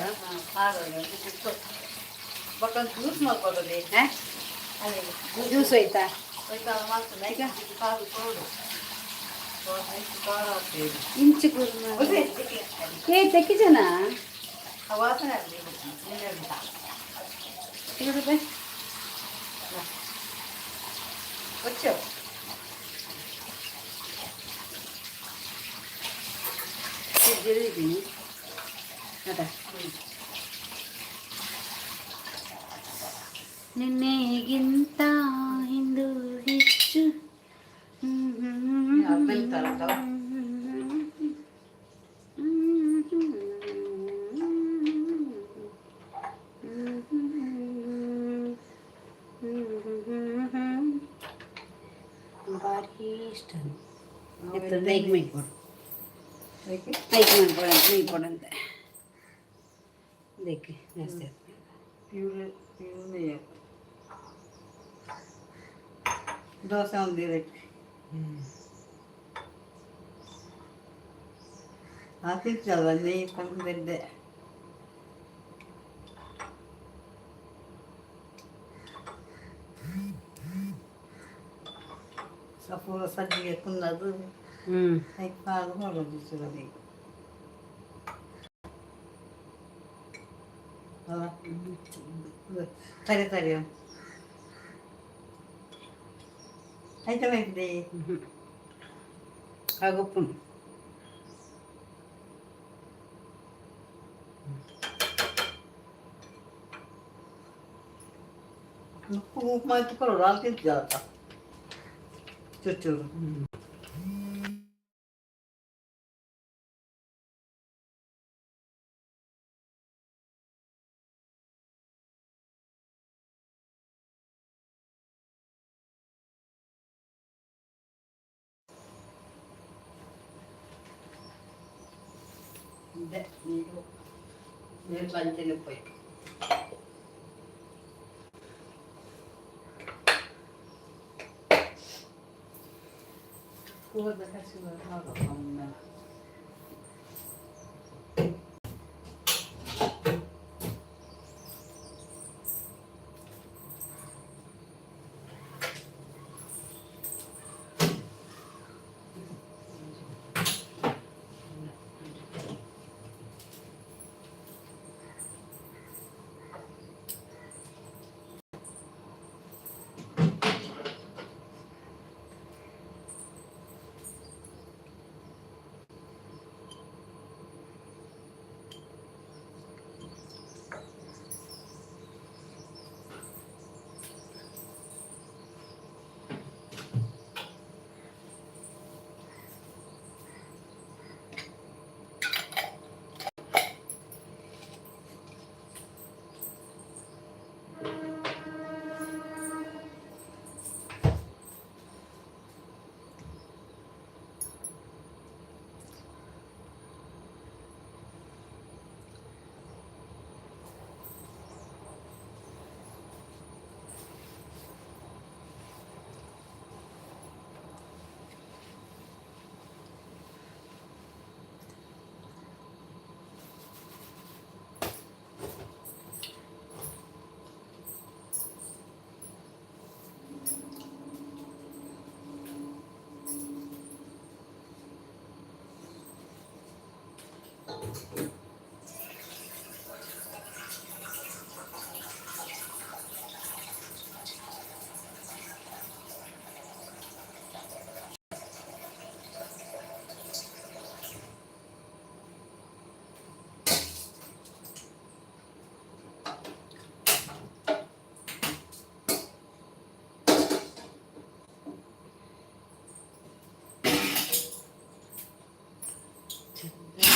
ಬಟ್ ಒಂದು ಜ್ಯೂಸ್ ಮಾಡ್ಕೊಡೋದೆ. ಹಾಂ, ಜ್ಯೂಸ್ ಹೋಯ್ತಾ? ಮಾಡ್ತದೆ ಕಾಲು ಕೊಡು, ಖಾರ ಹಾಕ್ತೀವಿ. ಇಂಚು ಏ ತೆಕ್ಕಿಜನ. ಆ ವಾಸನೆ ಆಗಲಿ. ರೂಪಾಯಿ. వచ్చావు. ಜಲ್ದಿದ್ದೀನಿ ಅದ. ನಿನ್ನೆಗಿಂತ ಇಂದು ಹೆಚ್ಚು. ಭಾರಿ ಇಷ್ಟ. ಐಕ್ ಮೈ ಕೊಡು, ಐಕ್ ಮೈ ಕೊಡಂತೆ, ಮೈ ಕೊಡಂತೆ. ಇದಕ್ಕೆ ಜಾಸ್ತಿ ಆಯ್ತು. ಪ್ಯೂರ್ ಪ್ಯೂರ್ ದೋಸೆ ಒಂದು ಇರಕ್ಕೆ ಹಾಕಿತ್ತಲ್ವ ನೆಯ್ಯಿ ತಂದಿದ್ದೆ. ಪೂರ ಸಜ್ಜಿಗೆ ಕುಂದದು. ಹ್ಞೂ. ಐಕ್ ಕಾಳು ಮಾಡೋದು ಸುರದಿ ಅಲ್ಲ, ತರಿ ತರಿ ಐಟಮ್ ಇದೆ. ಆಗುಪ್ಪು. ಉಪ್ಪು ಉಪ್ಪು ಮಾಡ್ಕೊಳ್ಳೋದು ಅಲ್ಲಿ ತಿಂತೀವಪ್ಪ ಚೂರು. ಇದೆ ನೀರು ನೀರು ಬಂಚಿನ ಪೋಯಿ. ಹೋದ ಹಸಿವು ಒಮ್ಮೆ.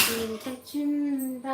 ಚಂದ ಚಂದ.